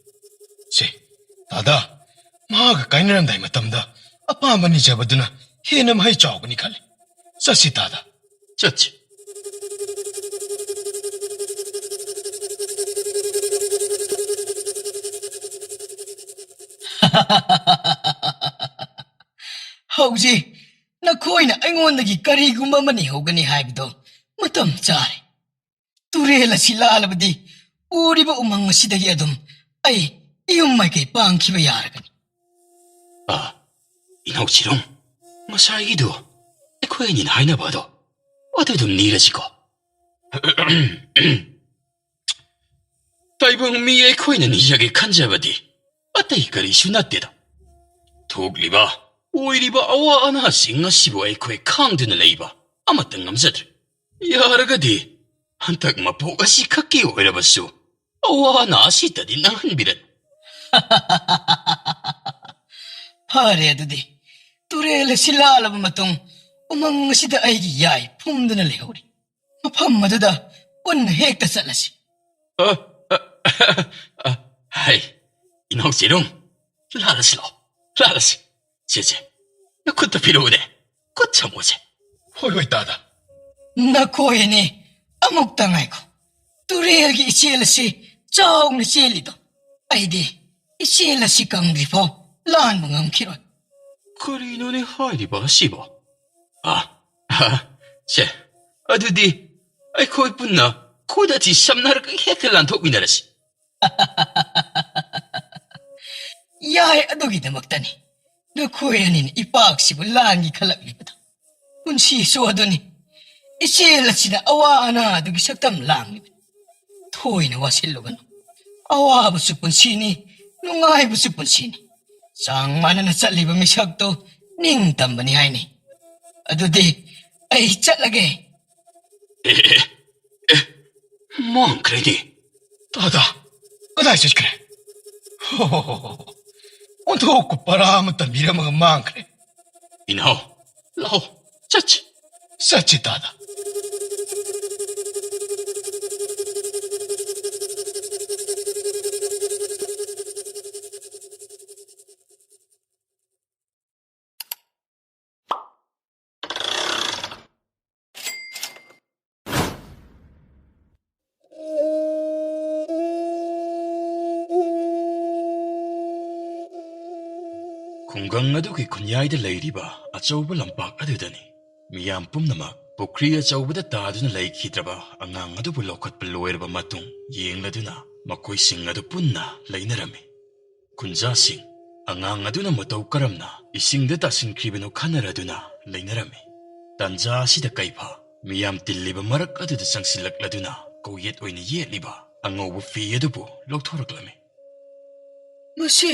ꯁꯦ, ꯇꯥꯗꯥ, ꯃꯍꯥꯛꯀ ꯀꯥꯏꯅꯔꯝꯗꯥꯏ ꯃꯇꯝꯗ ꯑꯄꯥꯝꯕ ꯅꯤꯖꯕꯗꯨꯅ ꯍꯦꯟꯅ ꯃꯍꯩ ꯆꯥꯎꯒꯅꯤ ꯈꯜꯂꯤ꯫ ꯆꯠꯁꯤ, ꯇꯥꯗꯥ꯫ ꯆꯠꯁꯤ꯫ ꯍꯧꯖꯤꯛ ꯅꯈꯣꯏꯅ ꯑꯩꯉꯣꯟꯗꯒꯤ ꯀꯔꯤꯒꯨꯝꯕ ꯑꯃ ꯅꯤꯍꯧꯒꯅꯤ ꯍꯥꯏꯕꯗꯣ ꯃꯇꯝ ꯆꯥꯔꯦ꯫ ꯇꯨꯔꯦꯜ ꯑꯁꯤ ꯂꯥꯜꯂꯕꯗꯤ ꯎꯔꯤꯕ ꯎꯃꯪ ꯑꯁꯤꯗꯒꯤ ꯑꯗꯨꯝ ꯑꯩ ꯏꯌꯨꯝ ꯃꯥꯏꯀꯩ ꯄꯥꯡꯈꯤꯕ ꯌꯥꯔꯒꯅꯤ꯫ ꯑ, ꯏꯅꯥꯎ ꯆꯤꯔꯨꯝ, ꯉꯁꯥꯏꯒꯤꯗꯣ ꯑꯩꯈꯣꯏ ꯑꯅꯤꯅ ꯍꯥꯏꯅꯕ ꯑꯗꯣ ꯑꯗꯨ ꯑꯗꯨꯝ ꯅꯤꯔꯁꯤꯀꯣ꯫ ꯇꯥꯏꯕꯪ ꯃꯤ ꯑꯩꯈꯣꯏꯅ ꯅꯤꯖꯒꯦ ꯈꯟꯖꯕꯗꯤ ꯑꯇꯩ ꯀꯔꯤꯁꯨ ꯅꯠꯇꯦꯗ꯫ ꯊꯣꯛꯂꯤꯕ, ꯑꯣꯏꯔꯤꯕ ꯑꯋꯥ ꯑꯅꯥꯁꯤꯡ ꯑꯁꯤꯕꯨ ꯑꯩꯈꯣꯏ ꯈꯥꯡꯗꯨꯅ ꯂꯩꯕ ꯑꯃꯠꯇ ꯉꯝꯖꯗ꯭ꯔꯦ꯫ ꯌꯥꯔꯒꯗꯤ ꯍꯟꯗꯛ ꯃꯄꯣꯛ ꯑꯁꯤ ꯈꯛꯀꯤ ꯑꯣꯏꯔꯕꯁꯨ ꯑꯋꯥ ꯑꯅꯥ ꯑꯁꯤꯗꯗꯤ ꯅꯪꯍꯟꯕꯤꯔꯅꯨ꯫ ꯐꯔꯦ ꯑꯗꯨꯗꯤ, ꯇꯨꯔꯦꯜ ꯑꯁꯤ ꯂꯥꯜꯂꯕ ꯃꯇꯨꯡ ꯎꯃꯪ ꯑꯁꯤꯗ ꯑꯩꯒꯤ ꯌꯥꯏ ꯐꯨꯝꯗꯨꯅ ꯂꯩꯍꯧꯔꯤ꯫ ꯃꯐꯝ ꯑꯗꯨꯗ ꯄꯨꯟꯅ ꯍꯦꯛꯇ ꯆꯠꯂꯁꯤ꯫ ꯑ, ꯑ, ꯑ, ꯍꯩ, ꯏꯅꯥꯎ ꯆꯤꯔꯨꯝ, ꯂꯥꯜꯂꯁꯤ ꯂꯥꯛꯑꯣ, ꯂꯥꯜꯂꯁꯤ꯫ ꯁꯦ, ꯁꯦ, ꯅꯈꯨꯠꯇ ꯄꯤꯔꯛꯎꯅꯦ, ꯈꯨꯠ ꯁꯝꯃꯨꯁꯦ꯫ ꯍꯣꯏ, ꯍꯣꯏ, ꯇꯥꯗ꯫ ꯅꯈꯣꯏ ꯑꯅꯤ ꯑꯃꯨꯛꯇ ꯉꯥꯏꯈꯣ꯫ ꯇꯨꯔꯦꯜꯒꯤ ꯏꯆꯦꯜ ꯑꯁꯤ ꯆꯥꯎꯅ ꯆꯦꯜꯂꯤꯗꯣ, ꯑꯩꯗꯤ ꯏꯆꯦꯜ ꯑꯁꯤ ꯀꯪꯗ꯭ꯔꯤꯐꯥꯎ ꯂꯥꯟꯕ ꯉꯝꯈꯤꯔꯣꯏ꯫ ꯀꯔꯤꯅꯣꯅꯦ ꯍꯥꯏꯔꯤꯕ ꯑꯁꯤꯕꯣ? ꯑ, ꯑ, ꯁꯦ, ꯑꯗꯨꯗꯤ ꯑꯩꯈꯣꯏ ꯄꯨꯟꯅ ꯈꯨꯗ ꯑꯁꯤ ꯁꯝꯅꯔꯒ ꯍꯦꯛꯇ ꯂꯥꯟꯊꯣꯛꯃꯤꯟꯅꯔꯁꯤ꯫ ꯌꯥꯏ, ꯑꯗꯨꯒꯤꯗꯃꯛꯇꯅꯤ ꯅꯈꯣꯏ ꯑꯅꯤꯅ ꯏꯄꯥꯛꯁꯤꯕꯨ ꯂꯥꯟꯒꯤ ꯈꯜꯂꯛꯂꯤꯕꯗꯣ꯫ ꯄꯨꯟꯁꯤꯁꯨ ꯑꯗꯨꯅꯤ꯫ ꯏꯆꯦꯜ ꯑꯁꯤꯅ ꯑꯋꯥ ꯑꯅꯥ ꯑꯗꯨꯒꯤ ꯁꯛꯇꯝ ꯂꯥꯡꯂꯤꯕꯅꯤ꯫ ꯊꯣꯏꯅ ꯋꯥꯁꯤꯜꯂꯨꯒꯅꯨ꯫ ꯑꯋꯥꯕꯁꯨ ꯄꯨꯟꯁꯤꯅꯤ, ꯅꯨꯡꯉꯥꯏꯕꯁꯨ ꯄꯨꯟꯁꯤꯅꯤ꯫ ꯆꯥꯡ ꯃꯥꯟꯅꯅ ꯆꯠꯂꯤꯕ ꯃꯤꯁꯛꯇꯨ ꯅꯤꯡꯇꯝꯕꯅꯤ ꯍꯥꯏꯅꯤ꯫ ꯑꯗꯨꯗꯤ ꯑꯩ ꯆꯠꯂꯒꯦ꯫ ꯑꯦ, ꯑꯦ, ꯑꯦ, ꯃꯥꯡꯈ꯭ꯔꯦꯅꯦ꯫ ꯇꯥꯗ, ꯀꯗꯥꯏ ꯆꯠꯈ꯭ꯔꯦ? ꯍꯣ, ꯍꯣ, ꯍꯣ, ꯍꯣ, ꯍꯣ꯫ ꯑꯣꯟꯊꯣꯛꯄ ꯄꯔꯥ ꯑꯃ ꯇꯝꯕꯤꯔꯝꯃꯒ ꯃꯥꯡꯈ꯭ꯔꯦ꯫ ꯏꯅꯥꯎ, ꯂꯥꯛꯑꯣ, ꯆꯠꯁꯤ꯫ ꯆꯠꯁꯤ, ꯇꯥꯗ꯫ ꯈꯨꯡꯒꯪ ꯑꯗꯨꯒꯤ ꯈꯨꯟꯌꯥꯏꯗ ꯂꯩꯔꯤꯕ ꯑꯆꯧꯕ ꯂꯝꯄꯥꯛ ꯑꯗꯨꯗꯅꯤ꯫ ꯃꯤꯌꯥꯝ ꯄꯨꯝꯅꯃꯛ ꯄꯨꯈ꯭ꯔꯤ ꯑꯆꯧꯕꯗ ꯇꯥꯗꯨꯅ ꯂꯩꯈꯤꯗ꯭ꯔꯕ ꯑꯉꯥꯡ ꯑꯗꯨꯕꯨ ꯂꯧꯈꯠꯄ ꯂꯣꯏꯔꯕ ꯃꯇꯨꯡ ꯌꯦꯡꯂꯗꯨꯅ ꯃꯈꯣꯏꯁꯤꯡ ꯑꯗꯨ ꯄꯨꯟꯅ ꯂꯩꯅꯔꯝꯃꯤ꯫ ꯈꯨꯟꯖꯥꯁꯤꯡ, ꯑꯉꯥꯡ ꯑꯗꯨꯅ ꯃꯇꯧ ꯀꯔꯝꯅ ꯏꯁꯤꯡꯗ ꯇꯥꯁꯤꯟꯈ꯭ꯔꯤꯕꯅꯣ ꯈꯟꯅꯔꯗꯨꯅ ꯂꯩꯅꯔꯝꯃꯤ꯫ ꯇꯥꯟꯖꯥ ꯑꯁꯤꯗ ꯀꯩꯐꯥ ꯃꯤꯌꯥꯝ ꯇꯤꯜꯂꯤꯕ ꯃꯔꯛ ꯑꯗꯨꯗ ꯆꯪꯁꯤꯜꯂꯛꯂꯗꯨꯅ ꯀꯧꯌꯦꯠ ꯑꯣꯏꯅ ꯌꯦꯠꯂꯤꯕ ꯑꯉꯧꯕ ꯐꯤ ꯑꯗꯨꯕꯨ ꯂꯧꯊꯣꯔꯛꯂꯝꯃꯤ꯫ "ꯃꯁꯤ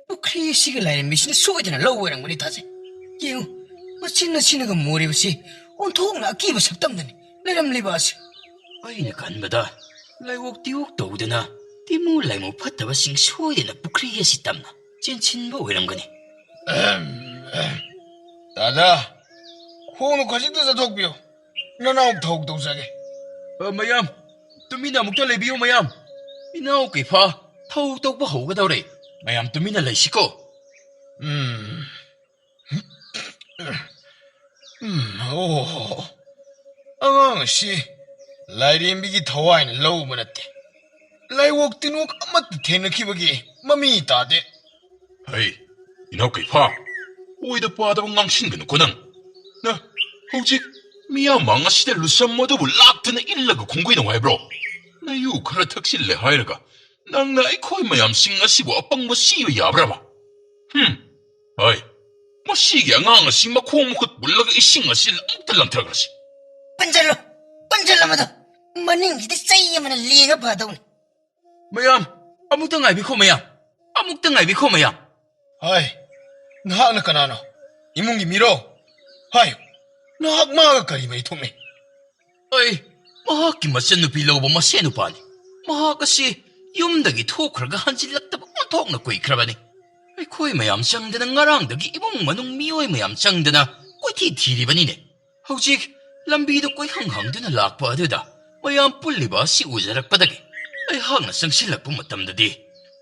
ꯄꯨꯈ꯭ꯔꯤ ꯑꯁꯤꯒ ꯂꯥꯏꯔꯦꯝꯕꯤꯁꯤꯅ ꯁꯣꯏꯗꯅ ꯂꯧꯕ ꯑꯣꯏꯔꯝꯒꯅꯤ ꯊꯥꯖꯩ꯫ ꯌꯦꯡꯉꯨ, ꯃꯆꯤꯟ ꯑꯁꯤꯅꯒ ꯃꯣꯔꯤꯕꯁꯤ ꯑꯣꯟꯊꯣꯛꯅ ꯑꯀꯤꯕ ꯁꯛꯇꯝꯗꯅꯤ ꯂꯩꯔꯝꯂꯤꯕ ꯑꯁꯤ꯫ ꯑꯩꯅ ꯈꯟꯕꯗ ꯂꯥꯏꯑꯣꯛ ꯇꯤꯑꯣꯛ ꯇꯧꯗꯅ ꯇꯤꯃꯨ ꯂꯥꯏꯃꯨ ꯐꯠꯇꯕꯁꯤꯡ ꯁꯣꯏꯗꯅ ꯄꯨꯈ꯭ꯔꯤ ꯑꯁꯤ ꯇꯝꯅ ꯆꯦꯟꯁꯤꯟꯕ ꯑꯣꯏꯔꯝꯒꯅꯤ꯫" ꯑꯍꯝ, ꯑꯍꯝ꯫ ꯗꯥꯗꯥ, ꯈꯣꯡꯗꯨ ꯈꯖꯤꯛꯇ ꯆꯠꯊꯣꯛꯄꯤꯌꯨ꯫ ꯅꯅꯥꯎ ꯊꯧ ꯇꯧꯖꯒꯦ꯫ ꯑ, ꯃꯌꯥꯝ, ꯇꯨꯃꯤꯟꯅ ꯑꯃꯨꯛꯇ ꯂꯩꯕꯤꯌꯨ, ꯃꯌꯥꯝ꯫ ꯏꯅꯥꯎ ꯀꯩꯐꯥ ꯊꯧ ꯇꯧꯕ ꯍꯧꯒꯗꯧꯔꯦ꯫ ꯃꯌꯥꯝ ꯇꯨꯃꯤꯟꯅ ꯂꯩꯁꯤꯀꯣ꯫ ꯎꯝ꯫ ꯎꯝ, ꯑꯣ꯫ ꯑꯉꯥꯡ ꯑꯁꯤ ꯂꯥꯏꯔꯦꯝꯕꯤꯒꯤ ꯊꯋꯥꯏꯅ ꯂꯧꯕ ꯅꯠꯇꯦ꯫ ꯂꯥꯏꯑꯣꯛ ꯇꯤꯟꯑꯣꯛ ꯑꯃꯠꯇ ꯊꯦꯡꯅꯈꯤꯕꯒꯤ ꯃꯃꯤ ꯇꯥꯗꯦ꯫ ꯍꯩ, ꯏꯅꯥꯎ ꯀꯩꯐꯥ, ꯑꯣꯏꯗ ꯄꯥꯗꯕ ꯉꯥꯡꯁꯤꯟꯒꯅꯨꯀꯣ ꯅꯪ꯫ ꯅ, ꯍꯧꯖꯤꯛ ꯃꯤꯌꯥꯝ ꯃꯥꯡ ꯑꯁꯤꯗ ꯂꯨꯁꯝ ꯑꯗꯨꯕꯨ ꯂꯥꯛꯇꯨꯅ ꯏꯜꯂꯒ ꯈꯣꯡꯒꯩꯅꯧ ꯍꯥꯏꯕ꯭ꯔꯣ? ꯅꯌꯨ ꯈꯔ ꯊꯛꯆꯤꯜꯂꯦ ꯍꯥꯏꯔꯒ ꯅꯪꯅ ꯑꯩꯈꯣꯏ ꯃꯌꯥꯝꯁꯤꯡ ꯑꯁꯤꯕꯨ ꯑꯄꯪꯕ ꯁꯤꯕ ꯌꯥꯕ꯭ꯔꯕ? ꯍꯨꯝ꯫ ꯍꯣꯏ, ꯃꯁꯤꯒꯤ ꯑꯉꯥꯡ ꯑꯁꯤ ꯃꯈꯣꯡ ꯃꯈꯨꯠ ꯄꯨꯜꯂꯒ ꯏꯁꯤꯡ ꯑꯁꯤ ꯑꯃꯨꯛꯇ ꯂꯪꯊꯈ꯭ꯔꯁꯤ꯫ ꯄꯟꯖꯜꯂꯣ, ꯄꯟꯖꯜꯂꯣ ꯃꯗꯨ꯫ ꯃꯅꯤꯡꯒꯤꯗꯤ ꯆꯩ ꯑꯃꯅ ꯂꯦꯡꯉ ꯐꯗꯧꯅꯤ꯫ ꯃꯌꯥꯝ, ꯑꯃꯨꯛꯇ ꯉꯥꯏꯕꯤꯈꯣ ꯃꯌꯥꯝ꯫ ꯑꯃꯨꯛꯇ ꯉꯥꯏꯕꯤꯈꯣ ꯃꯌꯥꯝ꯫ ꯍꯥꯏ, ꯅꯍꯥꯛꯅ ꯀꯅꯥꯅꯣ? ꯏꯃꯨꯡꯒꯤ ꯃꯤꯔꯣ? ꯍꯥꯏ, ꯅꯍꯥꯛ ꯃꯥꯒ ꯀꯔꯤ ꯃꯔꯤ ꯊꯣꯛꯅꯩ? ꯑꯩ ꯃꯍꯥꯛꯀꯤ ꯃꯆꯟꯅꯨꯄꯤ ꯂꯧꯕ ꯃꯁꯦꯟ ꯅꯨꯄꯥꯅꯤ꯫ ꯃꯍꯥꯛ ꯑꯁꯤ ꯌꯨꯝꯗꯒꯤ ꯊꯣꯛꯈ꯭ꯔꯒ ꯍꯟꯖꯤꯜꯂꯛꯇꯕ ꯑꯣꯟꯊꯣꯛꯅ ꯀꯨꯏꯈ꯭ꯔꯕꯅꯤ꯫ ꯑꯩꯈꯣꯏ ꯃꯌꯥꯝ ꯆꯪꯗꯅ ꯉꯔꯥꯡꯗꯒꯤ ꯏꯃꯨꯡ ꯃꯅꯨꯡ ꯃꯤꯑꯣꯏ ꯃꯌꯥꯝ ꯆꯪꯗꯅ ꯀꯣꯏꯊꯤ ꯊꯤꯔꯤꯕꯅꯤꯅꯦ꯫ ꯍꯧꯖꯤꯛ ꯂꯝꯕꯤꯗ ꯀꯣꯏꯍꯪ ꯍꯪꯗꯨꯅ ꯂꯥꯛꯄ ꯑꯗꯨꯗ ꯃꯌꯥꯝ ꯄꯨꯜꯂꯤꯕ ꯑꯁꯤ ꯎꯖꯔꯛꯄꯗꯒꯤ ꯑꯩꯍꯥꯛꯅ ꯆꯪꯁꯤꯜꯂꯛꯄ ꯃꯇꯝꯗꯗꯤ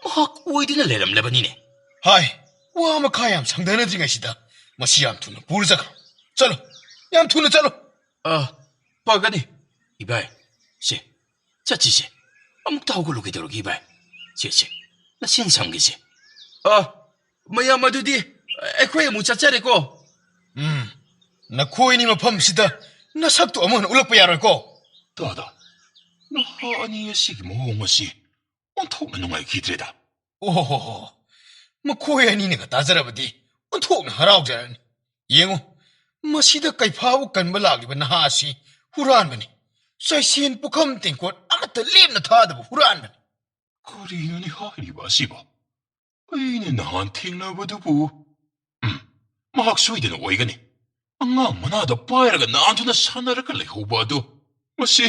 ꯃꯍꯥꯛ ꯑꯣꯏꯗꯨꯅ ꯂꯩꯔꯝꯂꯕꯅꯤꯅꯦ꯫ ꯍꯥꯏ, ꯋꯥ ꯃꯈꯥ ꯌꯥꯝ ꯁꯥꯡꯊꯅꯗ꯭ꯔꯤꯉꯩꯁꯤꯗ ꯃꯁꯤ ꯌꯥꯝ ꯊꯨꯅ ꯄꯨꯔ ꯆꯠꯈ꯭ꯔꯣ꯫ ꯆꯠꯂꯣ, ꯌꯥꯝ ꯊꯨꯅ ꯆꯠꯂꯣ꯫ ꯑ, ꯐꯒꯅꯤ, ꯏꯕꯥꯏ꯫ ꯁꯦ, ꯆꯠꯁꯤꯁꯦ꯫ ꯑꯃꯨꯛꯇ ꯍꯧꯒꯠꯂꯨ ꯀꯩꯗꯧꯔꯒꯦ, ꯏꯕꯥꯏ? ꯁꯦ, ꯁꯦ, ꯅꯁꯤꯟ ꯁꯝꯒꯦꯁꯦ꯫ ꯑ, ꯃꯌꯥꯝ ꯑꯗꯨꯗꯤ ꯑꯩꯈꯣꯏ ꯑꯃꯨꯛ ꯆꯠꯆꯔꯦꯀꯣ꯫ ꯎꯝ, ꯅꯈꯣꯏꯅꯤ ꯃꯐꯝꯁꯤꯗ ꯅꯁꯛꯇꯨ ꯑꯃꯨꯛ ꯍꯟꯅ ꯎꯠꯂꯛꯄ ꯌꯥꯔꯣꯏꯀꯣ꯫ ꯇꯥꯗ, ꯅꯍꯥ ꯑꯅꯤ ꯑꯁꯤꯒꯤ ꯃꯑꯣꯡ ꯑꯁꯤ ꯑꯣꯟꯊꯣꯛꯅ ꯅꯨꯡꯉꯥꯏꯈꯤꯗ꯭ꯔꯦꯗ꯫ ꯑꯣꯍꯣ, ꯃꯈꯣꯏ ꯑꯅꯤꯅꯒ ꯇꯥꯖꯔꯕꯗꯤ ꯑꯣꯟꯊꯣꯛꯅ ꯍꯔꯥꯎꯖꯔꯅꯤ꯫ ꯌꯦꯡꯉꯨ, ꯃꯁꯤꯗ ꯀꯩꯐꯥꯕꯨ ꯀꯟꯕ ꯂꯥꯛꯂꯤꯕ ꯅꯍꯥ ꯑꯁꯤ ꯍꯨꯔꯥꯟꯕꯅꯤ꯫ ꯆꯩꯁꯦꯟ ꯄꯨꯈꯝ ꯇꯦꯡꯀꯣꯠ ꯑꯃꯠꯇ ꯂꯦꯝꯅ ꯊꯥꯗꯕ ꯍꯨꯔꯥꯟꯕꯅꯤ꯫ ꯀꯔꯤꯅꯣꯅꯦ ꯍꯥꯏꯔꯤꯕ ꯑꯁꯤꯕꯣ? ꯑꯩꯅ ꯅꯍꯥꯟ ꯊꯦꯡꯅꯕꯗꯨꯕꯨ꯫ ꯎꯝ, ꯃꯍꯥꯛ ꯁꯣꯏꯗꯅ ꯑꯣꯏꯒꯅꯤ꯫ ꯑꯉꯥꯡ ꯃꯅꯥꯗ ꯄꯥꯏꯔꯒ ꯅꯥꯟꯗꯨꯅ ꯁꯥꯟꯅꯔꯒ ꯂꯩꯍꯧꯕ ꯑꯗꯨ꯫ ꯃꯁꯤ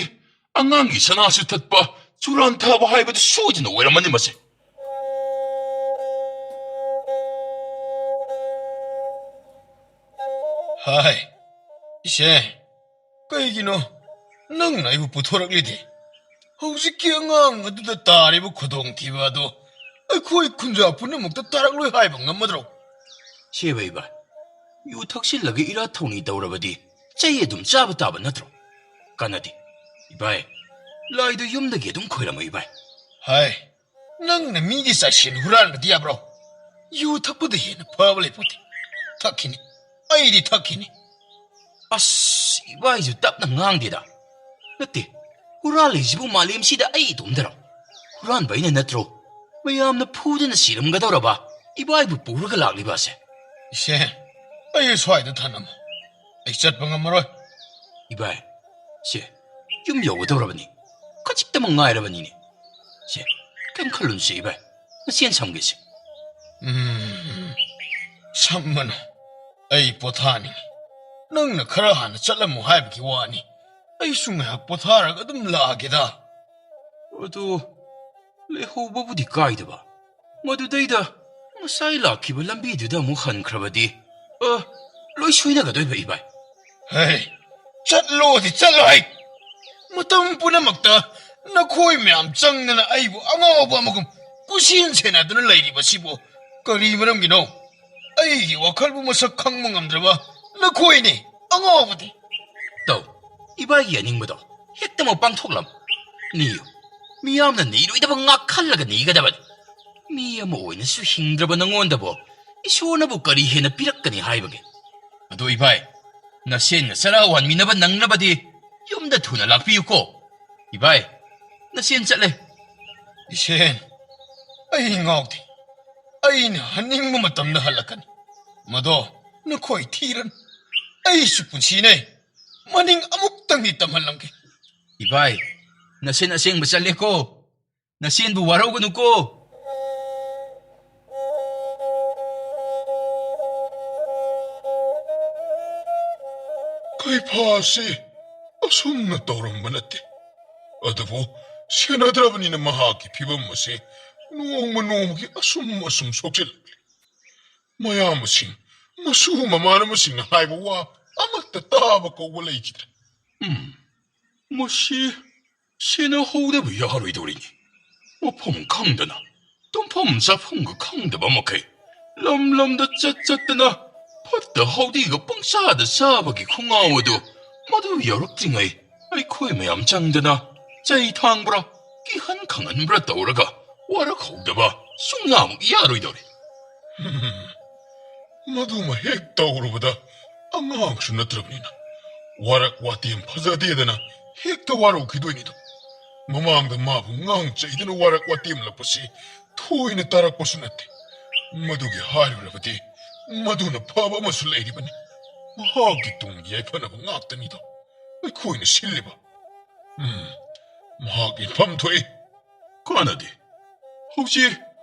ꯑꯉꯥꯡꯒꯤ ꯁꯅꯥꯁꯨ ꯊꯠꯄ, ꯆꯨꯔꯥꯟ ꯊꯥꯕ ꯍꯥꯏꯕꯗꯨ ꯁꯣꯏꯗꯅ ꯑꯣꯏꯔꯝꯃꯅꯤ ꯃꯁꯦ꯫ ꯍꯥꯏ, ꯏꯆꯦ, ꯀꯩꯒꯤꯅꯣ ꯅꯪꯅ ꯑꯩꯕꯨ ꯄꯨꯊꯣꯔꯛꯂꯤꯗꯤ? ꯍꯧꯖꯤꯛꯀꯤ ꯑꯉꯥꯡ ꯑꯗꯨꯗ ꯇꯥꯔꯤꯕ ꯈꯨꯗꯣꯡꯊꯤꯕ ꯑꯗꯣ ꯑꯩꯈꯣꯏ ꯈꯨꯟꯖꯥ ꯄꯨꯝꯅꯃꯛꯇ ꯇꯥꯔꯛꯂꯣꯏ ꯍꯥꯏꯕ ꯉꯝꯃꯗ꯭ꯔꯣ? ꯁꯦꯕ ꯏꯕꯥꯏ, ꯌꯨ ꯊꯛꯆꯤꯜꯂꯒ ꯏꯔꯥ ꯊꯧꯅꯤ ꯇꯧꯔꯕꯗꯤ ꯆꯩ ꯑꯗꯨꯝ ꯆꯥꯕ ꯇꯥꯕ ꯅꯠꯇ꯭ꯔꯣ? ꯀꯥꯟꯅꯗꯦ꯫ ꯏꯕꯥꯏ, ꯂꯥꯏꯗꯨ ꯌꯨꯝꯗꯒꯤ ꯑꯗꯨꯝ ꯈꯣꯏꯔꯝꯃꯨ ꯏꯕꯥꯏ꯫ ꯍꯥꯏ, ꯅꯪꯅ ꯃꯤꯒꯤ ꯆꯥꯛꯁꯦꯟ ꯍꯨꯔꯥꯟꯕꯗꯤ ꯌꯥꯕ꯭ꯔꯣ? ꯌꯨ ꯊꯛꯄꯗ ꯍꯦꯟꯅ ꯐꯕ ꯂꯩꯄꯣꯠꯇꯦ꯫ ꯊꯛꯈꯤꯅꯤ, ꯑꯩꯗꯤ ꯊꯛꯈꯤꯅꯤ꯫ ꯑꯁ, ꯏꯕꯥꯏꯁꯨ ꯇꯞꯅ ꯉꯥꯡꯗꯦꯗ꯫ ꯅꯠꯇꯦ, ꯍꯨꯔꯥꯜꯂꯤꯁꯤꯕꯨ ꯃꯥꯂꯦꯝꯁꯤꯗ ꯑꯩ ꯏꯇꯣꯝꯗꯔꯣ? ꯍꯨꯔꯥꯟꯕ ꯑꯩꯅ ꯅꯠꯇ꯭ꯔꯣ? ꯃꯌꯥꯝꯅ ꯐꯨꯗꯅ ꯁꯤꯔꯝꯒꯗꯧꯔꯕ ꯏꯕꯥꯏꯕꯨ ꯄꯨꯔꯒ ꯂꯥꯛꯂꯤꯕ ꯑꯁꯦ? ꯏꯆꯦ, ꯑꯩ ꯁ꯭ꯋꯥꯏꯗ ꯊꯅꯝꯃꯨ꯫ ꯑꯩ ꯆꯠꯄ ꯉꯝꯃꯔꯣꯏ꯫ ꯏꯕꯥꯏ, ꯁꯦ, ꯌꯨꯝ ꯌꯧꯒꯗꯧꯔꯕꯅꯤ꯫ ꯈꯖꯤꯛꯇꯃꯛ ꯉꯥꯏꯔꯕꯅꯤꯅꯦ꯫ ꯁꯦ, ꯀꯩꯝ ꯈꯜꯂꯨꯅꯨꯁꯦ ꯏꯕꯥꯏ꯫ ꯅꯆꯦꯟ ꯁꯝꯒꯦꯁꯦ꯫ ꯎꯝ, ꯁꯝꯃꯅꯨ꯫ ꯑꯩ ꯄꯣꯊꯥꯅꯤꯡꯉꯤ꯫ ꯅꯪꯅ ꯈꯔ ꯍꯥꯟꯅ ꯆꯠꯂꯝꯃꯨ ꯍꯥꯏꯕꯒꯤ ꯋꯥꯅꯤ꯫ ꯑꯩꯁꯨ ꯉꯥꯏꯍꯥꯛ ꯄꯣꯊꯥꯔꯒ ꯑꯗꯨꯝ ꯂꯥꯛꯑꯒꯦꯗ꯫ ꯑꯗꯨ ꯂꯩꯍꯧꯕꯕꯨꯗꯤ ꯀꯥꯏꯗꯕ꯫ ꯃꯗꯨꯗꯩꯗ ꯉꯁꯥꯏ ꯂꯥꯛꯈꯤꯕ ꯂꯝꯕꯤꯗꯨꯗ ꯑꯃꯨꯛ ꯍꯟꯈ꯭ꯔꯕꯗꯤ, ꯑ, ꯂꯣꯏ ꯁꯣꯏꯅꯒꯗꯣꯏꯕ, ꯏꯕꯥꯏ꯫ ꯍꯦ, ꯆꯠꯂꯣꯗꯤ ꯆꯠꯂꯣ ꯍꯩ! ꯃꯇꯝ ꯄꯨꯝꯅꯃꯛꯇ ꯅꯈꯣꯏ ꯃꯌꯥꯝ ꯆꯪꯗꯅ ꯑꯩꯕꯨ ꯑꯉꯥꯎꯕ ꯑꯃꯒꯨꯝ ꯀꯨꯁꯤꯟ ꯁꯦꯟꯅꯗꯨꯅ ꯂꯩꯔꯤꯕꯁꯤꯕꯨ ꯀꯔꯤ ꯃꯔꯝꯒꯤꯅꯣ? ꯑꯩꯒꯤ ꯋꯥꯈꯜꯕꯨ ꯃꯁꯛ ꯈꯪꯕ ꯉꯝꯗ꯭ꯔꯕ ꯅꯈꯣꯏꯅꯤ ꯑꯉꯥꯎꯕꯗꯤ꯫ ꯇꯧ, ꯏꯕꯥꯏꯒꯤ ꯑꯅꯤꯡꯕꯗꯣ ꯍꯦꯛꯇꯃꯛ ꯄꯥꯡꯊꯣꯛꯂꯝ꯫ ꯅꯤꯌꯨ, ꯃꯤꯌꯥꯝꯅ ꯅꯤꯔꯣꯏꯗꯕ ꯉꯥꯛ ꯈꯜꯂꯒ ꯅꯤꯒꯗꯕꯅꯤ꯫ ꯃꯤ ꯑꯃ ꯑꯣꯏꯅꯁꯨ ꯍꯤꯡꯗ꯭ꯔꯕ ꯅꯉꯣꯟꯗꯕꯨ ꯏꯁꯣꯔꯅꯕꯨ ꯀꯔꯤ ꯍꯦꯟꯅ ꯄꯤꯔꯛꯀꯅꯤ ꯍꯥꯏꯕꯒꯦ? ꯑꯗꯣ ꯏꯕꯥꯏ, ꯅꯁꯦꯟꯒ ꯆꯔꯥ ꯋꯥꯟꯃꯤꯟꯅꯕ ꯅꯪꯅꯕꯗꯤ ꯌꯨꯝꯗ ꯊꯨꯅ ꯂꯥꯛꯄꯤꯌꯨꯀꯣ꯫ ꯏꯕꯥꯏ, ꯅꯁꯦꯟ ꯆꯠꯂꯦ꯫ ꯏꯁꯦꯟ, ꯑꯩ ꯉꯥꯎꯗꯦ꯫ ꯑꯩꯅ ꯍꯟꯅꯤꯡꯕ ꯃꯇꯝꯗ ꯍꯜꯂꯛꯀꯅꯤ꯫ ꯃꯗꯣ ꯅꯈꯣꯏ ꯊꯤꯔꯅꯨ꯫ ꯑꯩꯁꯨ ꯄꯨꯟꯁꯤꯅꯦ꯫ ꯃꯅꯤꯡ ꯑꯃꯨꯛꯇꯪꯗꯤ ꯇꯝꯍꯜꯂꯝꯒꯦ꯫ ꯏꯕꯥꯏ, ꯅꯁꯦꯟ ꯑꯁꯦꯡꯕ ꯆꯠꯂꯦꯀꯣ꯫ ꯅꯁꯦꯟꯕꯨ ꯋꯥꯔꯧꯒꯅꯨꯀꯣ꯫ ꯀꯩꯐꯥꯁꯤ ꯑꯁꯨꯝꯅ ꯇꯧꯔꯝꯕ ꯅꯠꯇꯦ꯫ ꯑꯗꯨꯕꯨ ꯁꯦꯟꯅꯗ꯭ꯔꯕꯅꯤꯅ ꯃꯍꯥꯛꯀꯤ ꯐꯤꯕꯝ ꯑꯁꯤ ꯅꯣꯡꯃ ꯅꯣꯡꯃꯒꯤ ꯑꯁꯨꯝ ꯑꯁꯨꯝ ꯁꯣꯛꯆꯤꯜꯂꯛꯂꯤ꯫ ꯃꯌꯥꯝꯕꯁꯤꯡ, ꯃꯁꯨ ꯃꯃꯥꯟꯅꯕꯁꯤꯡꯅ ꯍꯥꯏꯕ ꯋꯥ ꯑꯃꯠꯇ ꯇꯥꯕ ꯀꯧꯕ ꯂꯩꯈꯤꯗ꯭ꯔꯦ꯫ ꯎꯝ, ꯃꯁꯤ ꯁꯦꯟꯅꯍꯧꯗꯕ ꯌꯥꯔꯣꯏꯗꯧꯔꯤꯅꯤ꯫ ꯃꯐꯝ ꯈꯪꯗꯅ, ꯇꯨꯝꯐꯝ ꯆꯥꯐꯝꯒ ꯈꯪꯗꯕ ꯃꯈꯩ ꯂꯝ ꯂꯝꯗ ꯆꯠ ꯆꯠꯇꯅ ꯐꯠꯇ ꯍꯥꯎꯗꯤꯒ ꯄꯪꯆꯥꯗ ꯆꯥꯕꯒꯤ ꯈꯣꯡꯒꯥꯎ ꯑꯗꯨ ꯃꯗꯨ ꯌꯧꯔꯛꯇ꯭ꯔꯤꯉꯩ ꯑꯩꯈꯣꯏ ꯃꯌꯥꯝ ꯆꯪꯗꯅ ꯆꯩ ꯊꯥꯡꯕ꯭ꯔꯥ, ꯀꯤꯍꯟ ꯈꯪꯍꯟꯕ꯭ꯔꯥ ꯇꯧꯔꯒ ꯋꯥꯔꯛꯍꯧꯗꯕ ꯁꯨꯡꯌꯥꯃꯨꯛ ꯌꯥꯔꯣꯏꯗꯧꯔꯤ꯫ ꯃꯗꯨꯃ ꯍꯦꯛ ꯇꯧꯔꯨꯕꯗ ꯑꯉꯥꯡꯁꯨ ꯅꯠꯇ꯭ꯔꯕꯅꯤꯅ ꯋꯥꯔꯛ ꯋꯥꯇꯦꯝ ꯐꯖꯗꯦꯗꯅ ꯍꯦꯛꯇ ꯋꯥꯔꯧꯈꯤꯗꯣꯏꯅꯤꯗꯣ꯫ ꯃꯃꯥꯡꯗ ꯃꯥꯕꯨ ꯉꯥꯡ ꯆꯩꯗꯅ ꯋꯥꯔꯛ ꯋꯥꯇꯦꯝꯂꯛꯄꯁꯤ ꯊꯣꯏꯅ ꯇꯥꯔꯛꯄꯁꯨ ꯅꯠꯇꯦ꯫ ꯃꯗꯨꯒꯤ ꯍꯥꯏꯔꯨꯔꯕꯗꯤ ꯃꯗꯨꯅ ꯐꯕ ꯑꯃꯁꯨ ꯂꯩꯔꯤꯕꯅꯤ꯫ ꯃꯍꯥꯛꯀꯤ ꯇꯨꯡꯒꯤ ꯌꯥꯏꯐꯅꯕ ꯉꯥꯛꯇꯅꯤꯗꯣ ꯑꯩꯈꯣꯏꯅ ꯁꯤꯜꯂꯤꯕ꯫ ꯎꯝ, ꯃꯍꯥꯛ ꯌꯦꯡꯐꯝ ꯊꯣꯛꯏ꯫ ꯀꯥꯟꯅꯗꯦ꯫ ꯍꯧꯖꯤꯛ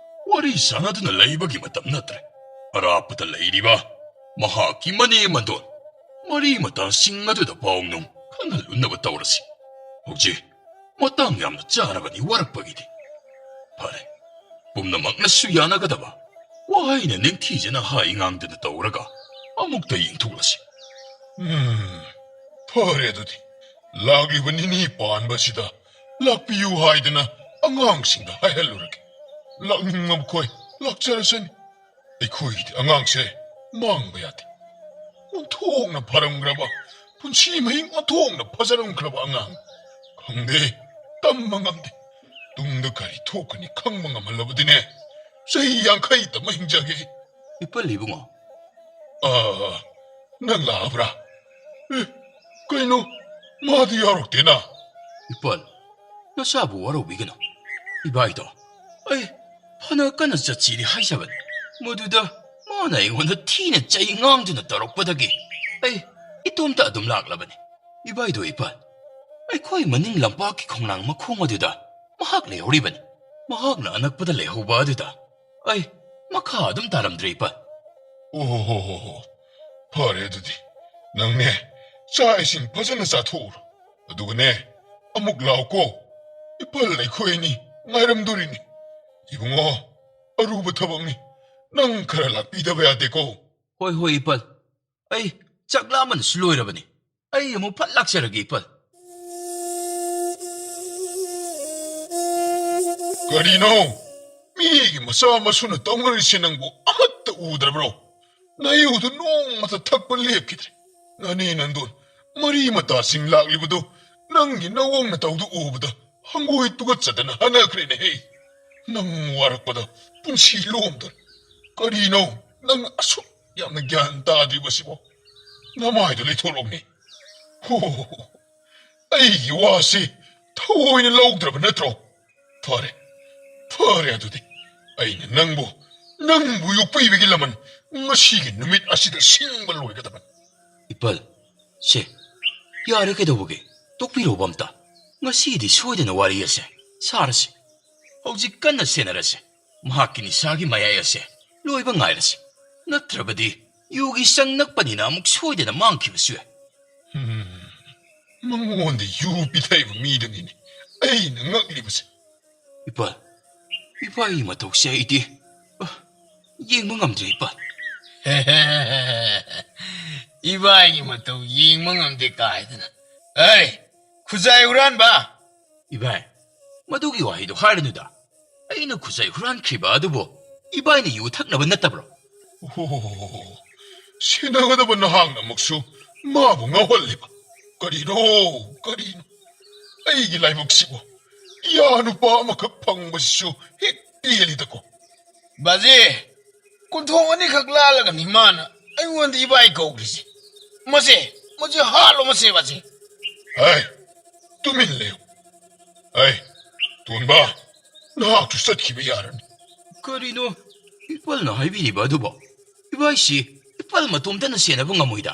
ꯋꯥꯔꯤ ꯁꯥꯟꯅꯗꯨꯅ ꯂꯩꯕꯒꯤ ꯃꯇꯝ ꯅꯠꯇ꯭ꯔꯦ꯫ ꯑꯔꯥꯞꯄꯗ ꯂꯩꯔꯤꯕ ꯃꯍꯥꯛꯀꯤ ꯃꯅꯦꯝ ꯃꯗꯣꯟ ꯃꯔꯤ ꯃꯇꯥꯁꯤꯡ ꯑꯗꯨꯗ ꯄꯥꯎ ꯅꯨꯡ ꯈꯪꯍꯜꯂꯨꯅꯕ ꯇꯧꯔꯁꯤ꯫ ꯍꯧꯖꯤꯛ ꯃꯇꯥꯡ ꯌꯥꯝꯅ ꯆꯥꯔꯕꯅꯤ ꯋꯥꯔꯛꯄꯒꯤꯗꯤ꯫ ꯐꯔꯦ, ꯄꯨꯝꯅꯃꯛꯅꯁꯨ ꯌꯥꯅꯒꯗꯕ ꯋꯥꯍꯩꯅ ꯅꯤꯡꯊꯤꯖꯅ ꯍꯥꯏ ꯉꯥꯡꯗꯅ ꯇꯧꯔꯒ ꯑꯃꯨꯛꯇ ꯌꯦꯡꯊꯣꯛꯂꯁꯤ꯫ ꯎꯝ, ꯐꯔꯦ ꯑꯗꯨꯗꯤ꯫ ꯂꯥꯛꯂꯤꯕ ꯅꯤꯅꯤ ꯄꯥꯟꯕꯁꯤꯗ ꯂꯥꯛꯄꯤꯌꯨ ꯍꯥꯏꯗꯅ ꯑꯉꯥꯡꯁꯤꯡꯗ ꯍꯥꯏꯍꯜꯂꯨꯔꯒꯦ꯫ ꯂꯥꯛꯅꯤꯡꯕ ꯃꯈꯣꯏ ꯂꯥꯛꯆꯔꯁꯅꯤ꯫ ꯑꯩꯈꯣꯏꯒꯤꯗꯤ ꯑꯉꯥꯡꯁꯦ ꯃꯥꯡꯕ ꯌꯥꯗꯦ꯫ ꯑꯣꯟꯊꯣꯛꯅ ꯐꯔꯝꯈ꯭ꯔꯕ ꯄꯨꯟꯁꯤ ꯃꯍꯤꯡ, ꯑꯣꯟꯊꯣꯛꯅ ꯐꯖꯔꯝꯈ꯭ꯔꯕ ꯑꯉꯥꯡ꯫ ꯈꯪꯗꯦ, ꯇꯝꯕ ꯉꯝꯗꯦ꯫ ꯇꯨꯡꯗ ꯀꯔꯤ ꯊꯣꯛꯀꯅꯤ ꯈꯪꯕ ꯉꯝꯍꯜꯂꯕꯗꯤꯅꯦ, ꯆꯍꯤ ꯌꯥꯡꯈꯩ ꯇꯝꯕ ꯍꯤꯡꯖꯒꯦ꯫ ꯏꯄꯜ ꯏꯕꯨꯡꯉꯣ꯫ ꯑꯥ, ꯅꯪ ꯂꯥꯛꯑꯕ꯭ꯔꯥ? ꯑꯦ, ꯀꯩꯅꯣ? ꯃꯥꯗꯤ ꯌꯥꯎꯔꯛꯇꯦꯅ꯫ ꯏꯄꯜ, ꯅꯁꯥꯕꯨ ꯋꯥꯔꯧꯕꯤꯒꯅꯨ꯫ ꯏꯕꯥꯏꯗꯣ ꯑꯩ ꯐꯅ ꯀꯟꯅ ꯆꯠꯁꯤꯗꯤ ꯍꯥꯏꯖꯕꯅꯤ꯫ ꯃꯗꯨꯗ ꯃꯥꯅ ꯑꯩꯉꯣꯟꯗ ꯊꯤꯅ ꯆꯩ ꯉꯥꯡꯗꯨꯅ ꯇꯧꯔꯛꯄꯗꯒꯤ ꯑꯩ ꯏꯇꯣꯝꯇ ꯑꯗꯨꯝ ꯂꯥꯛꯂꯕꯅꯤ꯫ ꯏꯕꯥꯏꯗꯣ ꯏꯄꯜ, ꯑꯩꯈꯣꯏ ꯃꯅꯤꯡ ꯂꯝꯄꯥꯛꯀꯤ ꯈꯣꯡꯅꯥꯡ ꯃꯈꯣꯡ ꯑꯗꯨꯗ ꯃꯍꯥꯛ ꯂꯩꯍꯧꯔꯤꯕꯅꯤ꯫ ꯃꯍꯥꯛꯅ ꯑꯅꯛꯄꯗ ꯂꯩꯍꯧꯕ ꯑꯗꯨꯗ ꯑꯩ ꯃꯈꯥ ꯑꯗꯨꯝ ꯇꯥꯔꯝꯗ꯭ꯔꯦ, ꯏꯄꯜ꯫ ꯑꯣ ꯍꯣ ꯍꯣ ꯍꯣ ꯍꯣ꯫ ꯐꯔꯦ ꯑꯗꯨꯗꯤ꯫ ꯅꯪꯅꯦ, ꯆꯥꯛ ꯏꯁꯤꯡ ꯐꯖꯅ ꯆꯥꯊꯣꯛꯎꯔꯣ꯫ ꯑꯗꯨꯒꯅꯦ, ꯑꯃꯨꯛ ꯂꯥꯛꯎꯀꯣ꯫ ꯏꯄꯜ ꯑꯩꯈꯣꯏ ꯑꯅꯤ ꯉꯥꯏꯔꯝꯗꯣꯔꯤꯅꯤ꯫ ꯏꯕꯨꯡꯉꯣ, ꯑꯔꯨꯕ ꯊꯕꯛꯅꯤ꯫ ꯅꯪ ꯈꯔ ꯂꯥꯛꯄꯤꯗꯕ ꯌꯥꯗꯦꯀꯣ꯫ ꯍꯣꯏ, ꯍꯣꯏ, ꯏꯄꯜ꯫ ꯑꯩ ꯆꯥꯛ ꯂꯥꯝꯕꯅꯁꯨ ꯂꯣꯏꯔꯕꯅꯤ꯫ ꯑꯩ ꯑꯃꯨꯛ ꯐꯠ ꯂꯥꯛꯆꯔꯒꯦ, ꯏꯄꯜ꯫ ꯀꯔꯤꯅꯣ? ꯃꯤꯒꯤ ꯃꯆꯥ ꯃꯁꯨꯅ ꯇꯧꯅꯔꯤꯁꯦ ꯅꯪꯕꯨ ꯑꯃꯠꯇ ꯎꯗ꯭ꯔꯕ꯭ꯔꯣ? ꯅꯌꯨꯗꯨ ꯅꯣꯡꯃꯇ ꯊꯛꯄ ꯂꯦꯞꯈꯤꯗ꯭ꯔꯦ꯫ ꯅꯅꯦ ꯅꯟꯗꯣꯟ ꯃꯔꯤ ꯃꯇꯥꯁꯤꯡ ꯂꯥꯛꯂꯤꯕꯗꯨ ꯅꯪꯒꯤ ꯅꯋꯣꯡ ꯅꯇꯧꯗꯨ ꯎꯕꯗ ꯍꯪꯒꯣꯏ ꯇꯨꯀꯠꯆꯗꯅ ꯍꯟꯅꯈ꯭ꯔꯦꯅꯦꯍꯦ꯫ ꯅꯪ ꯋꯥꯔꯛꯄꯗ ꯄꯨꯟꯁꯤ ꯂꯣꯝꯗꯣꯔꯦ꯫ ꯀꯔꯤꯅꯣ ꯅꯪ ꯑꯁꯨꯛ ꯌꯥꯝꯅ ꯒ꯭ꯌꯥꯟ ꯇꯥꯗ꯭ꯔꯤꯕꯁꯤꯕꯣ? ꯅꯃꯥꯏꯗꯨ ꯂꯩꯊꯣꯛꯂꯣꯛꯅꯦ꯫ ꯍꯣ, ꯑꯩꯒꯤ ꯋꯥꯁꯤ ꯊꯑꯣꯏꯅ ꯂꯧꯗ꯭ꯔꯕ ꯅꯠꯇ꯭ꯔꯣ? ꯐꯔꯦ, ꯐꯔꯦ ꯑꯗꯨꯗꯤ꯫ ꯑꯩꯅ ꯅꯪꯕꯨ, ꯅꯪꯕꯨ ꯌꯣꯛꯄꯤꯕꯒꯤ ꯂꯃꯟ ꯉꯁꯤꯒꯤ ꯅꯨꯃꯤꯠ ꯑꯁꯤꯗ ꯁꯤꯡꯕ ꯂꯣꯏꯒꯗꯕꯅꯤ꯫ ꯏꯄꯜ, ꯁꯦ, ꯌꯥꯔꯦ ꯀꯩꯗꯧꯕꯒꯦ? ꯇꯣꯛꯄꯤꯔꯣꯕ ꯑꯝꯇ꯫ ꯉꯁꯤꯗꯤ ꯁꯣꯏꯗꯅ ꯋꯥꯔꯤ ꯑꯁꯦ ꯁꯥꯔꯁꯤ꯫ ꯍꯧꯖꯤꯛ ꯀꯟꯅ ꯁꯦꯟꯅꯔꯁꯤ꯫ ꯃꯍꯥꯛꯀꯤ ꯅꯤꯁꯥꯒꯤ ꯃꯌꯥꯏ ꯑꯁꯦ ꯂꯣꯏꯕ ꯉꯥꯏꯔꯁꯤ꯫ ꯅꯠꯇ꯭ꯔꯕꯗꯤ ꯌꯨꯒꯤ ꯆꯪ ꯅꯛꯄꯅꯤꯅ ꯑꯃꯨꯛ ꯁꯣꯏꯗꯅ ꯃꯥꯡꯈꯤꯕꯁꯨ ꯌꯥꯏ꯫ ꯍꯝ, ꯃꯉꯣꯟꯗ ꯌꯨ ꯄꯤꯊꯛꯏꯕ ꯃꯤꯗꯨꯅꯤꯅꯦ ꯑꯩꯅ ꯉꯛꯂꯤꯕꯁꯦ꯫ ꯏꯄꯥ, ꯏꯄꯥꯒꯤ ꯃꯇꯧꯁꯦ ꯑꯩꯗꯤ, ꯑ, ꯌꯦꯡꯕ ꯉꯝꯗ꯭ꯔꯦ, ꯏꯄꯥ꯫ ꯏꯕꯥꯏꯒꯤ ꯃꯇꯧ ꯌꯦꯡꯕ ꯉꯝꯗꯦ ꯀꯥꯏꯗꯅ꯫ ꯑꯩ, ꯈꯨꯖꯥꯏ ꯍꯨꯔꯥꯟꯕ! ꯏꯕꯥꯏ, ꯃꯗꯨꯒꯤ ꯋꯥꯍꯩꯗꯣ ꯍꯥꯏꯔꯅꯨꯗ꯫ ꯑꯩꯅ ꯈꯨꯖꯥꯏ ꯍꯨꯔꯥꯟꯈ꯭ꯔꯤꯕ ꯑꯗꯨꯕꯨ ꯏꯕꯥꯏꯅ ꯌꯨ ꯊꯛꯅꯕ ꯅꯠꯇꯕ꯭ꯔꯣ? ꯑꯣ, ꯁꯦꯟꯅꯒꯗꯕ ꯅꯍꯥꯛꯅ ꯑꯃꯨꯛꯁꯨ ꯃꯥꯕꯨ ꯉꯥꯎꯍꯜꯂꯤꯕ꯫ ꯀꯔꯤꯅꯣ, ꯀꯔꯤꯅꯣ? ꯑꯩꯒꯤ ꯂꯥꯏꯕꯛꯁꯤꯕꯨ ꯏꯌꯥ ꯅꯨꯄꯥ ꯑꯃꯈꯛ ꯐꯪꯕꯁꯤꯁꯨ ꯍꯦꯛ ꯄꯦꯜꯂꯤꯗꯀꯣ꯫ ꯕꯥꯖꯤ, ꯀꯣꯟꯊꯣꯡ ꯑꯅꯤꯈꯛ ꯂꯥꯜꯂꯒꯅꯤ ꯃꯥꯅ ꯑꯩꯉꯣꯟꯗ ꯏꯕꯥꯏ ꯀꯧꯔꯤꯁꯦ꯫ ꯃꯁꯦ, ꯃꯁꯦ ꯍꯥꯠꯂꯣ, ꯃꯁꯦ, ꯃꯁꯦ꯫ ꯍꯩ, ꯇꯨꯃꯤꯟ ꯂꯩꯌꯨ꯫ ꯍꯩ, ꯇꯣꯟꯕ, ꯅꯍꯥꯛꯁꯨ ꯆꯠꯈꯤꯕ ꯌꯥꯔꯅꯤ꯫ ꯀꯔꯤꯅꯣ ꯏꯄꯜꯅ ꯍꯥꯏꯕꯤꯔꯤꯕ ꯑꯗꯨꯕꯣ? ꯏꯕꯥꯏꯁꯤ ꯏꯄꯜ ꯃꯇꯣꯝꯇꯅ ꯁꯦꯟꯅꯕ ꯉꯝꯃꯣꯏꯗ꯫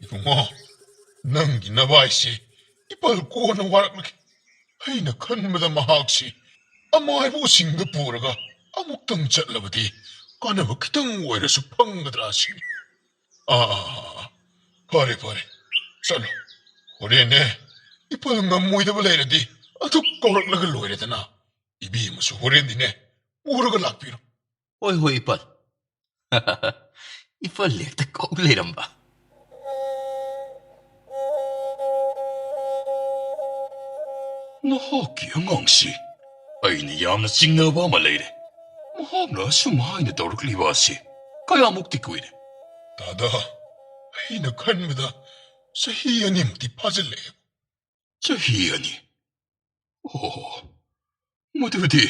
ꯏꯕꯨꯡꯉꯣ, ꯅꯪꯒꯤ ꯅꯕꯥꯏꯁꯤ ꯏꯄꯜ ꯀꯣꯟꯅ ꯋꯥꯔꯛꯂꯒꯦ꯫ ꯑꯩꯅ ꯈꯟꯕꯗ ꯃꯍꯥꯛꯁꯤ ꯑꯃꯥꯏꯕ ꯎꯆꯤꯡꯗ ꯄꯨꯔꯒ ꯑꯃꯨꯛꯇꯪ ꯆꯠꯂꯕꯗꯤ ꯀꯥꯟꯅꯕ ꯈꯤꯇꯪ ꯑꯣꯏꯔꯁꯨ ꯐꯪꯒꯗ꯭ꯔꯥ ꯁꯤꯅꯤ꯫ ꯑꯥ, ꯑꯥ, ꯑꯥ, ꯑꯥ꯫ ꯐꯔꯦ, ꯐꯔꯦ꯫ ꯆꯠꯂꯣ꯫ ꯍꯣꯔꯦꯟꯅꯦ, ꯏꯄꯜ ꯉꯝꯃꯣꯏꯗꯕ ꯂꯩꯔꯗꯤ ꯑꯗꯨ ꯀꯧꯔꯛꯂꯒ ꯂꯣꯏꯔꯦꯗꯅ꯫ ꯏꯕꯦꯝꯃꯁꯨ ꯍꯣꯔꯦꯟꯗꯤꯅꯦ, ꯄꯨꯔꯒ ꯂꯥꯛꯄꯤꯔꯣ꯫ ꯍꯣꯏ, ꯍꯣꯏ, ꯏꯄꯜ꯫ ꯏꯄꯜ ꯍꯦꯛꯇ ꯀꯧ ꯂꯩꯔꯝꯕ꯫ ꯅꯍꯥꯛꯀꯤ ꯑꯉꯥꯡꯁꯤ ꯑꯩꯅ ꯌꯥꯝꯅ ꯆꯤꯡꯅꯕ ꯑꯃ ꯂꯩꯔꯦ꯫ ꯃꯍꯥꯛꯅ ꯑꯁꯨꯝ ꯍꯥꯏꯅ ꯇꯧꯔꯛꯂꯤꯕ ꯑꯁꯤ ꯀꯌꯥꯃꯨꯛꯇꯤ ꯀꯨꯏꯔꯦ? ꯗꯥꯗꯥ, ꯑꯩꯅ ꯈꯟꯕꯗ ꯆꯍꯤ ꯑꯅꯤꯃꯨꯛꯇꯤ ꯐꯥꯖꯤꯜꯂꯛꯑꯦ꯫ ꯆꯍꯤ ꯑꯅꯤ? ꯑꯣ, ꯃꯗꯨꯗꯤ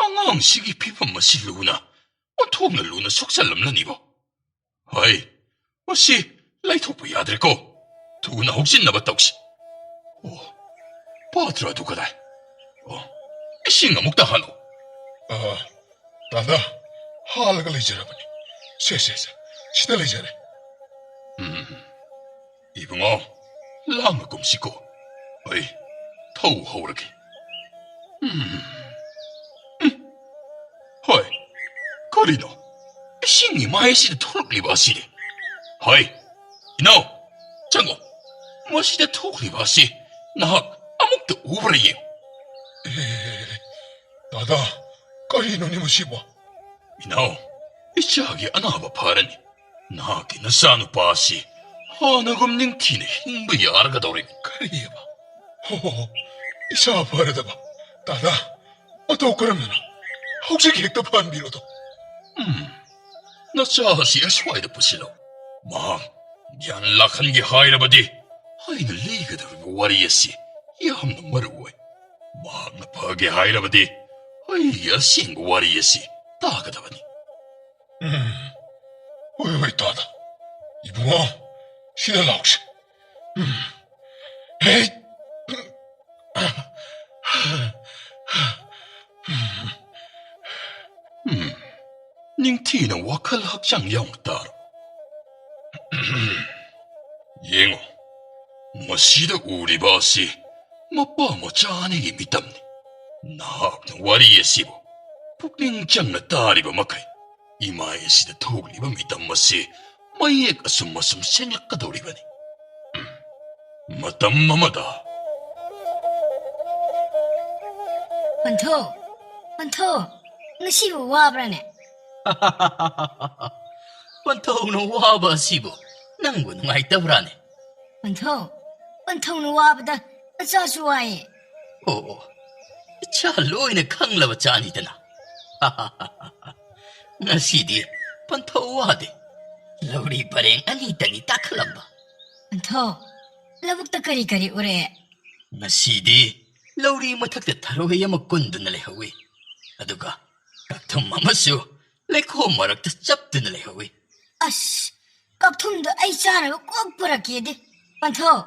ꯑꯉꯥꯡꯁꯤꯒꯤ ꯐꯤꯕꯝ ꯑꯁꯤ ꯂꯨꯅ, ꯑꯣꯟꯊꯣꯛꯅ ꯂꯨꯅ ꯁꯣꯛꯆꯜꯂꯝꯂꯅꯤꯕꯣ꯫ ꯍꯩ, ꯃꯁꯤ ꯂꯩꯊꯣꯛꯄ ꯌꯥꯗ꯭ꯔꯦꯀꯣ꯫ ꯊꯨꯅ ꯍꯧꯖꯤꯟꯅꯕ ꯇꯧꯁꯤ꯫ ꯑꯣ, ꯄꯥꯇ꯭ꯔ ꯑꯗꯨ ꯀꯗꯥꯏ? ꯑꯣ, ꯏꯁꯤꯡ ꯑꯃꯨꯛꯇ ꯍꯥꯜꯂꯨ꯫ ꯑ, ꯗꯥꯗꯥ, ꯍꯥꯜꯂꯒ ꯂꯩꯖꯔꯕꯅꯤ꯫ ꯁꯦ, ꯁꯦ, ꯁꯦ, ꯁꯤꯗ ꯂꯩꯖꯔꯦ꯫ ꯎꯝ, ꯏꯕꯨꯡꯉꯣ, ꯂꯥꯡꯅ ꯀꯨꯝꯁꯤꯀꯣ꯫ ꯑꯩ ꯊꯧ ꯍꯧꯔꯒꯦ꯫ ꯎꯝ, ꯎꯝ꯫ ꯍꯣꯏ, ꯀꯔꯤꯅꯣ? ꯏꯁꯤꯡꯒꯤ ꯃꯥꯏ ꯑꯁꯤꯗ ꯊꯣꯛꯂꯛꯂꯤꯕ ꯑꯁꯤꯗꯤ? ꯍꯣꯏ, ꯏꯅꯥꯎ, ꯆꯪꯉꯣ꯫ ꯃꯁꯤꯗ ꯊꯣꯛꯂꯤꯕ ꯑꯁꯤ ꯅꯍꯥꯛ ꯑꯃꯨꯛꯇ ꯎꯕ꯭ꯔꯥ ꯌꯦꯡꯉꯨ꯫ ꯑꯦ, ꯗꯥꯗꯥ, ꯀꯔꯤꯅꯣꯅꯦ ꯃꯁꯤꯕꯣ? ꯏꯅꯥꯎ, ꯏꯆꯥꯒꯤ ꯑꯅꯥꯕ ꯐꯔꯅꯤ꯫ ꯅꯍꯥꯛꯀꯤ ꯅꯆꯥꯅꯨꯄꯥ ꯑꯁꯤ ꯍꯥꯟꯅꯒꯨꯝ ꯅꯤꯡꯊꯤꯅ ꯍꯤꯡꯕ ꯌꯥꯔꯒꯗꯧꯔꯦ꯫ ꯀꯔꯤꯑꯕ? ꯍꯣ, ꯍꯣ, ꯍꯣ, ꯏꯆꯥ ꯐꯔꯗꯕ꯫ ꯗꯥꯗꯥ, ꯃꯇꯧ ꯀꯔꯝꯅꯅꯣ? ꯍꯧꯖꯤꯛ ꯍꯦꯛꯇ ꯐꯍꯟꯕꯤꯔꯣꯗꯣ꯫ ꯎꯝ, ꯅꯆꯥ ꯑꯁꯤ ꯑꯁ꯭ꯋꯥꯏꯗ ꯄꯨꯁꯤꯜꯂꯣ꯫ ꯃꯍꯥꯛ ꯒ꯭ꯌꯥꯟ ꯂꯥꯛꯍꯟꯒꯦ ꯍꯥꯏꯔꯕꯗꯤ ꯑꯩꯅ ꯂꯤꯒꯗꯧꯔꯤꯕ ꯋꯥꯔꯤ ꯑꯁꯤ ꯌꯥꯝꯅ ꯃꯔꯨ ꯑꯣꯏ꯫ ꯃꯍꯥꯛꯅ ꯐꯒꯦ ꯍꯥꯏꯔꯕꯗꯤ ꯑꯩꯒꯤ ꯑꯁꯦꯡꯕ ꯋꯥꯔꯤ ꯑꯁꯤ ꯇꯥꯒꯗꯕꯅꯤ꯫ ꯎꯝ, ꯍꯣꯏ, ꯍꯣꯏ, ꯇꯥꯗ꯫ ꯏꯕꯨꯡꯉꯣ, ꯁꯤꯗ ꯂꯥꯛꯁꯤ꯫ ꯎꯝ, ꯍꯦ꯫ ꯎꯝ, ꯅꯤꯡꯊꯤꯅ ꯋꯥꯈꯜ ꯍꯛꯆꯥꯡ ꯌꯥꯎꯅ ꯇꯥꯔꯣ꯫ ꯌꯦꯡꯉꯨ, ꯃꯁꯤꯗ ꯎꯔꯤꯕ ꯑꯁꯤ ꯃꯄꯥ ꯃꯆꯥ ꯑꯅꯤꯒꯤ ꯃꯤꯇꯝꯅꯤ꯫ ꯅꯍꯥꯛꯅ ꯋꯥꯔꯤ ꯑꯁꯤꯕꯨ ꯄꯨꯛꯅꯤꯡ ꯆꯪꯅ ꯇꯥꯔꯤꯕ ꯃꯈꯩ, ꯏꯃꯥꯏ ꯑꯁꯤꯗ ꯊꯣꯛꯂꯤꯕ ꯃꯤꯇꯝ ꯑꯁꯤ ꯃꯌꯦꯛ ꯑꯁꯨꯝ ꯑꯁꯨꯝ ꯁꯦꯡꯂꯛꯀꯗꯧꯔꯤꯕꯅꯤ꯫ ꯎꯝ, ꯃꯇꯝ ꯑꯃꯗ꯫ ꯄꯟꯊꯧ, ꯄꯟꯊꯧ, ꯉꯁꯤꯕꯨ ꯋꯥꯕ꯭ꯔꯥꯅꯦ? ꯄꯟꯊꯧꯅ ꯋꯥꯕ ꯑꯁꯤꯕꯨ ꯅꯪꯕꯨ ꯅꯨꯡꯉꯥꯏꯇꯕ꯭ꯔꯥꯅꯦ? ꯄꯟꯊꯧ, ꯄꯟꯊꯧꯅ ꯋꯥꯕꯗ ꯃꯆꯥꯁꯨ ꯋꯥꯏꯌꯦ꯫ ꯑꯣ, ꯑꯣ, ꯏꯆꯥ ꯂꯣꯏꯅ ꯈꯪꯂꯕ ꯆꯥꯅꯤꯗꯅ꯫ ꯉꯁꯤꯗꯤ ꯄꯟꯊꯧ ꯋꯥꯗꯦ꯫ ꯂꯧꯔꯤ ꯄꯔꯦꯡ ꯑꯅꯤꯇꯅꯤ ꯇꯥꯈꯠꯂꯝꯕ꯫ ꯄꯟꯊꯧ, ꯂꯧꯕꯨꯛꯇ ꯀꯔꯤ ꯀꯔꯤ ꯎꯔꯦ? ꯉꯁꯤꯗꯤ ꯂꯧꯔꯤ ꯃꯊꯛꯇ ꯊꯔꯣꯏ ꯑꯃ ꯀꯨꯟꯗꯨꯅ ꯂꯩꯍꯧꯏ꯫ ꯑꯗꯨꯒ ꯀꯛꯊꯨꯝ ꯑꯃꯁꯨ ꯂꯩꯈꯣꯝ ꯃꯔꯛꯇ ꯆꯞꯇꯨꯅ ꯂꯩꯍꯧꯏ꯫ ꯑꯁ, ꯀꯛꯊꯨꯝꯗꯣ ꯑꯩ ꯆꯥꯅꯕ ꯀꯣꯛ ꯄꯨꯔꯛꯀꯦꯗꯤ꯫ ꯄꯟꯊꯧ,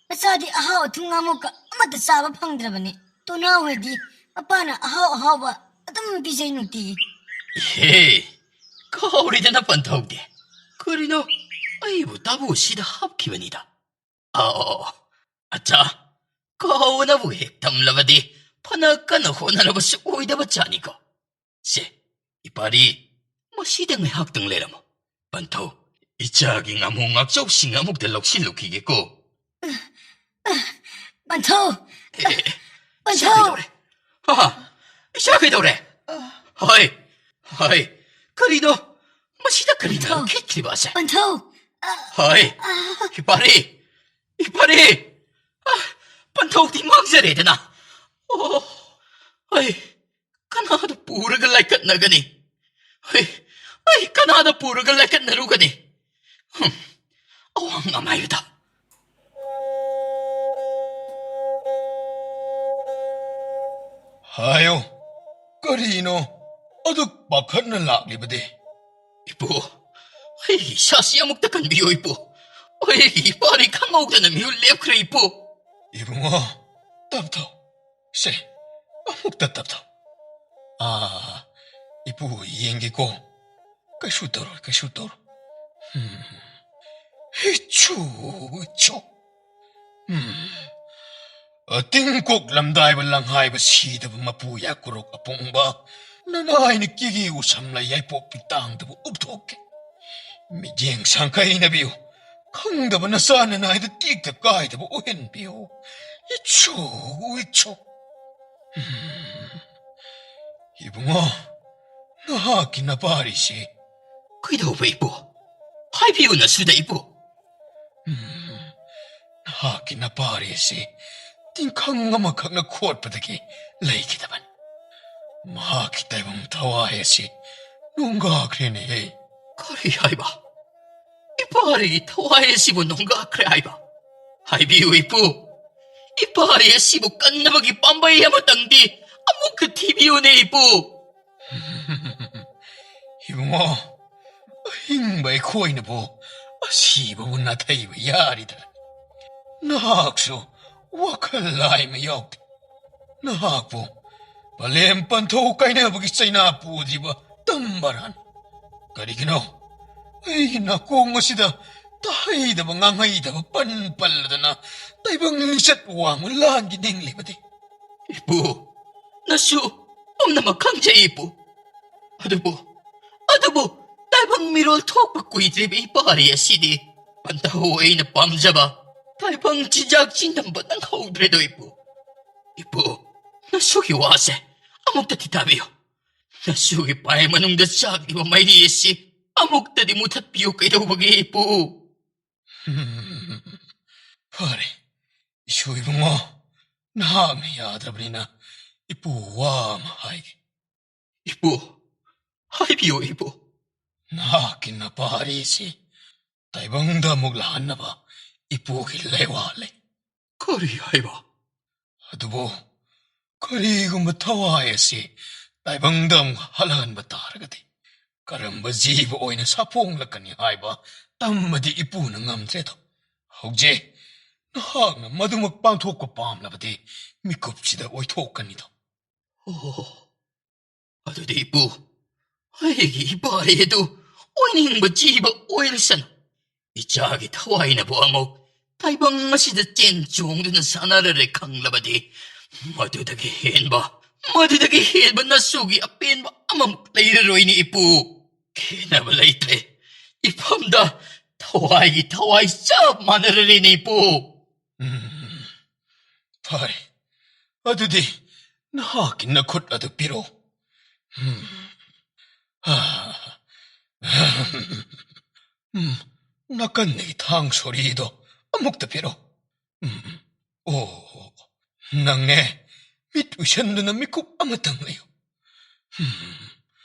ꯃꯆꯥꯗꯤ ꯑꯍꯥꯎ ꯑꯊꯨꯝ ꯉꯥꯃꯣꯛꯀ ꯑꯃꯠꯇ ꯆꯥꯕ ꯐꯪꯗ꯭ꯔꯕꯅꯤ꯫ ꯇꯣꯅꯥ ꯍꯣꯏꯗꯤ ꯃꯄꯥꯅ ꯑꯍꯥꯎ ꯑꯍꯥꯎꯕ ꯑꯗꯨꯝ ꯄꯤꯖꯩ ꯅꯨꯡꯇꯤꯒꯤ꯫ ꯏꯍꯦ, ꯀꯥꯎꯔꯦꯗꯅ ꯄꯟꯊꯧꯗꯤ꯫ ꯀꯔꯤꯅꯣ, ꯑꯩꯕꯨ ꯇꯥꯕꯨ ꯁꯤꯗ ꯍꯥꯞꯈꯤꯕꯅꯤꯗ꯫ ꯑꯣ, ꯑꯆꯥ, ꯀꯥꯎꯅꯕꯨ ꯍꯦꯛ ꯇꯝꯂꯕꯗꯤ ꯐꯅ ꯀꯟꯅ ꯍꯣꯠꯅꯔꯕꯁꯨ ꯑꯣꯏꯗꯕ ꯖꯥꯠꯅꯤꯀꯣ꯫ ꯁꯦ, ꯏꯄꯥꯔꯤ, ꯃꯁꯤꯗ ꯉꯥꯏꯍꯥꯛꯇꯪ ꯂꯩꯔꯝꯃꯣ꯫ ꯄꯟꯊꯧ, ꯏꯆꯥꯒꯤ ꯉꯥꯃꯨ ꯉꯥꯛꯆꯧꯁꯤꯡ ꯑꯃꯨꯛꯇ ꯂꯧꯁꯤꯜꯂꯨꯈꯤꯒꯦꯀꯣ꯫ ꯄꯟꯊꯧ! ꯑꯦ, ꯏꯆꯥ ꯄꯟꯊꯧ! ꯀꯩꯗꯧꯔꯦ? ꯍꯥ? ꯏꯆꯥ ꯀꯩꯗꯧꯔꯦ? ꯍꯣꯏ, ꯍꯣꯏ, ꯀꯔꯤꯅꯣ? ꯃꯁꯤꯗ ꯀꯔꯤꯅꯣ ꯄꯟꯊꯧ! ꯈꯦꯠꯈ꯭ꯔꯤꯕ ꯑꯁꯦ? ꯄꯟꯊꯧ! ꯑ, ꯍꯣꯏ, ꯑ, ꯏꯄꯥꯔꯤ, ꯏꯄꯥꯔꯤ! ꯑ, ꯄꯟꯊꯧꯗꯤ ꯃꯥꯡꯖꯔꯦꯗꯅ꯫ ꯑꯣ, ꯑꯩ ꯀꯅꯥꯗ ꯄꯨꯔꯒ ꯂꯥꯏꯀꯠꯅꯒꯅꯤ? ꯑꯩ, ꯑꯩ ꯀꯅꯥꯗ ꯄꯨꯔꯒ ꯂꯥꯏꯀꯠꯅꯔꯨꯒꯅꯤ? ꯍꯨꯝ, ꯑꯋꯥꯡ ꯑꯃꯥꯏꯕꯗ꯫ ꯍꯥꯏꯌꯣ, ꯀꯔꯤꯅꯣ ꯑꯗꯨꯛ ꯄꯥꯈꯠꯅ ꯂꯥꯛꯂꯤꯕꯗꯤ? ꯏꯄꯨ, ꯑꯩꯒꯤ ꯏꯁꯥꯁꯤ ꯑꯃꯨꯛꯇ ꯀꯟꯕꯤꯌꯨ, ꯏꯄꯨ꯫ ꯑꯩꯒꯤ ꯏꯄꯥꯗꯤ ꯈꯪꯍꯧꯗꯅ ꯃꯤꯍꯨꯠ ꯂꯦꯞꯈ꯭ꯔꯦ, ꯏꯄꯨ꯫ ꯏꯕꯨꯡꯉꯣ, ꯇꯞ ꯇꯞ꯫ ꯁꯦ, ꯑꯃꯨꯛꯇ ꯇꯞ ꯇꯞ꯫ ꯑꯥ, ꯏꯄꯨ ꯌꯦꯡꯒꯦꯀꯣ꯫ ꯀꯩꯁꯨ ꯇꯧꯔꯣꯏ, ꯀꯩꯁꯨ ꯇꯧꯔꯣꯏ꯫ ꯍꯝ꯫ ꯏꯆꯨ, ꯏꯆꯨ꯫ ꯍꯝ꯫ ꯑꯇꯤꯡ ꯀꯣꯛꯂꯝꯗꯥꯏꯕ ꯂꯪꯍꯥꯏꯕ ꯁꯤꯗꯕ ꯃꯄꯨ ꯌꯥꯀꯨꯔꯣꯛ ꯑꯄꯣꯡꯕ, ꯅꯅꯥꯏꯅ ꯀꯤꯒꯤ ꯎꯁꯝꯂ ꯌꯥꯏꯄꯣꯛꯄꯤ ꯇꯥꯡꯗꯕ ꯎꯞꯊꯣꯛꯀꯦ꯫ ꯃꯤꯠꯌꯦꯡ ꯁꯪꯈꯩꯅꯕꯤꯌꯨ꯫ ꯈꯪꯗꯕ ꯅꯆꯥ ꯅꯅꯥꯏꯗ ꯇꯦꯛꯇ ꯀꯥꯏꯗꯕ ꯑꯣꯏꯍꯟꯕꯤꯌꯨ꯫ ꯏꯆꯨ, ꯏꯆꯨ꯫ ꯎꯝ꯫ ꯏꯕꯨꯡꯉꯣ, ꯅꯍꯥꯛꯀꯤ ꯅꯄꯥꯔꯤꯁꯤ꯫ ꯀꯩꯗꯧꯕ, ꯏꯄꯨ? ꯍꯥꯏꯕꯤꯌꯨ ꯅꯁꯨꯗ, ꯏꯄꯨ꯫ ꯎꯝ꯫ ꯅꯍꯥꯛꯀꯤ ꯅꯄꯥꯔꯤ ꯑꯁꯤ ꯇꯤꯡꯈꯪ ꯑꯃꯈꯛꯅ ꯈꯣꯠꯄꯗꯒꯤ ꯂꯩꯈꯤꯗꯕꯅꯤ꯫ ꯃꯍꯥꯛꯀꯤ ꯇꯥꯏꯕꯪ ꯊꯋꯥꯏ ꯑꯁꯤ ꯅꯨꯡꯒꯥꯈ꯭ꯔꯦꯅꯦꯍꯦ꯫ ꯀꯔꯤ ꯍꯥꯏꯕ? ꯏꯄꯥꯔꯤꯒꯤ ꯊꯋꯥꯏ ꯑꯁꯤꯕꯨ ꯅꯨꯡꯒꯥꯈ꯭ꯔꯦ ꯍꯥꯏꯕ? ꯍꯥꯏꯕꯤꯌꯨ, ꯏꯄꯨ꯫ ꯏꯄꯥꯔꯤ ꯑꯁꯤꯕꯨ ꯀꯟꯅꯕꯒꯤ ꯄꯥꯝꯕꯩ ꯑꯃꯇꯪꯗꯤ ꯑꯃꯨꯛꯀ ꯊꯤꯕꯤꯌꯨꯅꯦ, ꯏꯄꯨ꯫ ꯏꯕꯨꯡꯉꯣ, ꯑꯍꯤꯡꯕ ꯑꯩꯈꯣꯏꯅꯕꯨ ꯑꯁꯤꯕꯕꯨ ꯅꯥꯊꯩꯕ ꯌꯥꯔꯤꯗ꯫ ꯅꯍꯥꯛꯁꯨ ꯋꯥꯈꯜ ꯂꯥꯏꯃ ꯌꯥꯎꯗꯦ꯫ ꯅꯍꯥꯛꯄꯨ ꯄꯂꯦꯝ ꯄꯟꯊꯧ ꯀꯥꯏꯅꯕꯒꯤ ꯆꯩꯅꯥ ꯄꯨꯗ꯭ꯔꯤꯕ ꯇꯝꯕꯔꯥꯅꯤ꯫ ꯀꯔꯤꯒꯤꯅꯣ ꯑꯩꯒꯤ ꯅꯥꯀꯣꯡ ꯑꯁꯤꯗ ꯇꯥꯍꯩꯗꯕ ꯉꯥꯡꯍꯩꯗꯕ ꯄꯟ ꯄꯜꯂꯗꯅ ꯇꯥꯏꯕꯪ ꯂꯤꯆꯠ ꯋꯥꯡꯃ ꯂꯥꯟꯒꯤ ꯅꯤꯡꯂꯤꯕꯗꯤ? ꯏꯄꯨ, ꯅꯁꯨ ꯄꯨꯝꯅꯃꯛ ꯈꯪꯖꯩ, ꯏꯄꯨ꯫ ꯑꯗꯨꯕꯨ, ꯑꯗꯨꯕꯨ ꯇꯥꯏꯕꯪ ꯃꯤꯔꯣꯜ ꯊꯣꯛꯄ ꯀꯨꯏꯗ꯭ꯔꯤꯕ ꯏꯄꯥꯔꯤ ꯑꯁꯤꯗꯤ ꯄꯟꯊꯧ ꯑꯩꯅ ꯄꯥꯝꯖꯕ ꯇꯥꯏꯕꯪ ꯆꯤꯟꯖꯥꯛ ꯆꯤꯟꯗꯝꯕ ꯅꯪꯍꯧꯗ꯭ꯔꯦꯗꯣ, ꯏꯄꯨ꯫ ꯏꯄꯨ, ꯅꯁꯨꯒꯤ ꯋꯥꯁꯦ ꯑꯃꯨꯛꯇꯗꯤ ꯇꯥꯕꯤꯌꯨ꯫ ꯅꯁꯨꯒꯤ ꯄꯥꯏ ꯃꯅꯨꯡꯗ ꯆꯥꯛꯂꯤꯕ ꯃꯩꯔꯤ ꯑꯁꯤ ꯑꯃꯨꯛꯇꯗꯤ ꯃꯨꯊꯠꯄꯤꯌꯨ ꯀꯩꯗꯧꯕꯒꯦ, ꯏꯄꯨ? ꯐꯔꯦ, ꯏꯁꯨ ꯏꯕꯨꯡꯉꯣ, ꯅꯍꯥꯛꯅ ꯌꯥꯗ꯭ꯔꯕꯅꯤꯅ ꯏꯄꯨ ꯋꯥ ꯑꯃ ꯍꯥꯏꯒꯦ꯫ ꯏꯄꯨ, ꯍꯥꯏꯕꯤꯌꯨ, ꯏꯄꯨ꯫ ꯅꯍꯥꯛꯀꯤ ꯅꯄꯥꯔꯤꯁꯤ ꯇꯥꯏꯕꯪꯗ ꯑꯃꯨꯛ ꯂꯥꯛꯍꯟꯅꯕ ꯏꯄꯨꯒꯤ ꯂꯩꯋꯥ ꯂꯩ꯫ ꯀꯔꯤ ꯍꯥꯏꯕ? ꯑꯗꯨꯕꯨ ꯀꯔꯤꯒꯨꯝꯕ ꯊꯋꯥꯏ ꯑꯁꯤ ꯇꯥꯏꯕꯪꯗ ꯑꯃꯨꯛ ꯍꯜꯂꯛꯍꯟꯕ ꯇꯥꯔꯒꯗꯤ ꯀꯔꯝꯕ ꯖꯤꯕ ꯑꯣꯏꯅ ꯁꯥꯐꯣꯡꯂꯛꯀꯅꯤ ꯍꯥꯏꯕ ꯇꯝꯕꯗꯤ ꯏꯄꯨꯅ ꯉꯝꯗ꯭ꯔꯦꯗꯣ꯫ ꯍꯧꯖꯤꯛ ꯅꯍꯥꯛꯅ ꯃꯗꯨꯃꯛ ꯄꯥꯡꯊꯣꯛꯄ ꯄꯥꯝꯂꯕꯗꯤ ꯃꯤꯀꯨꯞꯁꯤꯗ ꯑꯣꯏꯊꯣꯛꯀꯅꯤꯗꯣ꯫ ꯑꯣ, ꯑꯗꯨꯗꯤ ꯏꯄꯨ, ꯑꯩꯒꯤ ꯏꯄꯥꯔꯤ ꯑꯗꯨ ꯑꯣꯏꯅꯤꯡꯕ ꯖꯤꯕ ꯑꯣꯏꯔꯁꯅꯨ꯫ ꯏꯆꯥꯒꯤ ꯊꯋꯥꯏꯅꯕꯨ ꯑꯃꯨꯛ ꯇꯥꯏꯕꯪ ꯑꯁꯤꯗ ꯆꯦꯟ ꯆꯣꯡꯗꯨꯅ ꯁꯥꯟꯅꯔꯔꯦ ꯈꯪꯂꯕꯗꯤ, ꯃꯗꯨꯗꯒꯤ ꯍꯦꯟꯕ, ꯃꯗꯨꯗꯒꯤ ꯍꯦꯟꯕ ꯅꯁꯨꯒꯤ ꯑꯄꯦꯟꯕ ꯑꯃꯃꯨꯛ ꯂꯩꯔꯔꯣꯏꯅꯦ ꯏꯄꯨ꯫ ꯈꯦꯟꯅꯕ ꯂꯩꯇ꯭ꯔꯦ꯫ ꯏꯐꯝꯗ ꯊꯋꯥꯏꯒꯤ ꯊꯋꯥꯏ ꯆꯞ ꯃꯥꯟꯅꯔꯔꯦꯅꯦ ꯏꯄꯨ꯫ ꯎꯝ, ꯐꯔꯦ꯫ ꯑꯗꯨꯗꯤ ꯅꯍꯥꯛꯀꯤ ꯅꯈꯨꯠ ꯑꯗꯨ ꯄꯤꯔꯛꯎ꯫ ꯎꯝ꯫ ꯎꯝ, ꯅꯥꯀꯟꯗꯒꯤ ꯊꯥꯡ ꯁꯣꯔꯤꯗꯣ ꯑꯃꯨꯛꯇ ꯄꯤꯔꯛꯎ꯫ ꯎꯝ꯫ ꯑꯣ, ꯅꯪꯅꯦ꯫ ꯃꯤꯠ ꯎꯏꯁꯟꯗꯨꯅ ꯃꯤꯀꯨꯞ ꯑꯃꯇꯪ ꯂꯩꯌꯨ꯫ ꯎꯝ꯫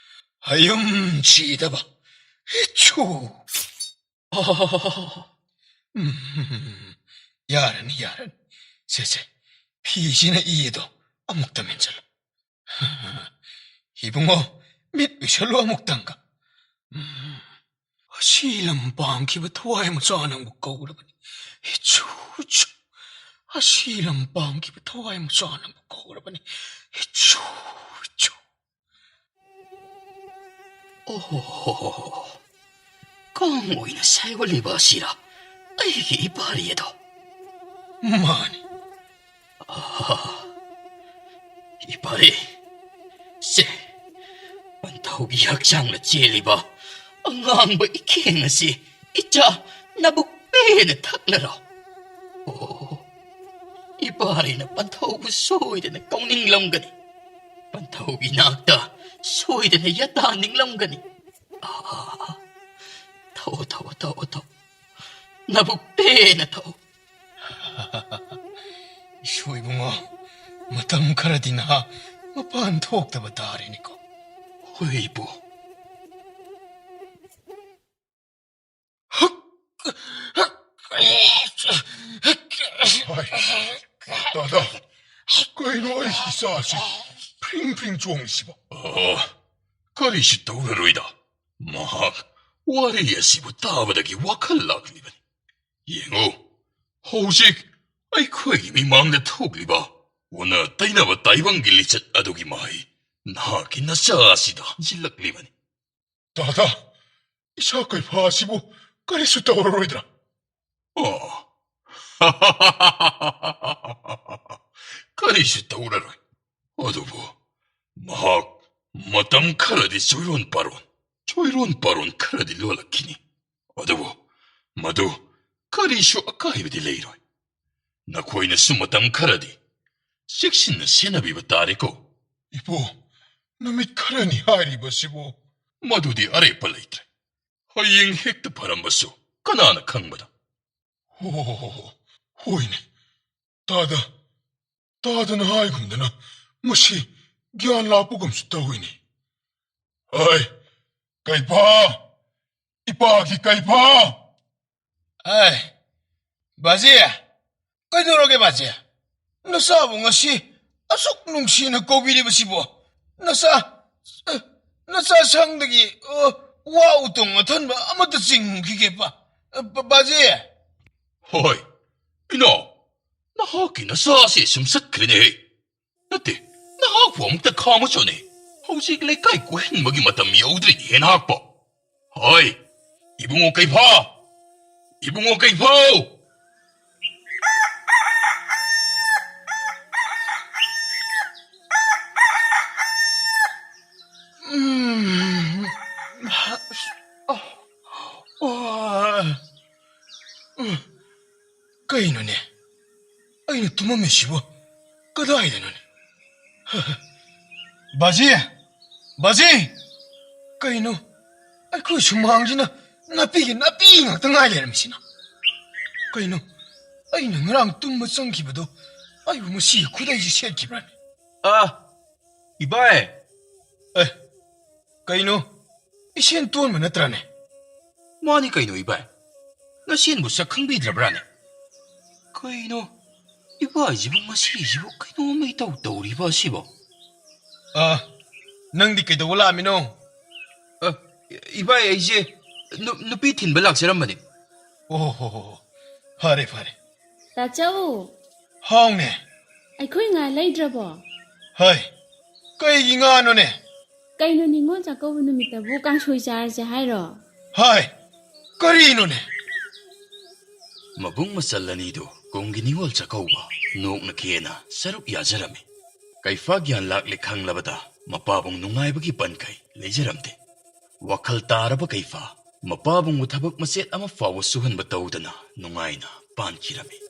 ꯍꯌꯨꯝ ꯁꯤꯗꯕ꯫ ꯏꯆꯨ꯫ ꯑꯣ꯫ ꯎꯝ꯫ ꯌꯥꯔꯅꯤ, ꯌꯥꯔꯅꯤ꯫ ꯁꯦ, ꯁꯦ꯫ ꯐꯤꯁꯤꯅ ꯏ ꯑꯗꯣ ꯑꯃꯨꯛꯇ ꯃꯦꯟꯁꯤꯜꯂꯨ꯫ ꯏꯕꯨꯡꯉꯣ, ꯃꯤꯠ ꯎꯏꯁꯜꯂꯨ ꯑꯃꯨꯛꯇꯪꯒ꯫ ꯎꯝ꯫ ꯑꯁꯤ ꯂꯝ ꯄꯥꯝꯈꯤꯕ ꯊꯋꯥꯏ ꯃꯆꯥ ꯅꯪꯕꯨ ꯀꯧꯔꯕꯅꯤ꯫ ꯏꯆꯨ, ꯏꯆꯨ꯫ ꯑꯁꯤ ꯂꯝ ꯄꯥꯝꯈꯤꯕ ꯊꯋꯥꯏ ꯃꯆꯥ ꯅꯪꯕꯨ ꯀꯧꯔꯕꯅꯤ꯫ ꯏꯆꯨ, ꯏꯆꯨ꯫ ꯑꯣꯍꯣ, ꯀꯥꯡ ꯑꯣꯏꯅ ꯁꯥꯏꯑꯣꯠꯂꯤꯕ ꯑꯁꯤꯔ ꯑꯩꯒꯤ ꯏꯄꯥꯔꯤ ꯑꯗꯣ? ꯃꯥꯅꯤ꯫ ꯑꯥ, ꯏꯄꯥꯔꯤ, ꯁꯦ, ꯄꯟꯊꯧꯒꯤ ꯍꯛꯆꯥꯡꯗ ꯆꯦꯜꯂꯤꯕ ꯑꯉꯥꯡꯕ ꯏꯈꯦꯡ ꯑꯁꯤ ꯏꯆꯥ ꯅꯕꯨꯛ ꯄꯦꯟꯅ ꯊꯛꯂꯔꯣ꯫ ꯑꯣ, ꯏꯄꯥꯔꯤꯅ ꯄꯟꯊꯧꯕꯨ ꯁꯣꯏꯗꯅ ꯀꯧꯅꯤꯡꯂꯝꯒꯅꯤ꯫ ꯄꯟꯊꯧꯒꯤ ꯅꯥꯛꯇ ꯁꯣꯏꯗꯅ ꯌꯥꯇꯥꯅꯤꯡꯂꯝꯒꯅꯤ꯫ ꯑꯥ, ꯊꯛꯑꯣ, ꯊꯛꯑꯣ, ꯊꯛꯑꯣ, ꯊꯛꯑꯣ꯫ ꯅꯕꯨꯛ ꯄꯦꯟꯅ ꯊꯛꯑꯣ꯫ ꯏꯁꯣꯏꯕꯨꯡꯉꯣ, ꯃꯇꯝ ꯈꯔꯗꯤ ꯅꯍꯥꯛ ꯃꯄꯥꯟ ꯊꯣꯛꯇꯕ ꯇꯥꯔꯦꯅꯦꯀꯣ꯫ ꯍꯣꯏ, ꯏꯄꯨ꯫ ꯍꯥꯏ, ꯗꯥꯗꯥ, ꯀꯩꯅꯣ ꯑꯩꯒꯤ ꯏꯆꯥꯁꯤ ꯐ꯭ꯔꯤꯡ ꯐ꯭ꯔꯤꯡ ꯆꯣꯡꯉꯤꯁꯤꯕꯣ? ꯑꯣ, ꯀꯔꯤꯁꯨ ꯇꯧꯔꯔꯣꯏꯗ꯫ ꯃꯍꯥꯛ ꯋꯥꯔꯤ ꯑꯁꯤꯕꯨ ꯇꯥꯕꯗꯒꯤ ꯋꯥꯈꯜ ꯂꯥꯛꯂꯤꯕꯅꯤ꯫ ꯌꯦꯡꯉꯨ, ꯍꯧꯖꯤꯛ ꯑꯩꯈꯣꯏꯒꯤ ꯃꯤꯃꯥꯡꯗ ꯊꯣꯛꯂꯤꯕ ꯑꯣꯟꯅ ꯇꯩꯅꯕ ꯇꯥꯏꯕꯪꯒꯤ ꯂꯤꯆꯠ ꯑꯗꯨꯒꯤ ꯃꯍꯩ ꯅꯍꯥꯛꯀꯤ ꯅꯆꯥ ꯑꯁꯤꯗ ꯍꯟꯖꯤꯜꯂꯛꯂꯤꯕꯅꯤ꯫ ꯇꯥꯗ, ꯏꯆꯥ ꯀꯩꯐꯥ ꯑꯁꯤꯕꯨ ꯀꯔꯤꯁꯨ ꯇꯧꯔꯔꯣꯏꯗ꯭ꯔꯥ? ꯑꯣ꯫ ꯀꯔꯤꯁꯨ ꯇꯧꯔꯔꯣꯏ꯫ ꯑꯗꯨꯕꯨ ꯃꯍꯥꯛ ꯃꯇꯝ ꯈꯔꯗꯤ ꯆꯣꯏꯔꯣꯟ ꯄꯥꯔꯣꯟ, ꯆꯣꯏꯔꯣꯟ ꯄꯥꯔꯣꯟ ꯈꯔꯗꯤ ꯂꯣꯜꯂꯛꯈꯤꯅꯤ꯫ ꯑꯗꯨꯕꯨ ꯃꯗꯨ ꯀꯔꯤꯁꯨ ꯑꯀꯥꯏꯕꯗꯤ ꯂꯩꯔꯣꯏ꯫ ꯅꯈꯣꯏꯅꯁꯨ ꯃꯇꯝ ꯈꯔꯗꯤ ꯆꯦꯛꯁꯤꯟꯅ ꯁꯦꯟꯅꯕꯤꯕ ꯇꯥꯔꯦꯀꯣ꯫ ꯏꯄꯨ, ꯅꯨꯃꯤꯠ ꯈꯔꯅꯤ ꯍꯥꯏꯔꯤꯕꯁꯤꯕꯨ? ꯃꯗꯨꯗꯤ ꯑꯔꯦꯞꯄ ꯂꯩꯇ꯭ꯔꯦ꯫ ꯍꯌꯦꯡ ꯍꯦꯛꯇ ꯐꯔꯝꯕꯁꯨ ꯀꯅꯥꯅ ꯈꯪꯕꯅꯣ? ꯍꯣ, ꯍꯣ, ꯍꯣ, ꯍꯣ, ꯍꯣꯏꯅꯦ꯫ ꯇꯥꯗ, ꯇꯥꯗꯅ ꯍꯥꯏꯒꯨꯝꯗꯅ ꯃꯁꯤ ꯒ꯭ꯌꯥꯟ ꯂꯥꯛꯄꯒꯨꯝꯁꯨ ꯇꯧꯏꯅꯦ꯫ ꯍꯣꯏ, ꯀꯩꯐꯥ, ꯏꯄꯥꯒꯤ ꯀꯩꯐꯥ꯫ ꯑꯦ, ꯕꯥꯖꯤ, ꯀꯩꯗꯧꯔꯒꯦ ꯕꯥꯖꯤ? ꯅꯆꯥꯕꯨ ꯉꯁꯤ ꯑꯁꯨꯛ ꯅꯨꯡꯁꯤꯅ ꯀꯧꯕꯤꯔꯤꯕꯁꯤꯕꯨ? ꯅꯆꯥ, ꯑ, ꯅꯆꯥ ꯁꯪꯗꯒꯤ, ꯑ, ꯋꯥ ꯎꯇꯣꯡ ꯑꯊꯟꯕ ꯑꯃꯠꯇ ꯆꯤꯡꯈꯤꯒꯦ, ꯕꯥ-, ꯑ, ꯕꯥ-, ꯕꯥꯖꯤ꯫ ꯍꯣꯏ, ꯏꯅꯥꯎ, ꯅꯍꯥꯛꯀꯤ ꯅꯆꯥꯁꯤ ꯁꯨꯝ ꯆꯠꯈ꯭ꯔꯦꯅꯦꯍꯦ꯫ ꯅꯠꯇꯦ, ꯅꯍꯥꯛꯄꯨ ꯑꯃꯨꯛꯇ ꯈꯥꯝꯃꯨ ꯆꯣꯅꯦ꯫ ꯍꯧꯖꯤꯛ ꯂꯩꯀꯥꯏ ꯀꯣꯏꯍꯟꯕꯒꯤ ꯃꯇꯝ ꯌꯧꯗ꯭ꯔꯤꯅꯦꯍꯦ ꯅꯍꯥꯛꯄꯣ꯫ ꯍꯣꯏ, ꯏꯕꯨꯡꯉꯣ ꯀꯩꯐꯥ! ꯏꯕꯨꯡꯉꯣ ꯀꯩꯐꯥꯎ! ꯎꯝ꯫ ꯑ, ꯑ, ꯎꯝ꯫ ꯀꯩꯅꯣꯅꯦ? ꯑꯩꯅ ꯇꯨꯝꯃꯝꯃꯤꯁꯤꯕꯨ ꯀꯗꯥꯏꯗꯅꯣꯅꯦ? ꯕꯥꯖꯤ! ꯕꯥꯖꯤ! ꯀꯩꯅꯣ? ꯑꯩꯈꯣꯏ ꯁꯨꯃꯥꯡꯁꯤꯅ ꯅꯥꯄꯤꯒꯤ ꯅꯥꯄꯤ ꯉꯥꯛꯇ ꯉꯥꯏ ꯂꯩꯔꯝꯃꯤꯁꯤꯅ꯫ ꯀꯩꯅꯣ? ꯑꯩꯅ ꯉꯔꯥꯡ ꯇꯨꯝꯕ ꯆꯪꯈꯤꯕꯗꯣ ꯑꯩꯕꯨ ꯃꯁꯤꯒꯤ ꯈꯨꯗꯩꯁꯤ ꯁꯦꯠꯈꯤꯕ꯭ꯔꯥꯅꯦ? ꯑ, ꯏꯕꯥꯏ! ꯑꯦ, ꯀꯩꯅꯣ? ꯏꯁꯦꯟ ꯇꯣꯟꯕ ꯅꯠꯇ꯭ꯔꯥꯅꯦ? ꯃꯥꯅꯤ ꯀꯩꯅꯣ ꯏꯕꯥꯏ꯫ ꯅꯁꯦꯟꯕꯨ ꯁꯛ ꯈꯪꯕꯤꯗ꯭ꯔꯕ꯭ꯔꯥꯅꯦ? ꯀꯩꯅꯣ? ꯏꯕꯥꯏꯁꯤꯕꯨ ꯉꯁꯤꯁꯤꯕꯨ ꯀꯩꯅꯣꯝꯃ ꯏꯇꯧ ꯇꯧꯔꯤꯕ ꯑꯁꯤꯕꯣ? ꯑ, ꯅꯪꯗꯤ ꯀꯩꯗꯧꯕ ꯂꯥꯛꯑꯝꯃꯤꯅꯣ? ꯑ, ꯏꯕꯥꯏ, ꯑꯩꯁꯦ ꯅꯨ-, ꯅꯨꯄꯤ ꯊꯤꯟꯕ ꯂꯥꯛꯆꯔꯝꯕꯅꯤ꯫ ꯑꯣ ꯍꯣ ꯍꯣ ꯍꯣ꯫ ꯐꯔꯦ, ꯐꯔꯦ꯫ ꯇꯥꯆꯧ꯫ ꯍꯥꯎꯅꯦ꯫ ꯑꯩꯈꯣꯏ ꯉꯥ ꯂꯩꯗ꯭ꯔꯕꯣ? ꯍꯣꯏ꯫ ꯀꯩꯒꯤ ꯉꯥꯅꯣꯅꯦ? ꯀꯩꯅꯣ, ꯅꯤꯉꯣꯜ ꯆꯥꯛꯀꯧꯕ ꯅꯨꯃꯤꯠꯇꯕꯨ ꯀꯥꯡꯁꯣꯏ ꯆꯥꯔꯁꯦ ꯍꯥꯏꯔꯣ? ꯍꯣꯏ꯫ ꯀꯔꯤꯅꯣꯅꯦ? ꯃꯕꯨꯡ ꯃꯆꯜ ꯑꯅꯤꯗꯨ ꯀꯨꯝꯒꯤ ꯅꯤꯉꯣꯜ ꯆꯥꯛꯀꯧꯕ ꯅꯣꯛꯅ ꯈꯦꯅ ꯁꯔꯨꯛ ꯌꯥꯖꯔꯝꯃꯤ꯫ ꯀꯩꯐꯥ ꯒ꯭ꯌꯥꯟ ꯂꯥꯛꯂꯦ ꯈꯪꯂꯕꯗ ꯃꯄꯥꯕꯨꯡ ꯅꯨꯡꯉꯥꯏꯕꯒꯤ ꯄꯟꯈꯩ ꯂꯩꯖꯔꯝꯗꯦ꯫ ꯋꯥꯈꯜ ꯇꯥꯔꯕ ꯀꯩꯐꯥ ꯃꯄꯥꯕꯨꯡꯕꯨ ꯊꯕꯛ ꯃꯆꯦꯠ ꯑꯃ ꯐꯥꯎꯕ ꯁꯨꯍꯟꯕ ꯇꯧꯗꯅ ꯅꯨꯡꯉꯥꯏꯅ ꯄꯥꯟꯈꯤꯔꯝꯃꯤ꯫